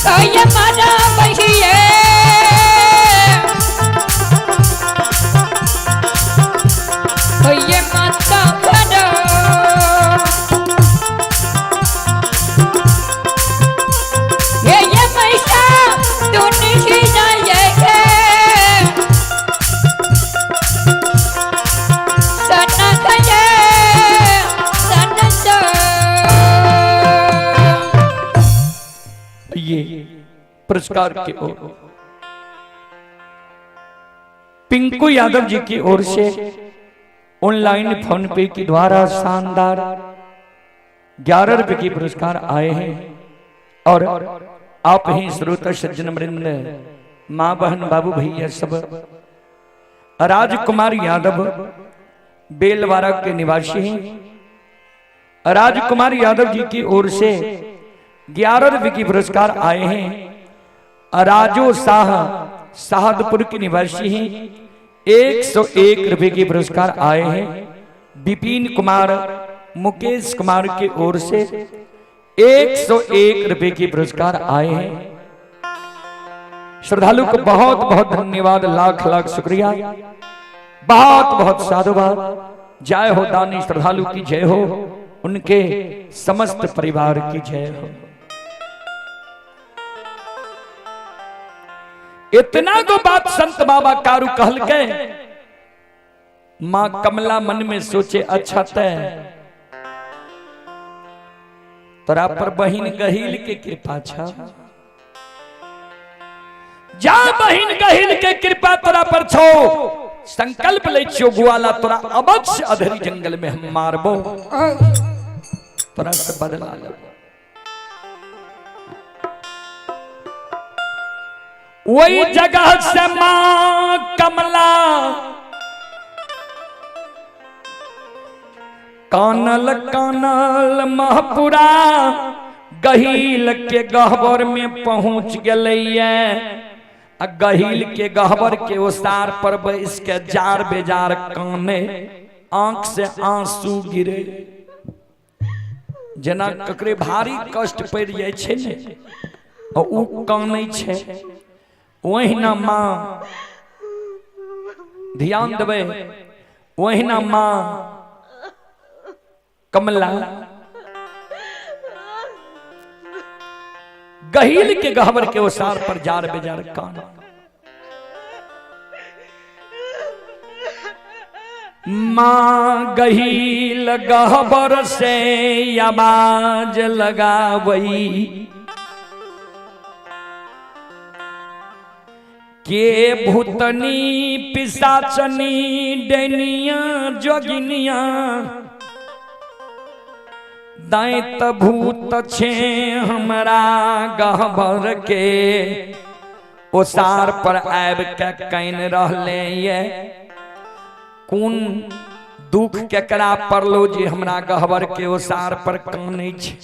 तो ये मारा बहिए तो ये माता करो। ये पैसा तू नहीं जाएगा सना गये सना सो। ये पुरस्कार की ओर पिंकू यादव जी की ओर से ऑनलाइन फोन पे के द्वारा शानदार 11 रुपए के पुरस्कार आए हैं। और आप ही श्रोता सज्जन वृंद, माँ बहन बाबू भैया सब, राजकुमार यादव बेलवारा के निवासी हैं। राजकुमार यादव जी की ओर से 11 रुपए के पुरस्कार आए हैं। राजू शाह साहदपुर के निवासी हैं, 101 रुपए के पुरस्कार आए हैं। विपिन कुमार मुकेश कुमार की ओर से 101 रुपए के पुरस्कार आए हैं। श्रद्धालु को बहुत बहुत धन्यवाद, लाख लाख शुक्रिया, बहुत बहुत साधुवाद। जय हो दानी श्रद्धालु की जय हो, उनके समस्त परिवार की जय हो। इतना को बात संत बाबा कारू कहल के मां कमला मन में सोचे, अच्छा तय तोरा पर बहिन गहिल के कृपा छा, जा बहिन गहिल के कृपा तोरा पर छो, संकल्प ले छियो गुआला तोरा अवश्य अधरी जंगल में हम मारबो, तोरा से बदला लेबो। वही जगह से मां कमला कानल कानल महपुरा गहील के गहबर में पहुंच गलैया। आ गहील के गहबर के ओसार पर बैस के जार बेजार काने, आंख से आंसू गिरे, जेना ककरे भारी कष्ट पड़ जाए छे ने आ उ कानै छे, ओहिना मां ध्यान देबै, ओहिना मां कमला गहील के गहबर के ओसार पर जार बेजार कान। मां गहील गहबर से आवाज लगावई के भूतनी पिशाचनी डैनिया जोगिनिया दैत भूत छे हमरा गहबर के ओसार पर आबि के can रहले ये, कोन दुख केकरा पड़लो जे हमरा गहबर के ओसार पर कानै छै,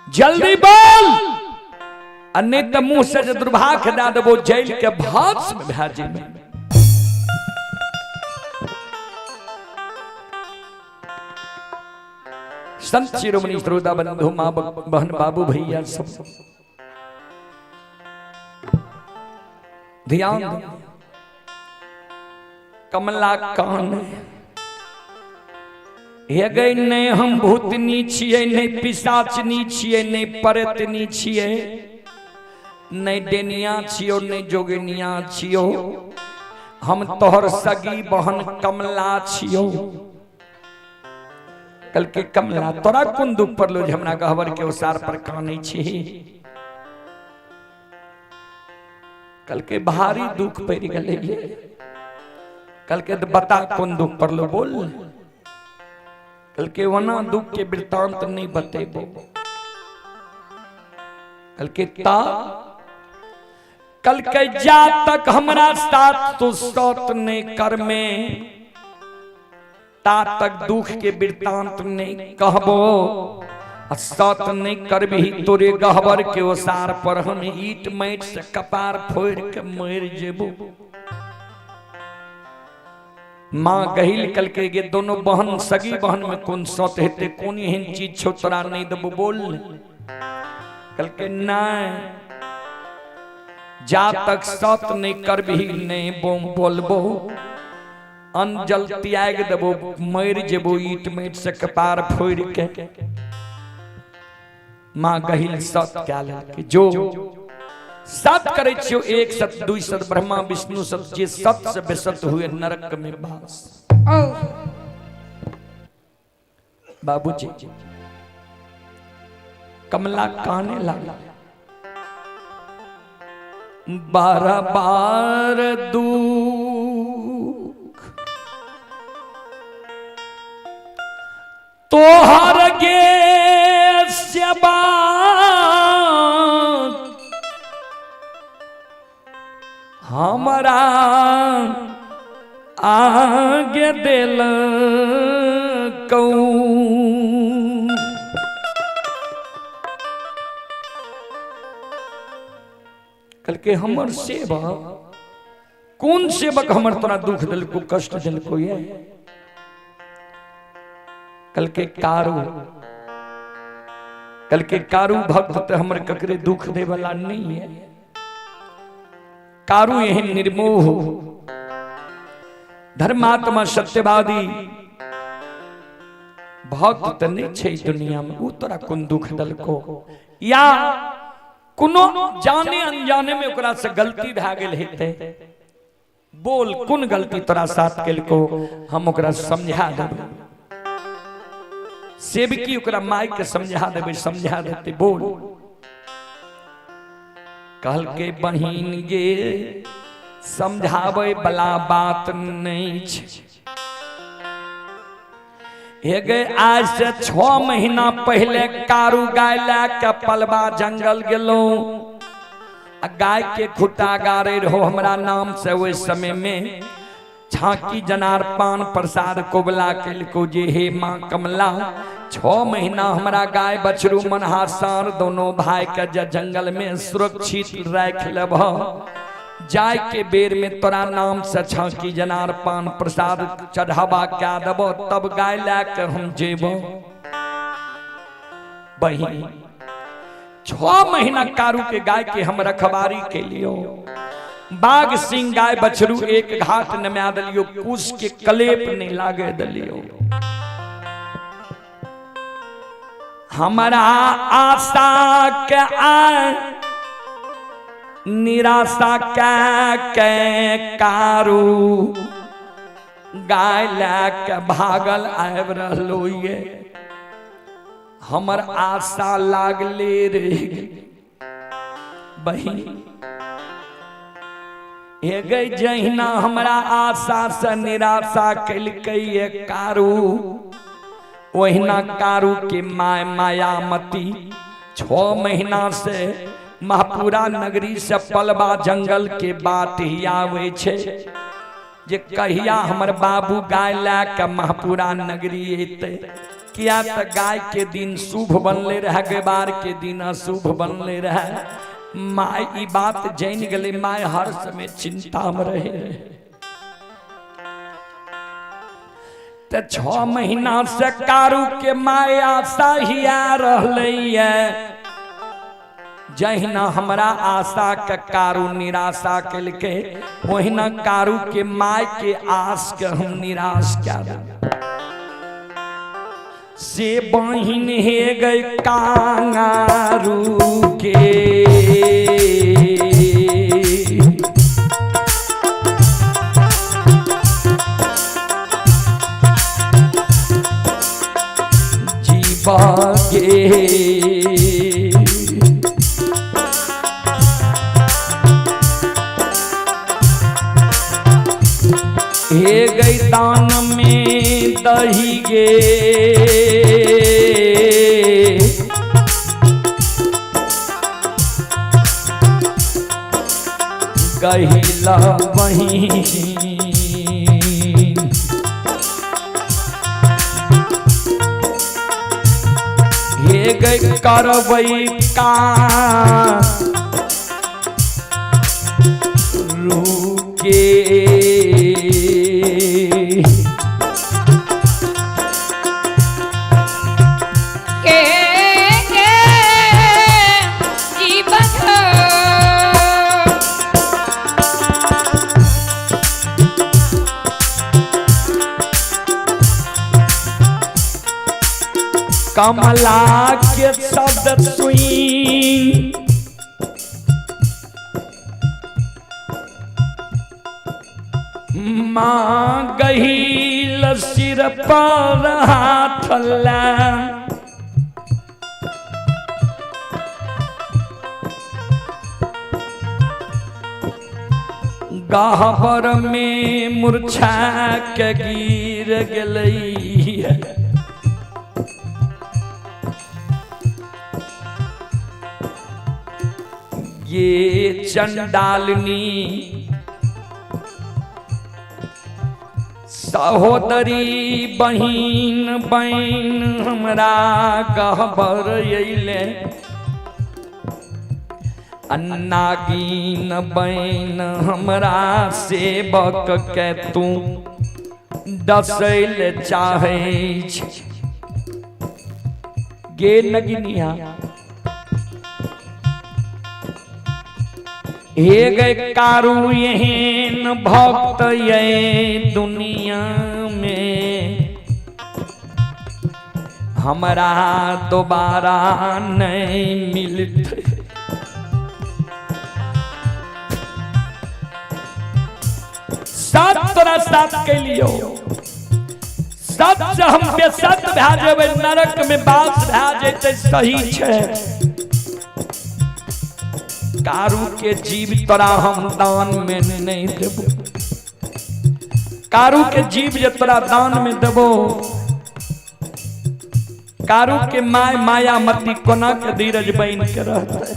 जल्दी बोल आ नहीं तो मुंह से जे दुर्भाग्य दए देबो जेल के भस्म भए जेबै। संत शिरोमणि श्रोता बंधु माँ बहन बाबू भैया सब ध्यान दो। कमला कान हे गई, नहीं हम भूतनी छियै, नहीं पिशाचनी छियै, नहीं परेतनी छियै, नहीं डेनिया छियो, नहीं जोगिनिया छियो, हम तोहर सगी बहन कमला छियो। कल के कमला तोरा कोन दुख पड़लो जे हमरा गहबर के ओसार पर कानै छी? कल के भारी दुख पड़ गेलै। कल के बता कोन दुख पड़लो बोल। कल के वना दुख के वृत्तांत नहीं बतेबो। कल के ता कल के जा तक हमरा साथ तो सत नहीं कर में ता तक दुख के वृत्तांत नहीं कहबो, सत नहीं करबी तोरे गहबर के ओसार पर हम ईट माटि से कपार फोड़ के मर जेबो। माँ गहिल कल के गे दोनों बहन सगी बहन में कौन सत हेते, कौन एहन चीज छो तोरा नहीं देबो बोल। कल के नहीं जा तक सत नहीं करबी नहीं बोम बोलबो, अन्न जल त्याग देबो, मर जेबो ईट माटि से कपार फोड़ के। माँ गहिल सत क्या लगे जो सत करे छियो, एक सत दुई सत ब्रह्मा विष्णु सत, जे सत से बेसत हुए नरक में बास। बाबूजी कमला काने लगा बार बार दुख तोहर गे सेवा हमरा आगे दिल कऊ। कल के हमर सेवक कौन सेवक हमर तोरा दुख दिलको कष्ट दिलको ये? कल के कारू, कल के कारू भक्त हमर ककरे दुख दे वाला नहीं है। कारू एहन निर्मोह धर्मात्मा सत्यवादी भक्त नहीं छे दुनिया में, उ तोरा कोन दुख दलको या कोनो जाने अनजाने में ओकरा से गलती भए गेल हेतै, बोल कोन गलती तोरा साथ केलको हम ओकरा समझा देबै। सेवकी ओकरा माय के समझा देबै, समझा देतै बोल। कहल के बहिन गे समझाबै वाला बात नहीं छे। हे गे आज से 6 महीना पहले कारू गाय ला के पलवा जंगल गेलो, गाय के खुटा गारे रहो हमरा नाम से। ओहि समय में झांकी जनार पान प्रसाद कोबला केलको जे हे माँ कमला 6 महीना हमरा गाय बछरू मनहा सार दोनों भाई के जंगल में सुरक्षित राख लेब, जाय के बेर में तोरा नाम से झांकी जनार पान प्रसाद चढ़ावा क्या देबो तब गाय ला के हम जेबो। बहिन 6 महीना कारू के गाय के हम रखवारी के लियो, बाघ सिंह गाय बछरू एक घाट नमा दिलियो, कुश के कलेप नहीं लागे दिलियो। हमारा आशा के आ निराशा के कारू गाय ला के भागल आबि रहलो ये, हमर आशा लागले रे बहिन। हे गई जहिना हमरा आशा से निराशा केलकै कारू, ओहिना कारू के my Mayamati 6 महीना से महापुरा नगरी से पलवा जंगल के बाट ही आवे छे जे कहिया हमर बाबू गाय ला के महापुरा नगरी एते। किया त गाय के दिन शुभ बनले रहे, गैबार के दिन अशुभ बनले रहे। My ई बात जान गले, my हर समय चिंता में रहे। त 6 महीना से कारू के my आशा हिया रहलै। जहिना हमरा आशा के कारू निराशा केलकै, ओहिना कारू के my के आस के हम निराश कए देबै। से बहिन हे गई कांगारू के, जीवा के हे गई दान में दही गे, गहिला बहिन हे गई करबै का रुके। के के जीवन कमला के शब्द सुई माँ गहील सिर पर हाथ ला, गहबर में मूर्छा के गिर गेलै। ये चंडालनी सहोदरी बहिन बहन हमरा गहबर अइले, अन्नागिन बहन हमरा सेवक के तू डसैल चाहै छी। गे नगिनिया हे गए कारू एहन भक्त ये दुनिया में हमरा दोबारा नहीं मिलते। सात तोरा साथ कैलियो, सत से हम बेसत भए जेबै, नरक में बास भए जेतै, सही छै। कारू के जीव तोरा हम दान में नहीं देबो, कारू के जीव जे तोरा दान में देबो, कारू के my Mayamati कोना के धीरज बन के रहते,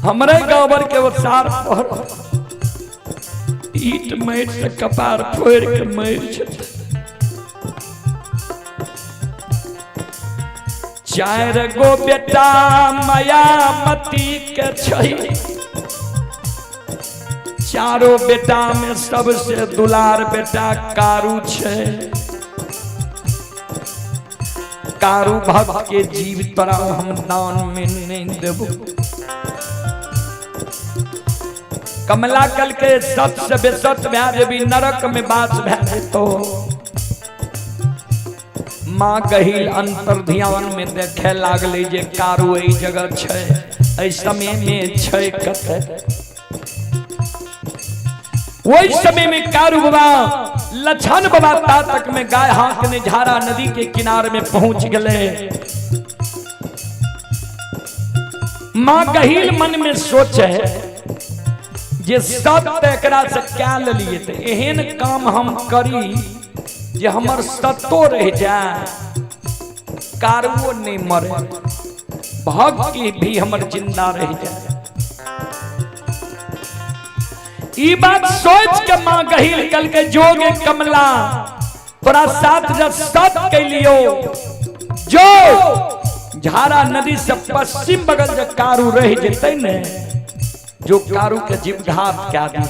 हमरे गोबर के वो सार पर ईट मारि से कपार फोड़ के मरि जेतै। चारि गो बेटा मायामती के छै, चारो बेटा में सबसे दुलार बेटा कारू छै। कारू भक्त के जीव तोरा हम दान में नहीं देबो। कमला कल के सत से बेसत भए जेबी, नरक में बास भए जेतो। माँ गहिल अंतर ध्यान में देखे लागले जे कारू एहि जगह छै, एहि समय में छै कतऽ। ओहि समय में कारू बाबा लछन बाबा ता तक में गाय हाँकने झारा नदी के किनारे में पहुंच गए। माँ गहिल मन में सोचे जे सब एकरा से क्या लेलिए, त एहन काम हम करी जे हमर सतो रह जाए, कारुओ नहीं मरे, भक्त की भी हमर जिंदा रह जाए। ई बात सोच के माँ गहिल कल के जोगे कमला तोरा साथ जब सत कैलियो, जो झारा नदी से पश्चिम बगल जे कारू रह जेतै ने, जो कारू के जीवघात क्या दी।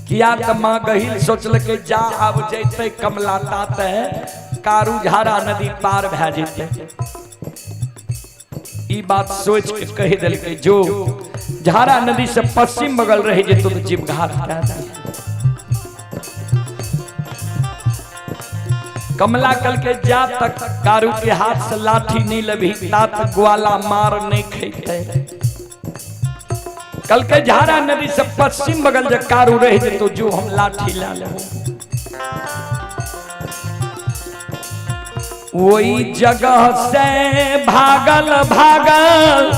किया त माँ गहिल सोचलकै जा आब जैतै कमला ताते कारूझारा नदी पार भए जेतै। ई बात सोच के कहि देलकै जो झारा नदी से पश्चिम बगल रह जेतो तो जीवघात कए दे। कमला कल के जा तक कारू के हाथ से लाठी नहीं लभी ता तक ग्वाला मार नहीं खेते। कल के झारा नदी से पश्चिम बगल जब कारू रह जेतो जो हम लाठी ला लेबो। वही जगह से भागल भागल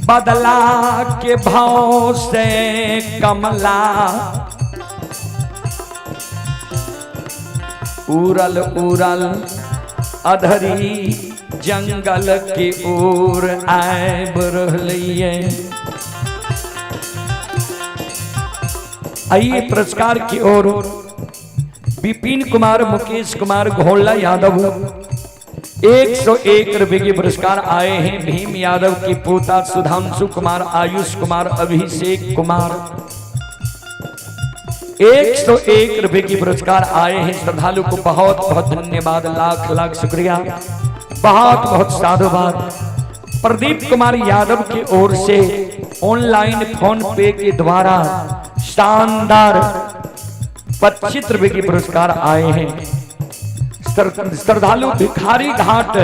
बदला के भाव से कमला उड़ल उड़ल अधरी जंगल के ओर आबि रहलिए। आइए पुरस्कार की ओर विपिन कुमार मुकेश कुमार घोड़ा यादव 101 रुपए के पुरस्कार आए हैं। भीम यादव के पोता सुधांशु कुमार, आयुष कुमार, अभिषेक कुमार 101 रुपए के पुरस्कार आए हैं। श्रद्धालु को बहुत बहुत धन्यवाद, लाख लाख शुक्रिया, बहुत बहुत साधुवाद। प्रदीप कुमार यादव की ओर से ऑनलाइन फोन पे के द्वारा शानदार 25 रुपए के पुरस्कार आए हैं। श्रद्धालु भिखारी घाट,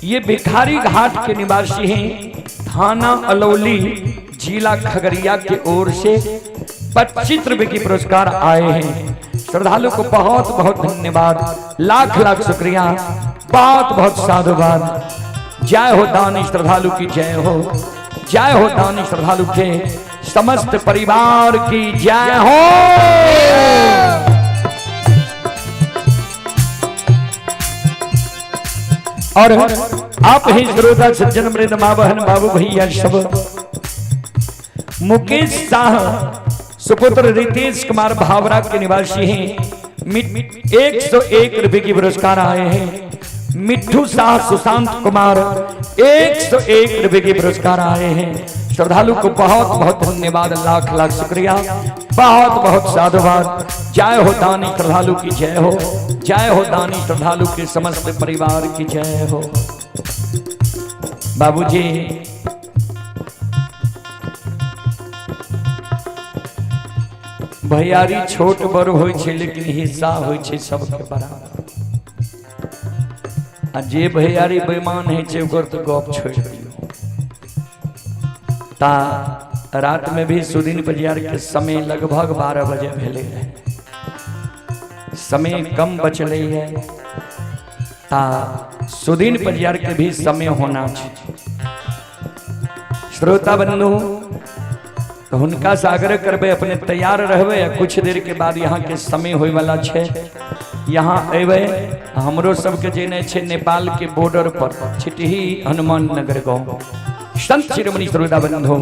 ये भिखारी घाट के निवासी हैं, थाना अलौली, जिला खगड़िया के ओर से 25 रुपए के पुरस्कार आए हैं। श्रद्धालु को बहुत बहुत धन्यवाद, लाख लाख शुक्रिया, बहुत बहुत साधुवाद। जय हो दानी श्रद्धालु की जय हो, जय हो दानी श्रद्धालु के समस्त परिवार की जय हो। और आप ही श्रोता सज्जन वृंद माँ बहन बाबू भैया सब, मुकेश शाह सुपुत्र रितेश कुमार भावरा के निवासी हैं, 101 रुपए की पुरस्कार आए हैं। मिट्ठू शाह सुशांत कुमार 101 रुपए के पुरस्कार आए हैं। श्रद्धालु को बहुत बहुत धन्यवाद, लाख लाख शुक्रिया, बहुत बहुत साधुवाद। जय हो दानी श्रद्धालु की जय हो, जय हो दानी श्रद्धालु के समस्त परिवार की जय हो। बाबूजी भैयारी छोट बड़ होइ छै लेकिन हिस्सा होइ छै सबके बराबर। आ जे भैयारी बेईमान होइ छै ओकर तो गप छोड़ि दियौ। ता रात में भी सुदीन बजियार के समय लगभग 12 बजे भेलै रहे, समय कम बचलै है। ता सुदीन बजियार के भी समय होना छै। श्रोता बंधु तो हुनका से आग्रह करबे अपने तैयार रहबे, कुछ देर के बाद यहाँ के समय होय वाला छै। यहाँ अबे हमरो सबके जेने छै नेपाल के बॉर्डर पर छिटही हनुमान नगर गांव। संत शिरोमणि श्रोता बंधु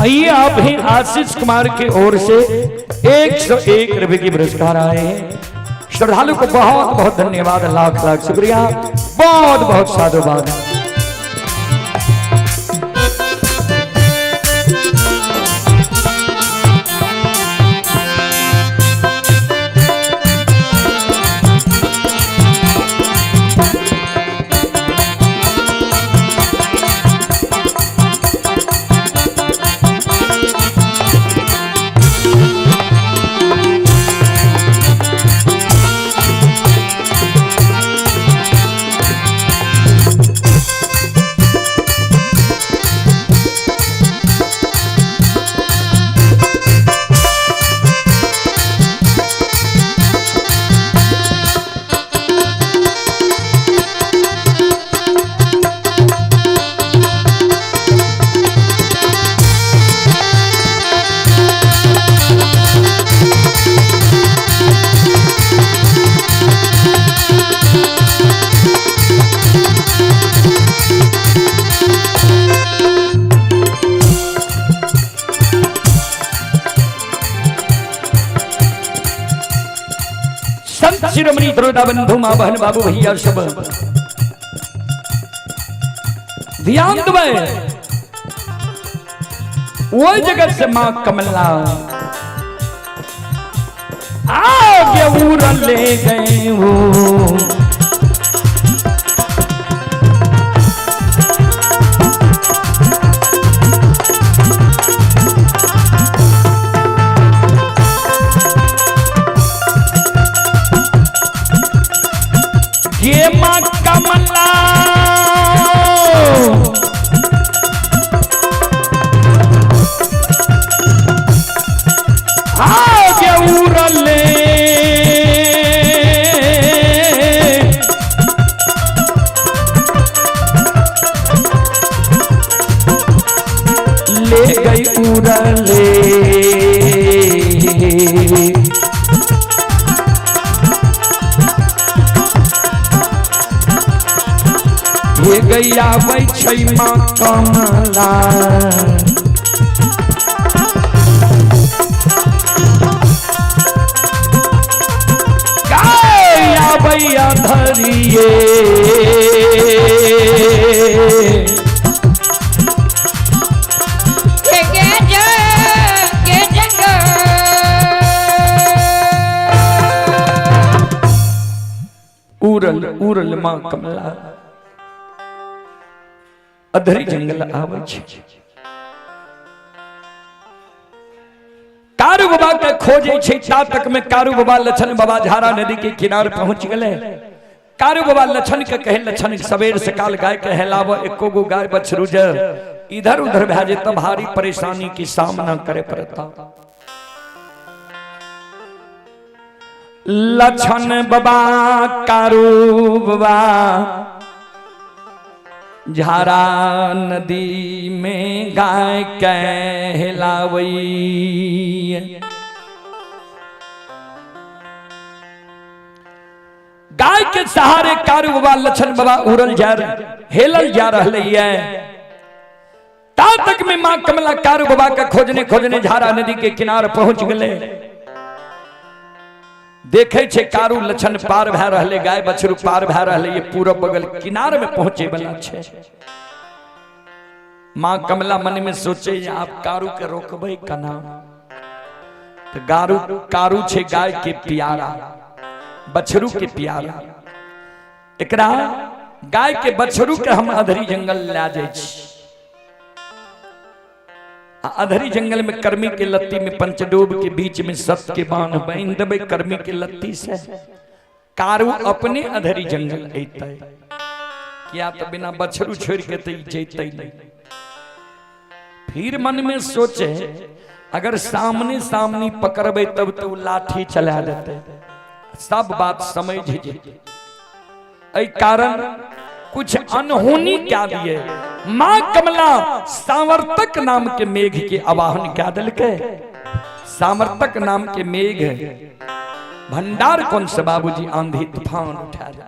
आइए आप ही आशीष कुमार के ओर से 101 रुपए की पुरस्कार आए हैं। श्रद्धालु को बहुत बहुत धन्यवाद, लाख लाख शुक्रिया, बहुत बहुत साधुवाद। संत शिरोमणि श्रोता बंधु माँ बहन बाबू भैया सब ध्यान देबै। ओहि जगह से माँ कमला आगे उड़ ले गए वो। ये माँ कमला आगे उड़ले, ले गई उड़ले। हे गैया आबै छै माँ कमला, गाय आबै धरिए। के के के जंगल। उड़ल उड़ल माँ कमला अधरी जंगल आबै छै। कारू बाबा के खोजे छै, ता तक में कारू बाबा लछन बाबा झारा नदी के किनार पहुंच गए। कारू बाबा लछन के कहे, लछन सवेर सकाल गाय के हेलाव, एको गो गाय बछरू जे इधर उधर भए जेत भारी परेशानी की सामना करे पड़ता। लछन बाबा कारू बाबा झारा नदी में गाय कहलावई। गाय के सहारे कारू बाबा लछन बाबा उड़ल जा हेलल जा रहे है। ता तक में मां कमला कारू बाबा के खोजने खोजने झारा नदी के किनार पहुंच गए। देखे छे कारू लछन पार भए रहले, गाय बछरू पार भए रहले, ये पूरा बगल किनार में पहुंचे वाला छे। मां कमला मन में सोचे आप कारू के रोकबे कना, तो गारू कारू छे गाय के प्यारा, बछरू के प्यारा, एकरा गाय के बछरू के हम अधरी जंगल ला जाय छी। अधरी जंगल में कर्मी के लत्ती में पंचडोब के बीच में सत के बांध बांध देबै कर्मी के लत्ती से, कारू अपने अधरी जंगल अइतै, किया तो बिना बछरू छोड़ के तो जैतै नहीं। फिर मन में सोचे अगर सामने सामने पकड़बै तब तो लाठी चला देते, सब बात समझ जेतै। एहि कारण कुछ अनहोनी क्या दिए मां कमला सावर्तक नाम के मेघ के आवाहन क्या दिलके। सावर्तक नाम के मेघ भंडार कौन से बाबूजी आंधी तूफान उठा जा।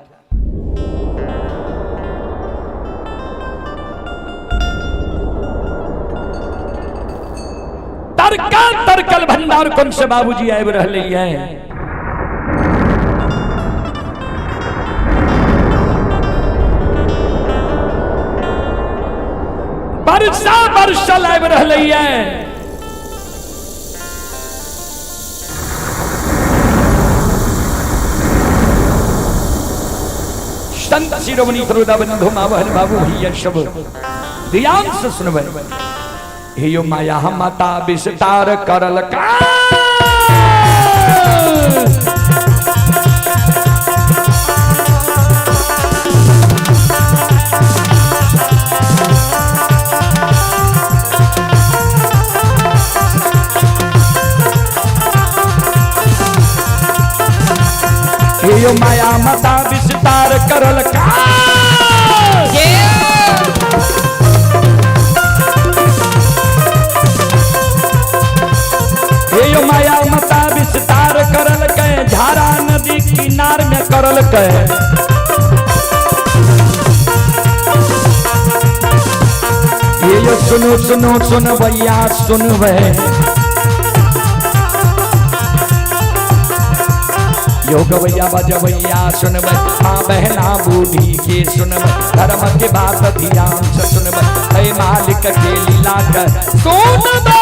तरका तरकल भंडार कौन से बाबूजी आबि रहले है। वर्षा वर्षा आबि रहले है। संत शिरोमणि श्रोता बंधु मावहन बाबू भैया सब ध्यान से सुनबै। हे यो माया माता विस्तार करल का, हे यो माया माता विस्तार करल का। हे यो माया माता विस्तार करल के, झारा नदी किनार में करल के। हे यो सुनो सुनो सुन भैया सुनबै, यो गवैया बजवैया सुनबै, माँ बहना बूढ़ी के सुनबै, धर्म के बात ध्यान से सुनबै, हे मालिक के लीला कर सुनबै।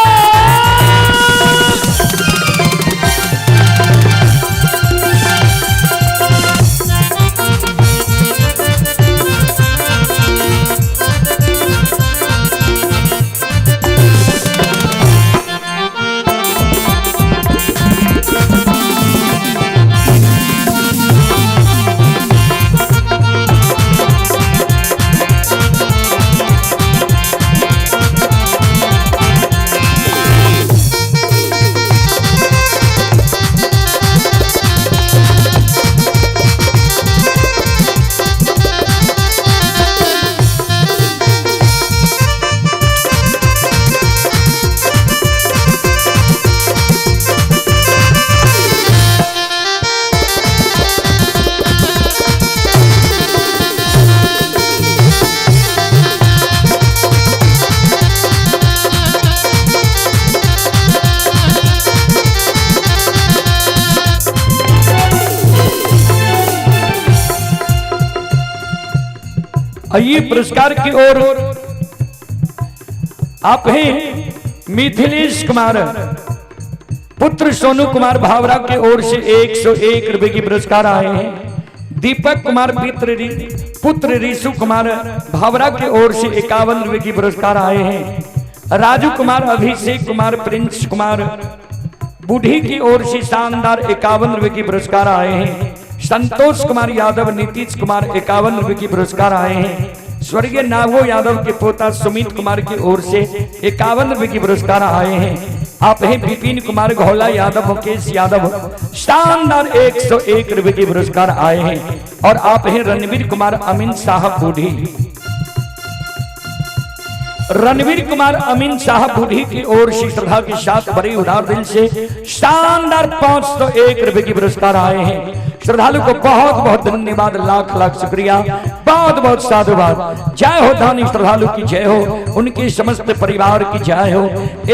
आइए पुरस्कार की ओर आप हैं मिथिलेश कुमार पुत्र सोनू कुमार भावरा के ओर से 101 रुपए की पुरस्कार आए हैं। दीपक कुमार पुत्र ऋषु कुमार भावरा के ओर से 51 रुपए की पुरस्कार आए हैं। राजू कुमार, अभिषेक कुमार, प्रिंस कुमार बूढ़ी की ओर से शानदार 51 रुपए की पुरस्कार आए हैं। संतोष कुमार यादव, नीतीश कुमार 51 रुपए की पुरस्कार आए हैं। स्वर्गीय नागो यादव के पोता सुमित कुमार की ओर से 51 रुपए की पुरस्कार आए हैं। आप हैं विपिन कुमार घोला यादव, मुकेश यादव, शानदार 101 रुपए की पुरस्कार आए हैं। और आप हैं रणवीर कुमार अमीन साहब बूढ़ी, रणवीर कुमार अमीन साहब बूढ़ी की ओर से श्रद्धा के साथ बड़ी उदार दिल से शानदार 501 रुपए की पुरस्कार आए हैं। श्रद्धालु को बहुत बहुत धन्यवाद, लाख लाख शुक्रिया, बहुत बहुत साधुवाद। जय हो दानी श्रद्धालु की जय हो, उनके समस्त परिवार की जय हो।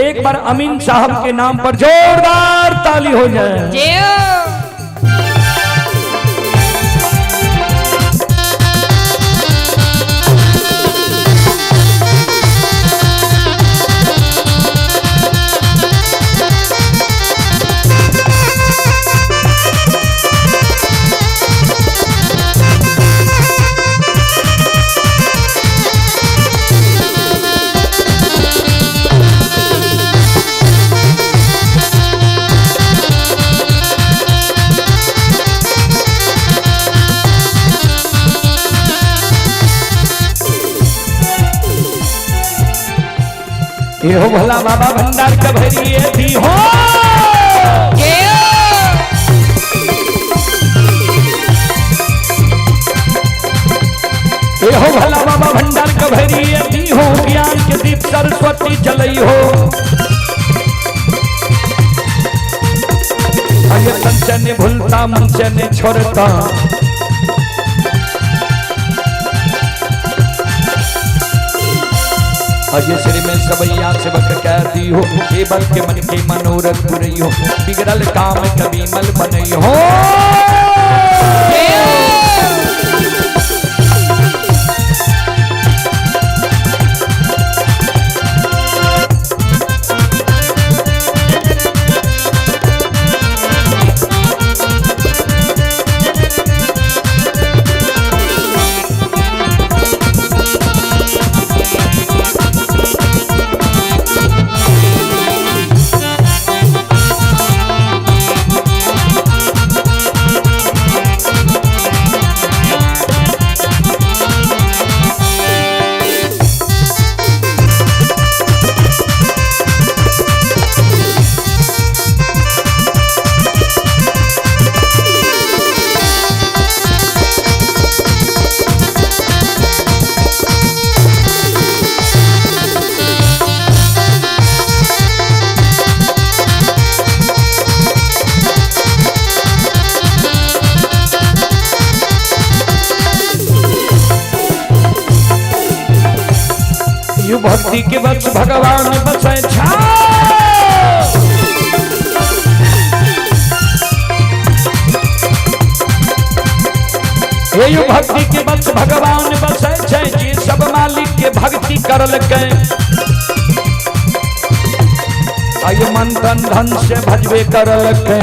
एक बार अमीन साहब के नाम पर जोरदार ताली हो जाए। जय हो। ये हो भोला बाबा भंडार कभरिए दी हो। जय हो। ये हो भोला बाबा भंडार कभरिए दी हो, ज्ञान के दीप सरस्वती जलई हो। अये तन ने भूलता मन से ने छोड़ता, अजय श्री में सबैया सेवक कह दी हो, केवल के मन के मनोरथ पुरई हो, बिगड़ल काम कभी मल बनई हो। यु भक्ति के वश भगवान बसै छा। हे यो भक्ति के बस भगवान बसै छै, जे सब मालिक के भक्ति करलकै। आयो मन तन धन से भजबे करलकै।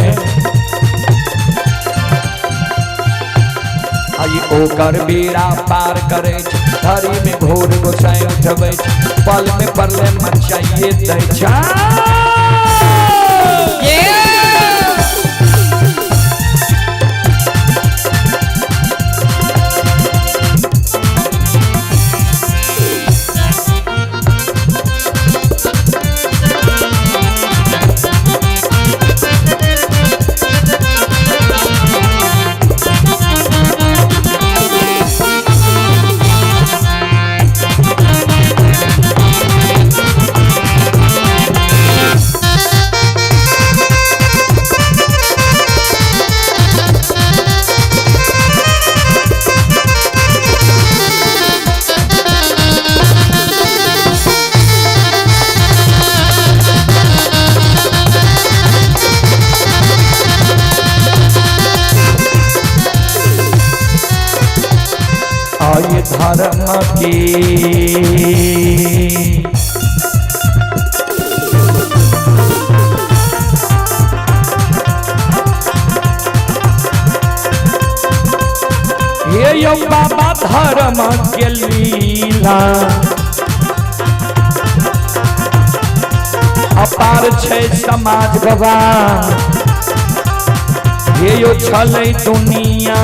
आई ओकर बेड़ा पार करै छै, धरी में घोर गोसाई उठबै छै, पल में परले मचाइए दै छै। आय धर्म के हे यो बाबा धर्म के लीला अपार छै समाज बाबा, हे यो छलै दुनिया।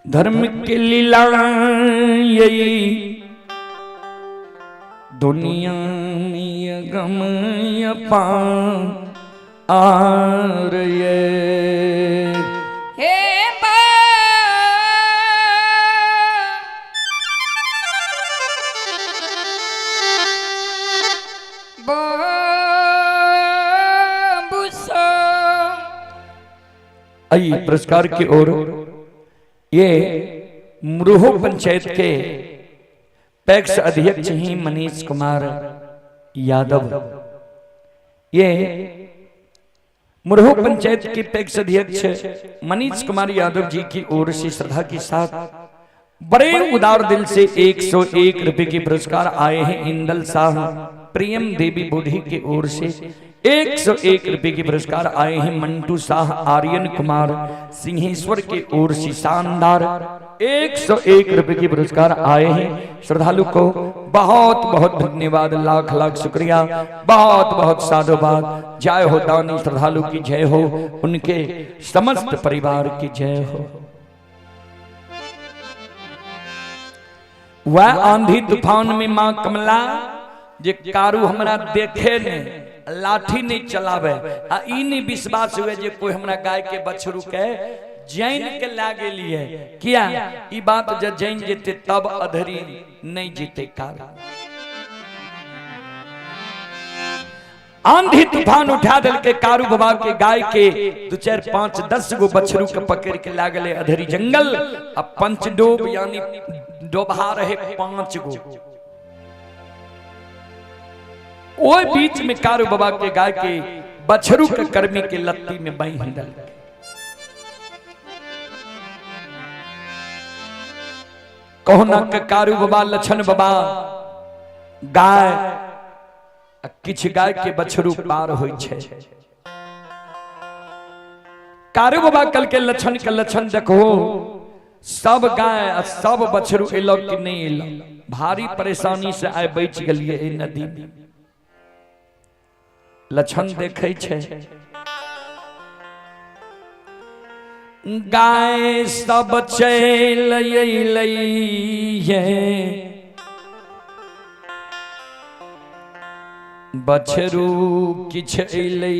धर्म के लीला यही दुनिया में गम पार ये। हे आई पुरस्कार की ओर ये मुरहो पंचायत के पैक्स अध्यक्ष ही मनीष कुमार यादव। ये मुरहो पंचायत के पैक्स अध्यक्ष मनीष कुमार यादव जी की ओर से श्रद्धा के साथ बड़े उदार दिल से 101 रुपए के पुरस्कार आए हैं। इंदल साह प्रियम देवी बूढ़ी की ओर से 101 रुपए के पुरस्कार आए हैं। मंटू शाह आर्यन कुमार सिंहेश्वर के ओर से शानदार 101 रुपए के पुरस्कार आए हैं। श्रद्धालु को बहुत बहुत धन्यवाद, लाख लाख शुक्रिया, बहुत बहुत साधुवाद। जय हो दानी श्रद्धालु की जय हो, उनके समस्त परिवार की जय हो। वह आंधी तूफान में मां कमला जे कारू हमरा देखे ने, लाठी नहीं चलावे, आ ई नहीं विश्वास हुए जे कोई हमरा गाय के बछरू के जैन के लागे लिए किया ई बात जे जैन जेते तब अधरी नहीं जीते कारू। आंधी तूफान उठा दिल के कारू बाबा के गाय के 2 4 5 10 गो बछरू के पकड़ के लागले अधरी जंगल। अब पंचडोब यानी डोबा रहे 5 गो, ओए बीच में कारू बाबा के गाय के बछरू के कर्मी के लत्ती में बांध दल। कहुना के कारू बाबा लछन बाबा गाय किछ गाय के बछरू पार होई छै। कारू बाबा कल के लछन के लछन देखो सब गाय आ सब बछरू एलक कि नहि एलक। भारी परेशानी से आइ बचि गेलियै एहि नदी में। लक्षण देखै छै गाय सब चलि अयलै बछरू किछु अयलै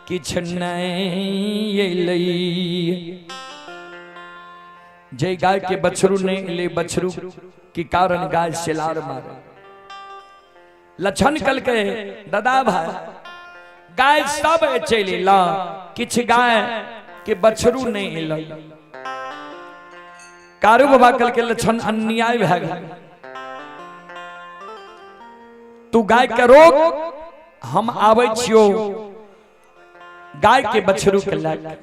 किछु नहि अयलै। जे गाय के बछरू नहीं अयलै, बछरू के कारण गाय सेलार मारे। लक्षण कलके दादा भाई गाय सब चलि अयला, किछु गाय के बछरू नहीं अयलै। कारू बाबा कलके लक्षण अन्याय भए गेल, तू गाय के रोक, हम आबै छियो गाय के बछरू के लए।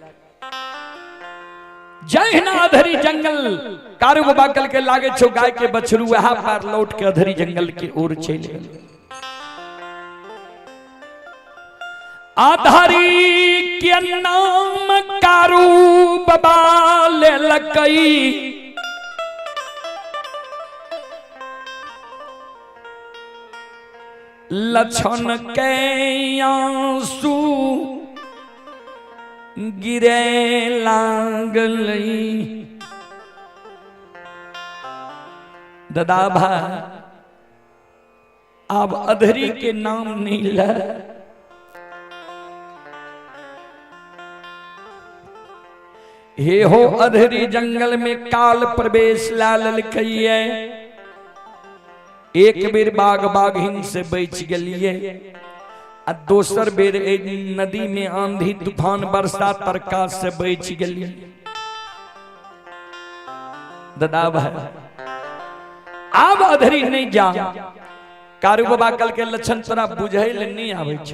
जहिना अधरी जंगल कारू बाबा कल के लागे छो गाय के बछरू वह पार लौट के अधरी जंगल के ओर चलि गेल। आधारी के नाम कारू बाबा लेलकई, लक्षण के आंसू गिरे लागलई। दादा भाई आब अधरी के नाम नहीं ले, हे हो अधरी जंगल में काल प्रवेश ला ललकैये। एक बेर बाघ बाघिन से बच गेलिए आ दोसर बेर नदी में आंधी तूफान बरसा तरका से बच गेलिए। दादा भाई आब अधरी नहीं जा। कारू बाबा कल के लक्षण तोरा बुझै ले नहीं आबै छ,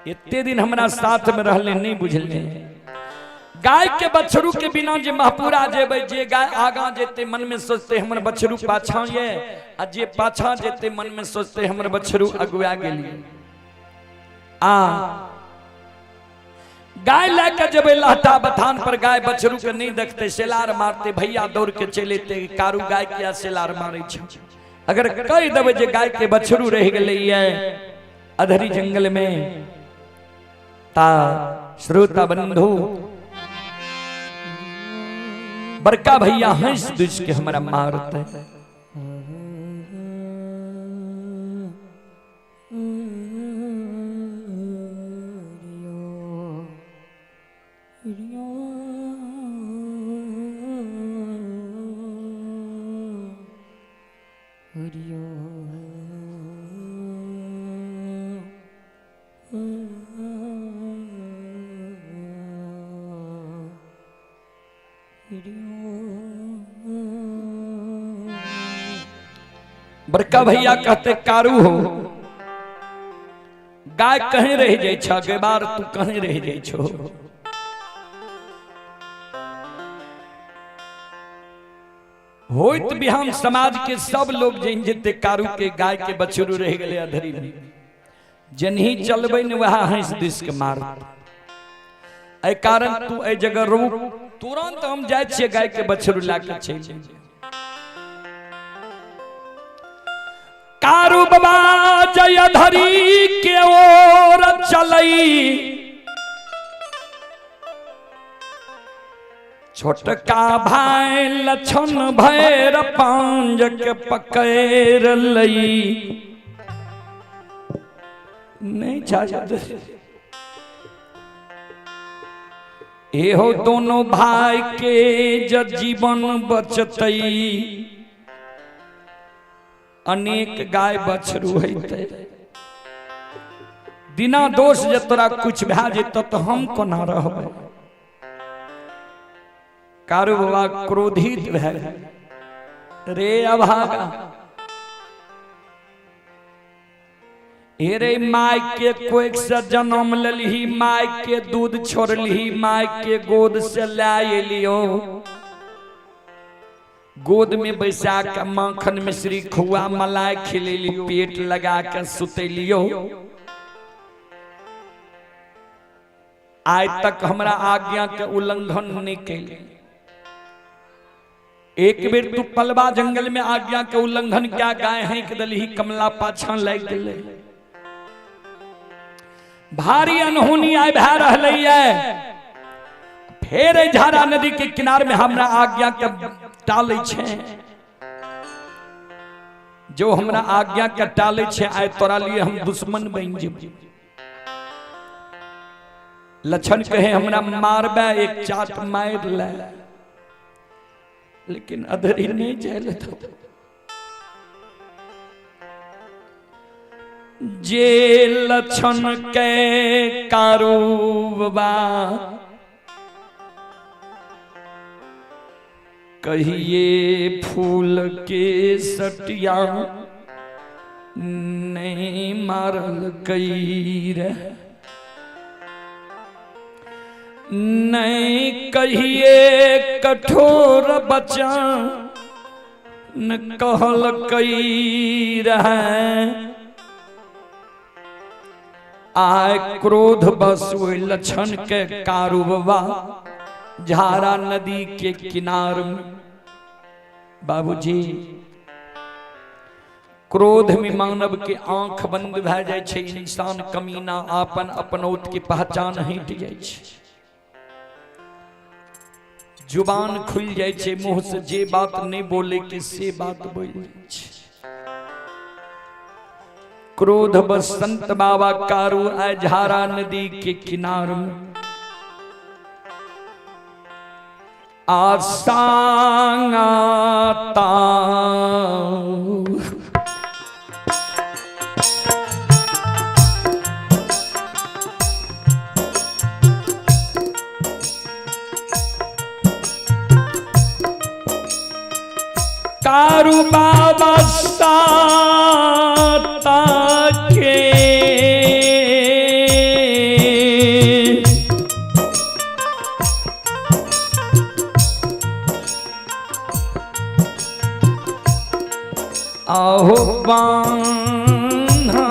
एते दिन हमरा साथ में रहले नहीं बुझले। गाय के बछरू के बिना जे महपुरा जेबै, जे गाय आगा जेते मन में सोचते हमर बछरू पाछा ये, आ जे पाछा जेते मन में सोचते हमर बछरू अगुआ गेली। आ गाय लए के जेबै लहटा बथान पर, गाय बछरू के नहीं देखते, सेलार मारते, भैया दौड़ के चलि एतै, कारू गाय किया सेलार मारै छै। अगर कहि देबै जे गाय के बछरू रहि गेलै ये अधरी जंगल में, ता श्रोता बंधु बड़का भैया हंस दुस के हमरा मारते। बड़का भैया कहते कारू हो गाय कहीं रह जाय छ, गेबार तू कहीं रह जाय छो। होइत बिहान समाज के सब लोग जन जेते कारू के गाय के बछरू रह गेले अधरी में, जनही चलबै ने वह हंस this के मारत। एहि कारण तू एहि जगह रुक, तुरंत हम जाइ छियै गाय के बछरू ला के चलि। कारू बाबा जय धरी के ओर चलई, छोटका भाई लक्षण भैर पांज के पकड़ लई। नहीं चाहत एहो दोनों भाई के ज जीवन बचतई, अनेक गाय बछरू होइतै। बिना दोष जे तोरा कुछ भए जेतौ तऽ हम कोना रहबै। कारू बाबा क्रोधित भए रे अभागा, हे रे my के कोख से जन्म लेलही, my के दूध छोड़लही, my के गोद से लए एलियो, गोद में बैसा के माखन मिश्री खुआ मलाई खिलेलियो, पेट लगा के सुतेलियो। आइ तक हमरा आज्ञा के उल्लंघन नहीं कैले। एक बेर तू पलवा जंगल में आज्ञा के उल्लंघन क्या गाय है दलही कमला पाछा लागि गेलै। भारी अनहोनी आइ भए रहलै है। फेर झारा नदी के किनार में हमरा आज्ञा के टालै छै। जो हमरा आज्ञा के टालै छै आइ तोरा लिए हम दुश्मन बनि जेबै। लक्षण कहे हमरा मारबे एक चाट मार ले, लेकिन अधरी नहीं जाए तो जे लक्षण के कारूबा कहिए फूल के सटिया नहीं मारल कई रे, नहीं कहिए कठोर बचन न कहल कई रहे। आय क्रोध बस ओहि लक्षण के कारूबा झारा नदी के किनार में। बाबूजी क्रोध में मानव के आंख बंद भए जाइ छै, इंसान कमीना आपन अपनौत के पहचान हटि जाइ छै, जुबान खुलि जाइ छै, मुंह से जे बात नहीं बोले के से बात बोल जाइ छै। क्रोध बस संत बाबा कारू आय झारा नदी के किनार में आसांगा कारू बाबा साता के आहो बान्हा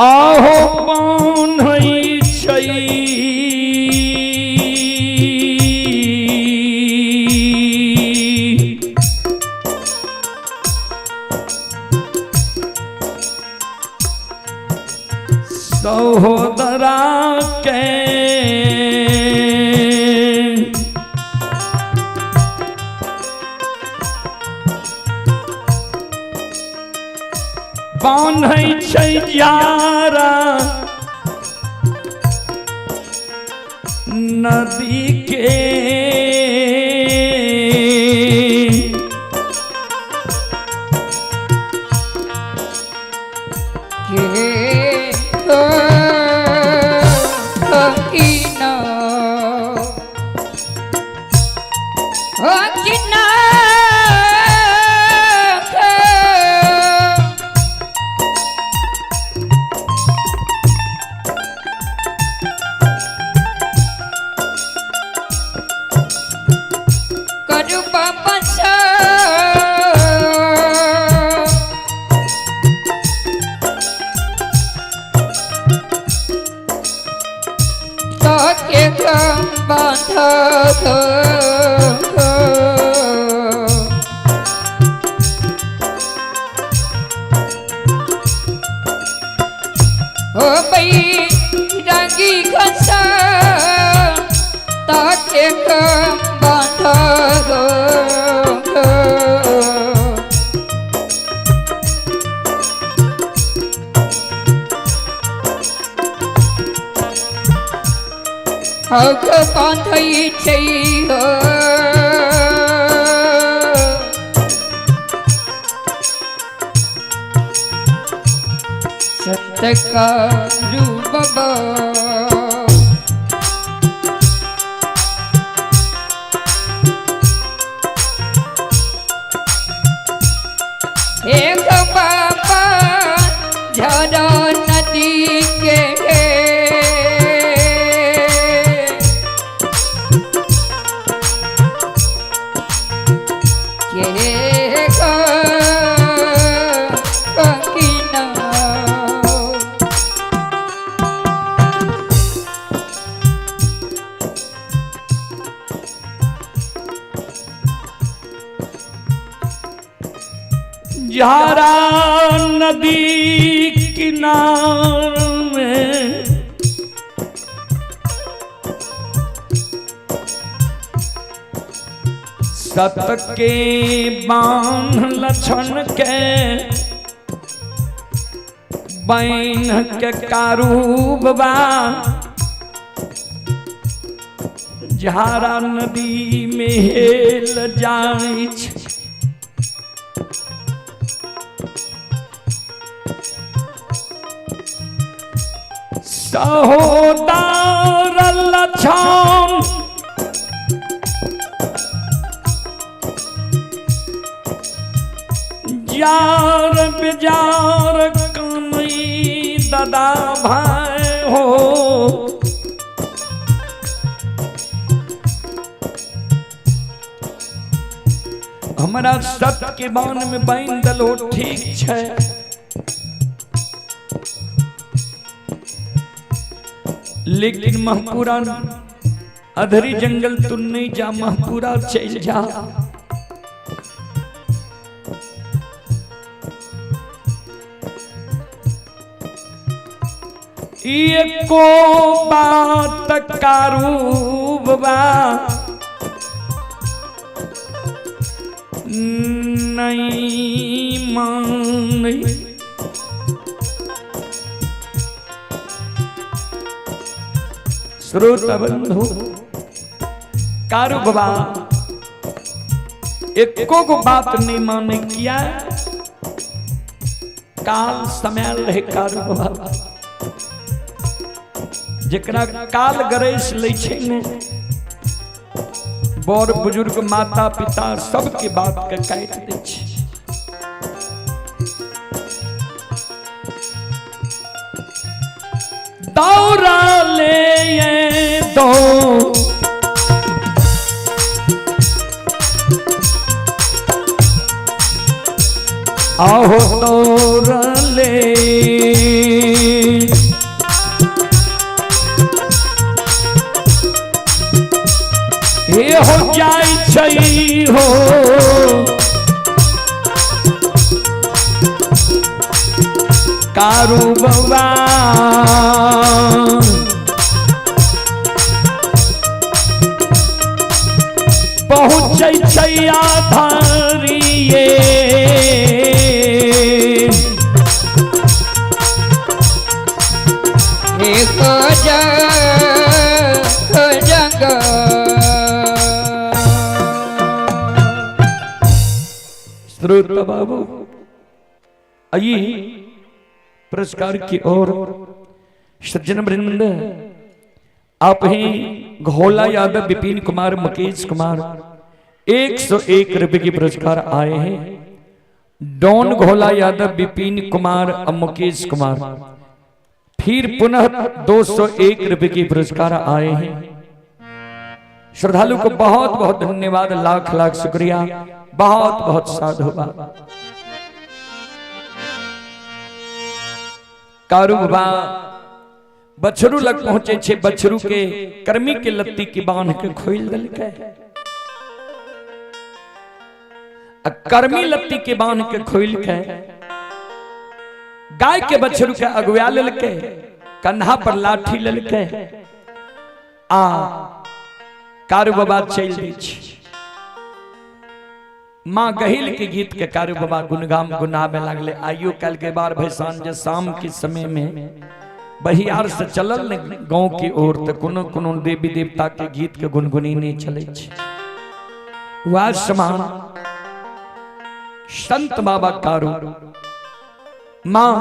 आहो बान्है छै सहोदरा के बान्है छै यारा नदी के झारा नदी किनार में सत के बांध लक्षण के बैन के कारूबा झारा नदी में हेल जाइ छै। सहोदर लक्षण जार बेजार कमई दादा भाई हो। हमरा सत के बान में बांध दलो ठीक छै, लेकिन महपुरा अधरी जंगल तू नहीं जा, महपुरा चल जा। एको बात कारूबा नहीं मान। श्रोता बंधु कारू बाबा एको गो बात नहीं माने, किया काल समय रहे कारू बाबा जकरा काल ग्रेस लै छै ने, बड़ बुजुर्ग माता पिता सबके बात के काटि दै छै। दौड़ा ले दो आहो दौड़ ले हे हो जाय छै हो कारू बबा पहुँचै छै आधारिये। श्रोता बाबू आइए पुरस्कार की ओर। सज्जन वृंद आप ही घोला यादव विपिन कुमार मुकेश कुमार 101 रुपए के पुरस्कार आए हैं। डॉन घोला यादव विपिन कुमार और मुकेश कुमार फिर पुनः 201 रुपए के पुरस्कार आए हैं। श्रद्धालु को बहुत बहुत धन्यवाद, लाख लाख शुक्रिया, बहुत बहुत साधुवाद। कारू बाबा बछरू लग पहुंचे छे, बछरू के कर्मी के लत्ती की बांध के खोल दलकै। कर्मी लत्ती के बांध के खोल के गाय के बछरू के अगुआ ललके, कंधा पर लाठी ललके आ कारू बाबा चल दै छै। माँ गहिल के गीत के कारू बाबा गुणगाम गुनावे लागले। आइयो कल के बार भैसान जे शाम के समय में बहियार से चलल ने गांव की ओर तो कोनो कोनो देवी देवता के गीत के गुनगुनी नहीं चले छै। वह समान संत बाबा कारू माँ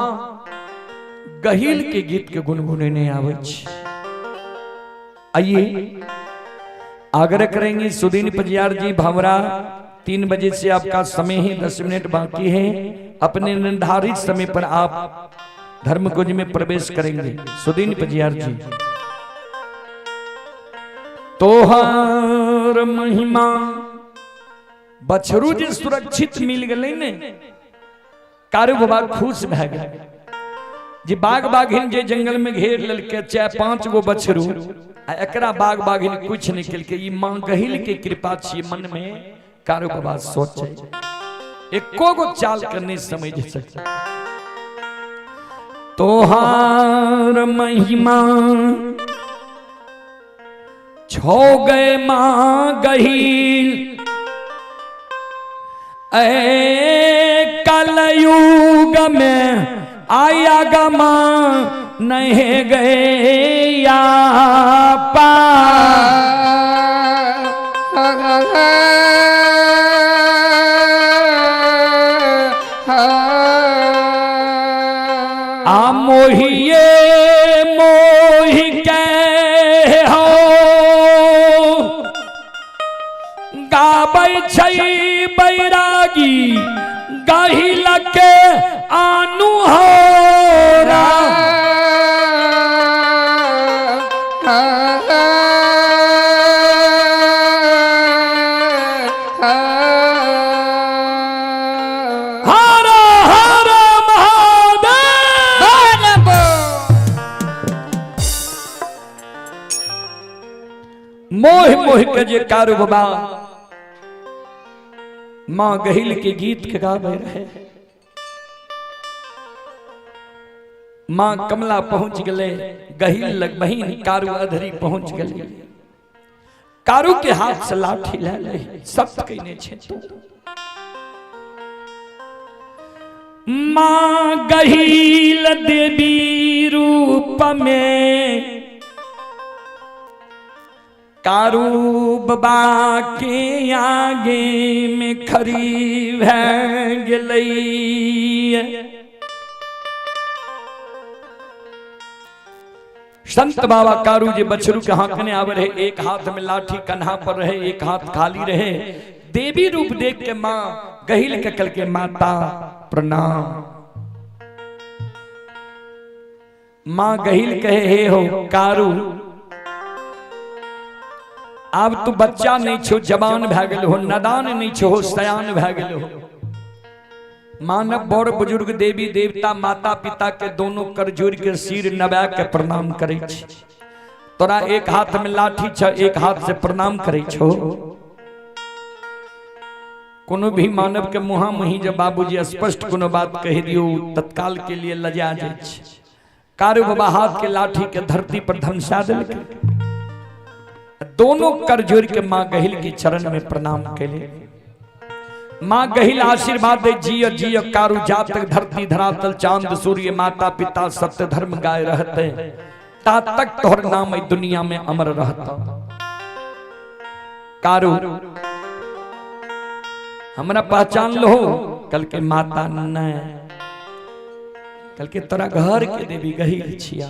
गहिल के गीत के गुनगुनी नहीं आवे छै। आइए आग्रह करेंगे सुदीन पजियार जी भावरा, 3 बजे से आपका समय है, 10 मिनट बाकी है। अपने निर्धारित समय पर आप धर्मकुंज में प्रवेश करेंगे। सुदीन पजियार जी। तोहर महिमा बछरू जे सुरक्षित मिल गए ने, कारू बाबा खुश भए गए। जे बाघ बाघिन जे जंगल में घेर ललके 4-5 गो बछरू आ एकरा बाघ बाघिन कुछ नहीं केलकै। ई मां गहिल के कृपा छियै मन में कारू बाबा सोचे। एको गो चाल के नहीं समझ सकते। तोहार महिमा छो गए माँ गहील, ऐ कलयुग में आया गमा नहीं गए या पा। आ मोहिए मोहि के हो गाबै छै बैरागी गहिल के आनु हो। हर हर महादेव। मोह मोह के जे कारू बाबा माँ गहिल के गीत के गावे रहे, माँ कमला पहुंच गए गहिल लग बहिन कारू अधरी पहुंच गए। कारू के हाथ से लाठी ले ले सब कहने छे तू। माँ गहिल देवी रूप में कारू बाबा के आगे में खरी भै गेलै। संत बाबा कारू जी बछरू के हाँकने आवे रहे, एक हाथ में लाठी कन्हा पर रहे, एक हाथ खाली रहे। देवी रूप देख के माँ गहिल के कल के माता प्रणाम। माँ गहिल कहे हे हो कारू, अब तू बच्चा नहीं छो, जवान भै गेल हो, नदान नहीं छो, सयान भै गेल हो। मानव बड़ बुजुर्ग देवी देवता माता पिता के दोनों कर जोड़ के सिर नबा के प्रणाम करे छी। तोरा एक हाथ में लाठी छ, एक हाथ से प्रणाम करे छो। कोनो भी मानव के मुहा मुही जब बाबूजी स्पष्ट कोनो बात कह दियो तत्काल के लिए लजा जाय छै। कारू बाबा हाथ के लाठी के धरती पर धमसा देलकै, दोनों कर जोड़ के माँ गहिल के चरण में प्रणाम कैले। माँ गहिल आशीर्वाद दे जिय जिय कारू जातक धरती धरातल चांद सूर्य माता पिता सत्य धर्म गाय रहते, ता तक तोहर नाम दुनिया में अमर रहता। कारू हमरा पहचान लो, कल के माता न, कल के तोरा घर के देवी गहिल छिया।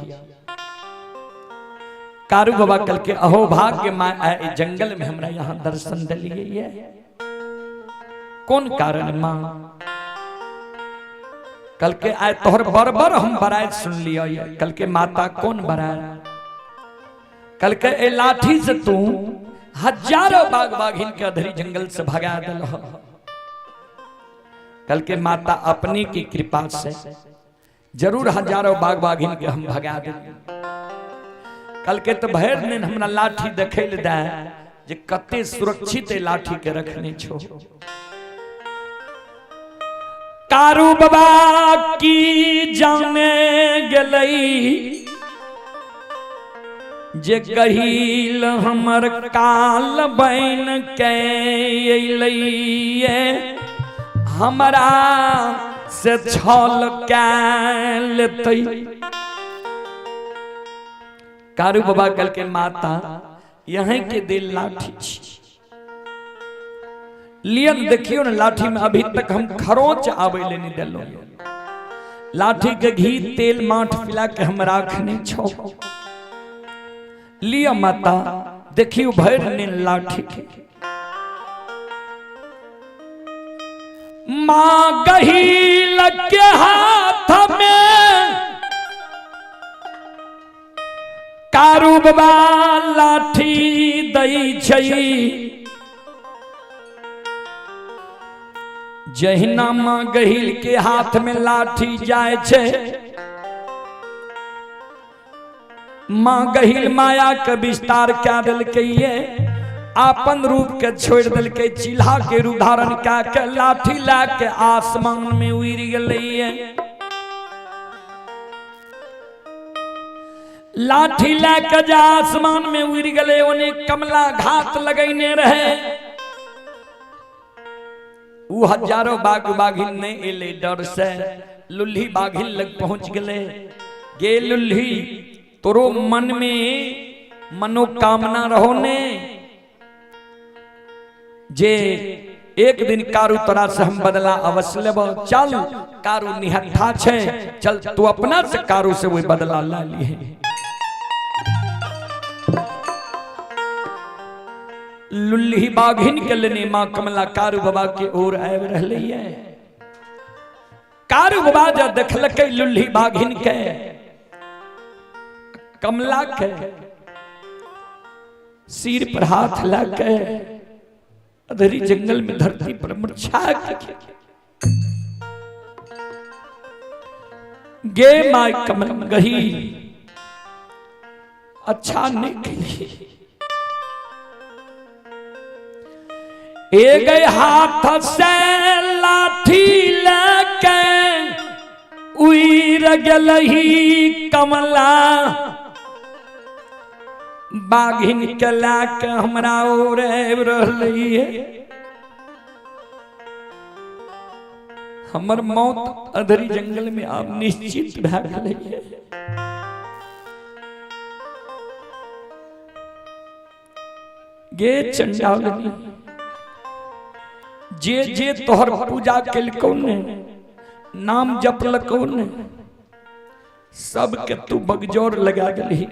कारू बाबा कल के अहो भाग्य माँ आए जंगल में हमरा यहाँ दर्शन दिलिए, कौन कारण माँ? कल के आए तोहर बरबर हम बराए सुन लिया। कल के माता कौन बराए? कल के ए लाठी से तू हजारों बाघ बाघिन के अधरी जंगल से भगा दिल। कल के माता अपने की कृपा से जरूर हजारों बाघ बाघिन के हम भगा दिल। कल के तो भैर दिन हमरा लाठी देखे ले दे जे कते सुरक्षित लाठी के रखने छो। कारू बाबा की जाने गेलई जे गहिल हमर काल बन के अइलई, हमरा से छल कै लेतई। कारू बाबा कल के माता यहीं के दिल लाठी छी लियन, देखियो ना लाठी में अभी तक हम खरोच आवे ले नहीं दिलो। लाठी के घी तेल माठ पिला के हम राखने छो। लिया माता देखियो भर ने लाठी के। माँ गहिल के हाथ में कारू बाबा लाठी दै छै। जहिना माँ गहिल के हाथ में लाठी जाय छै, माँ गहिल माया के विस्तार क्या दिलकै ये। आपन रूप के छोड़ देलकै, चिल्हा के रूप धारण कए के लाठी लए के आसमान में उड़ि गेलै। लाठी लए के जे आसमान में उड़ि गेलै, ओने कमला घात लगैने रहे। उ हजारों बाघ बाघिन नहीं एलै डर से, लुल्ही बाघिन लग पहुंच गेलै। गे लुल्ही, तोरो मन में मनोकामना रहो ने जे एक दिन कारू तोरा से हम बदला अवश्य लेबो। चल कारू निहत्था छे, चल तू अपना से कारू से वही बदला ला लिए। लुल्ही बाघिन के लेने मां कमला कारू बाबा के ओर आबि रहलै है। कारू बाबा जब देखलकै लुल्ही बाघिन के, कमला के सिर पर हाथ लाके अधरी जंगल में धरती पर मूर्छा के गे my कमल गही अच्छा नहीं कही। ए गए हाथ से लाठी लेके उड़ गेलही कमला बाघिन के लाके हमरा ओर आबि रहलै है। हमर मौत अधरी जंगल में आब निश्चित भए गेलै है। गे चंडालनी, जे जे तोहर पूजा केलकौ ने, नाम जपलकौ ने, सबके तू बगजोर लगा देलही,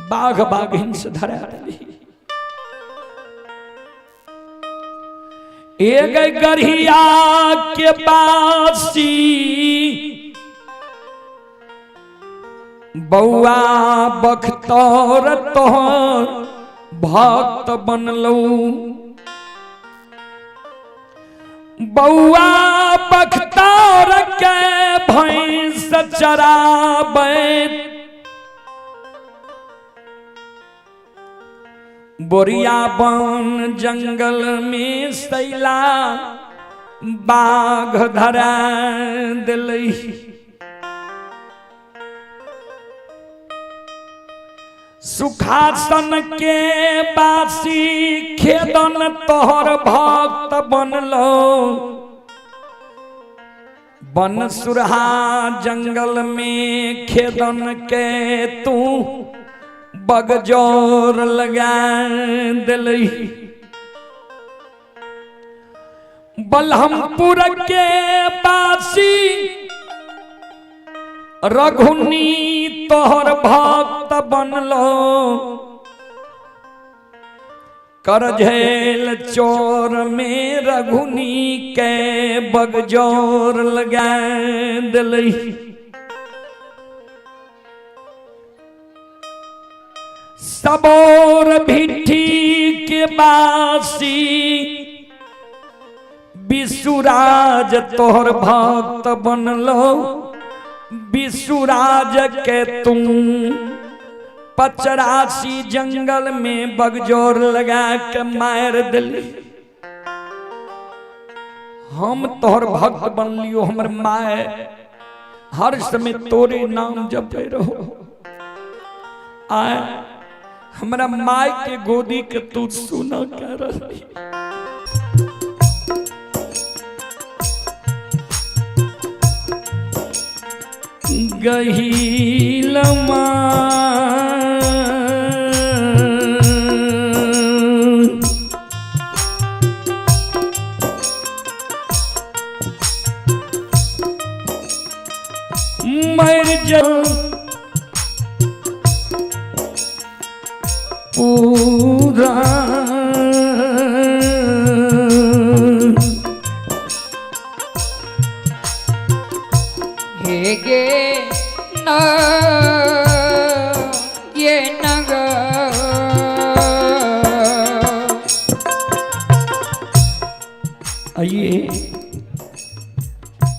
बाघ बाघिन से धरा देलही। एक गढ़िया के बासी बौआ बख्तौर तोहर भक्त बनलौ, बौआ बख्तौर के भैंस चराबै, बोरिया बन जंगल में सैला बाघ धरा दिलई। सुखासन के बासी खेदन तोहर भक्त बनलो, बन सुरहा जंगल में खेदन के तू बगजोर लगा दिलई। बलहमपुर के बासी रघुनी तोहर भक्त बनलो, करझेल चोर में रघुनी के बगजोर लगा दिलई। सबोर भिट्ठी के बासी विसुराज तोहर भक्त बनलो, विसुराज के तुम 85 जंगल में बगजोर लगा के मार दिली। हम तोहर भक्त बन लियो, हमर माए हर समय तोरे नाम जपे रहो। आए हमरा माय के गोदी के तू सुना कर रही। गहीलमा मर जा पूरा हे गे न ये नग आइए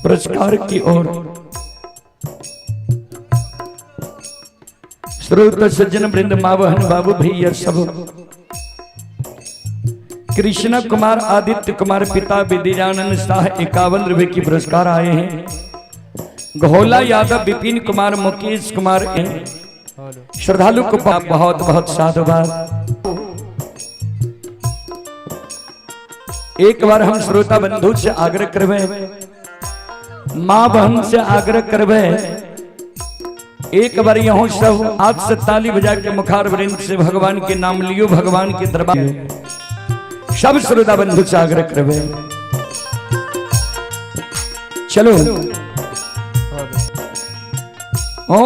पुरस्कार की ओर। श्रोत सज्जन वृंद माँ बहन बाबू भैया सब कृष्ण कुमार आदित्य कुमार पिता विद्यानंद शाह 51 रुपए की पुरस्कार आए हैं। घोला यादव विपिन कुमार मुकेश कुमार श्रद्धालु को बहुत बहुत साधुवाद। एक बार हम श्रोता बंधु से आग्रह करवे, माँ बहन से आग्रह करवे, एक बार यहाँ सब हाथ से ताली बजा के मुखार वृंद से भगवान के नाम लियो, भगवान के दरबार सब श्रोता बंधु से आग्रह करवे। चलो ओ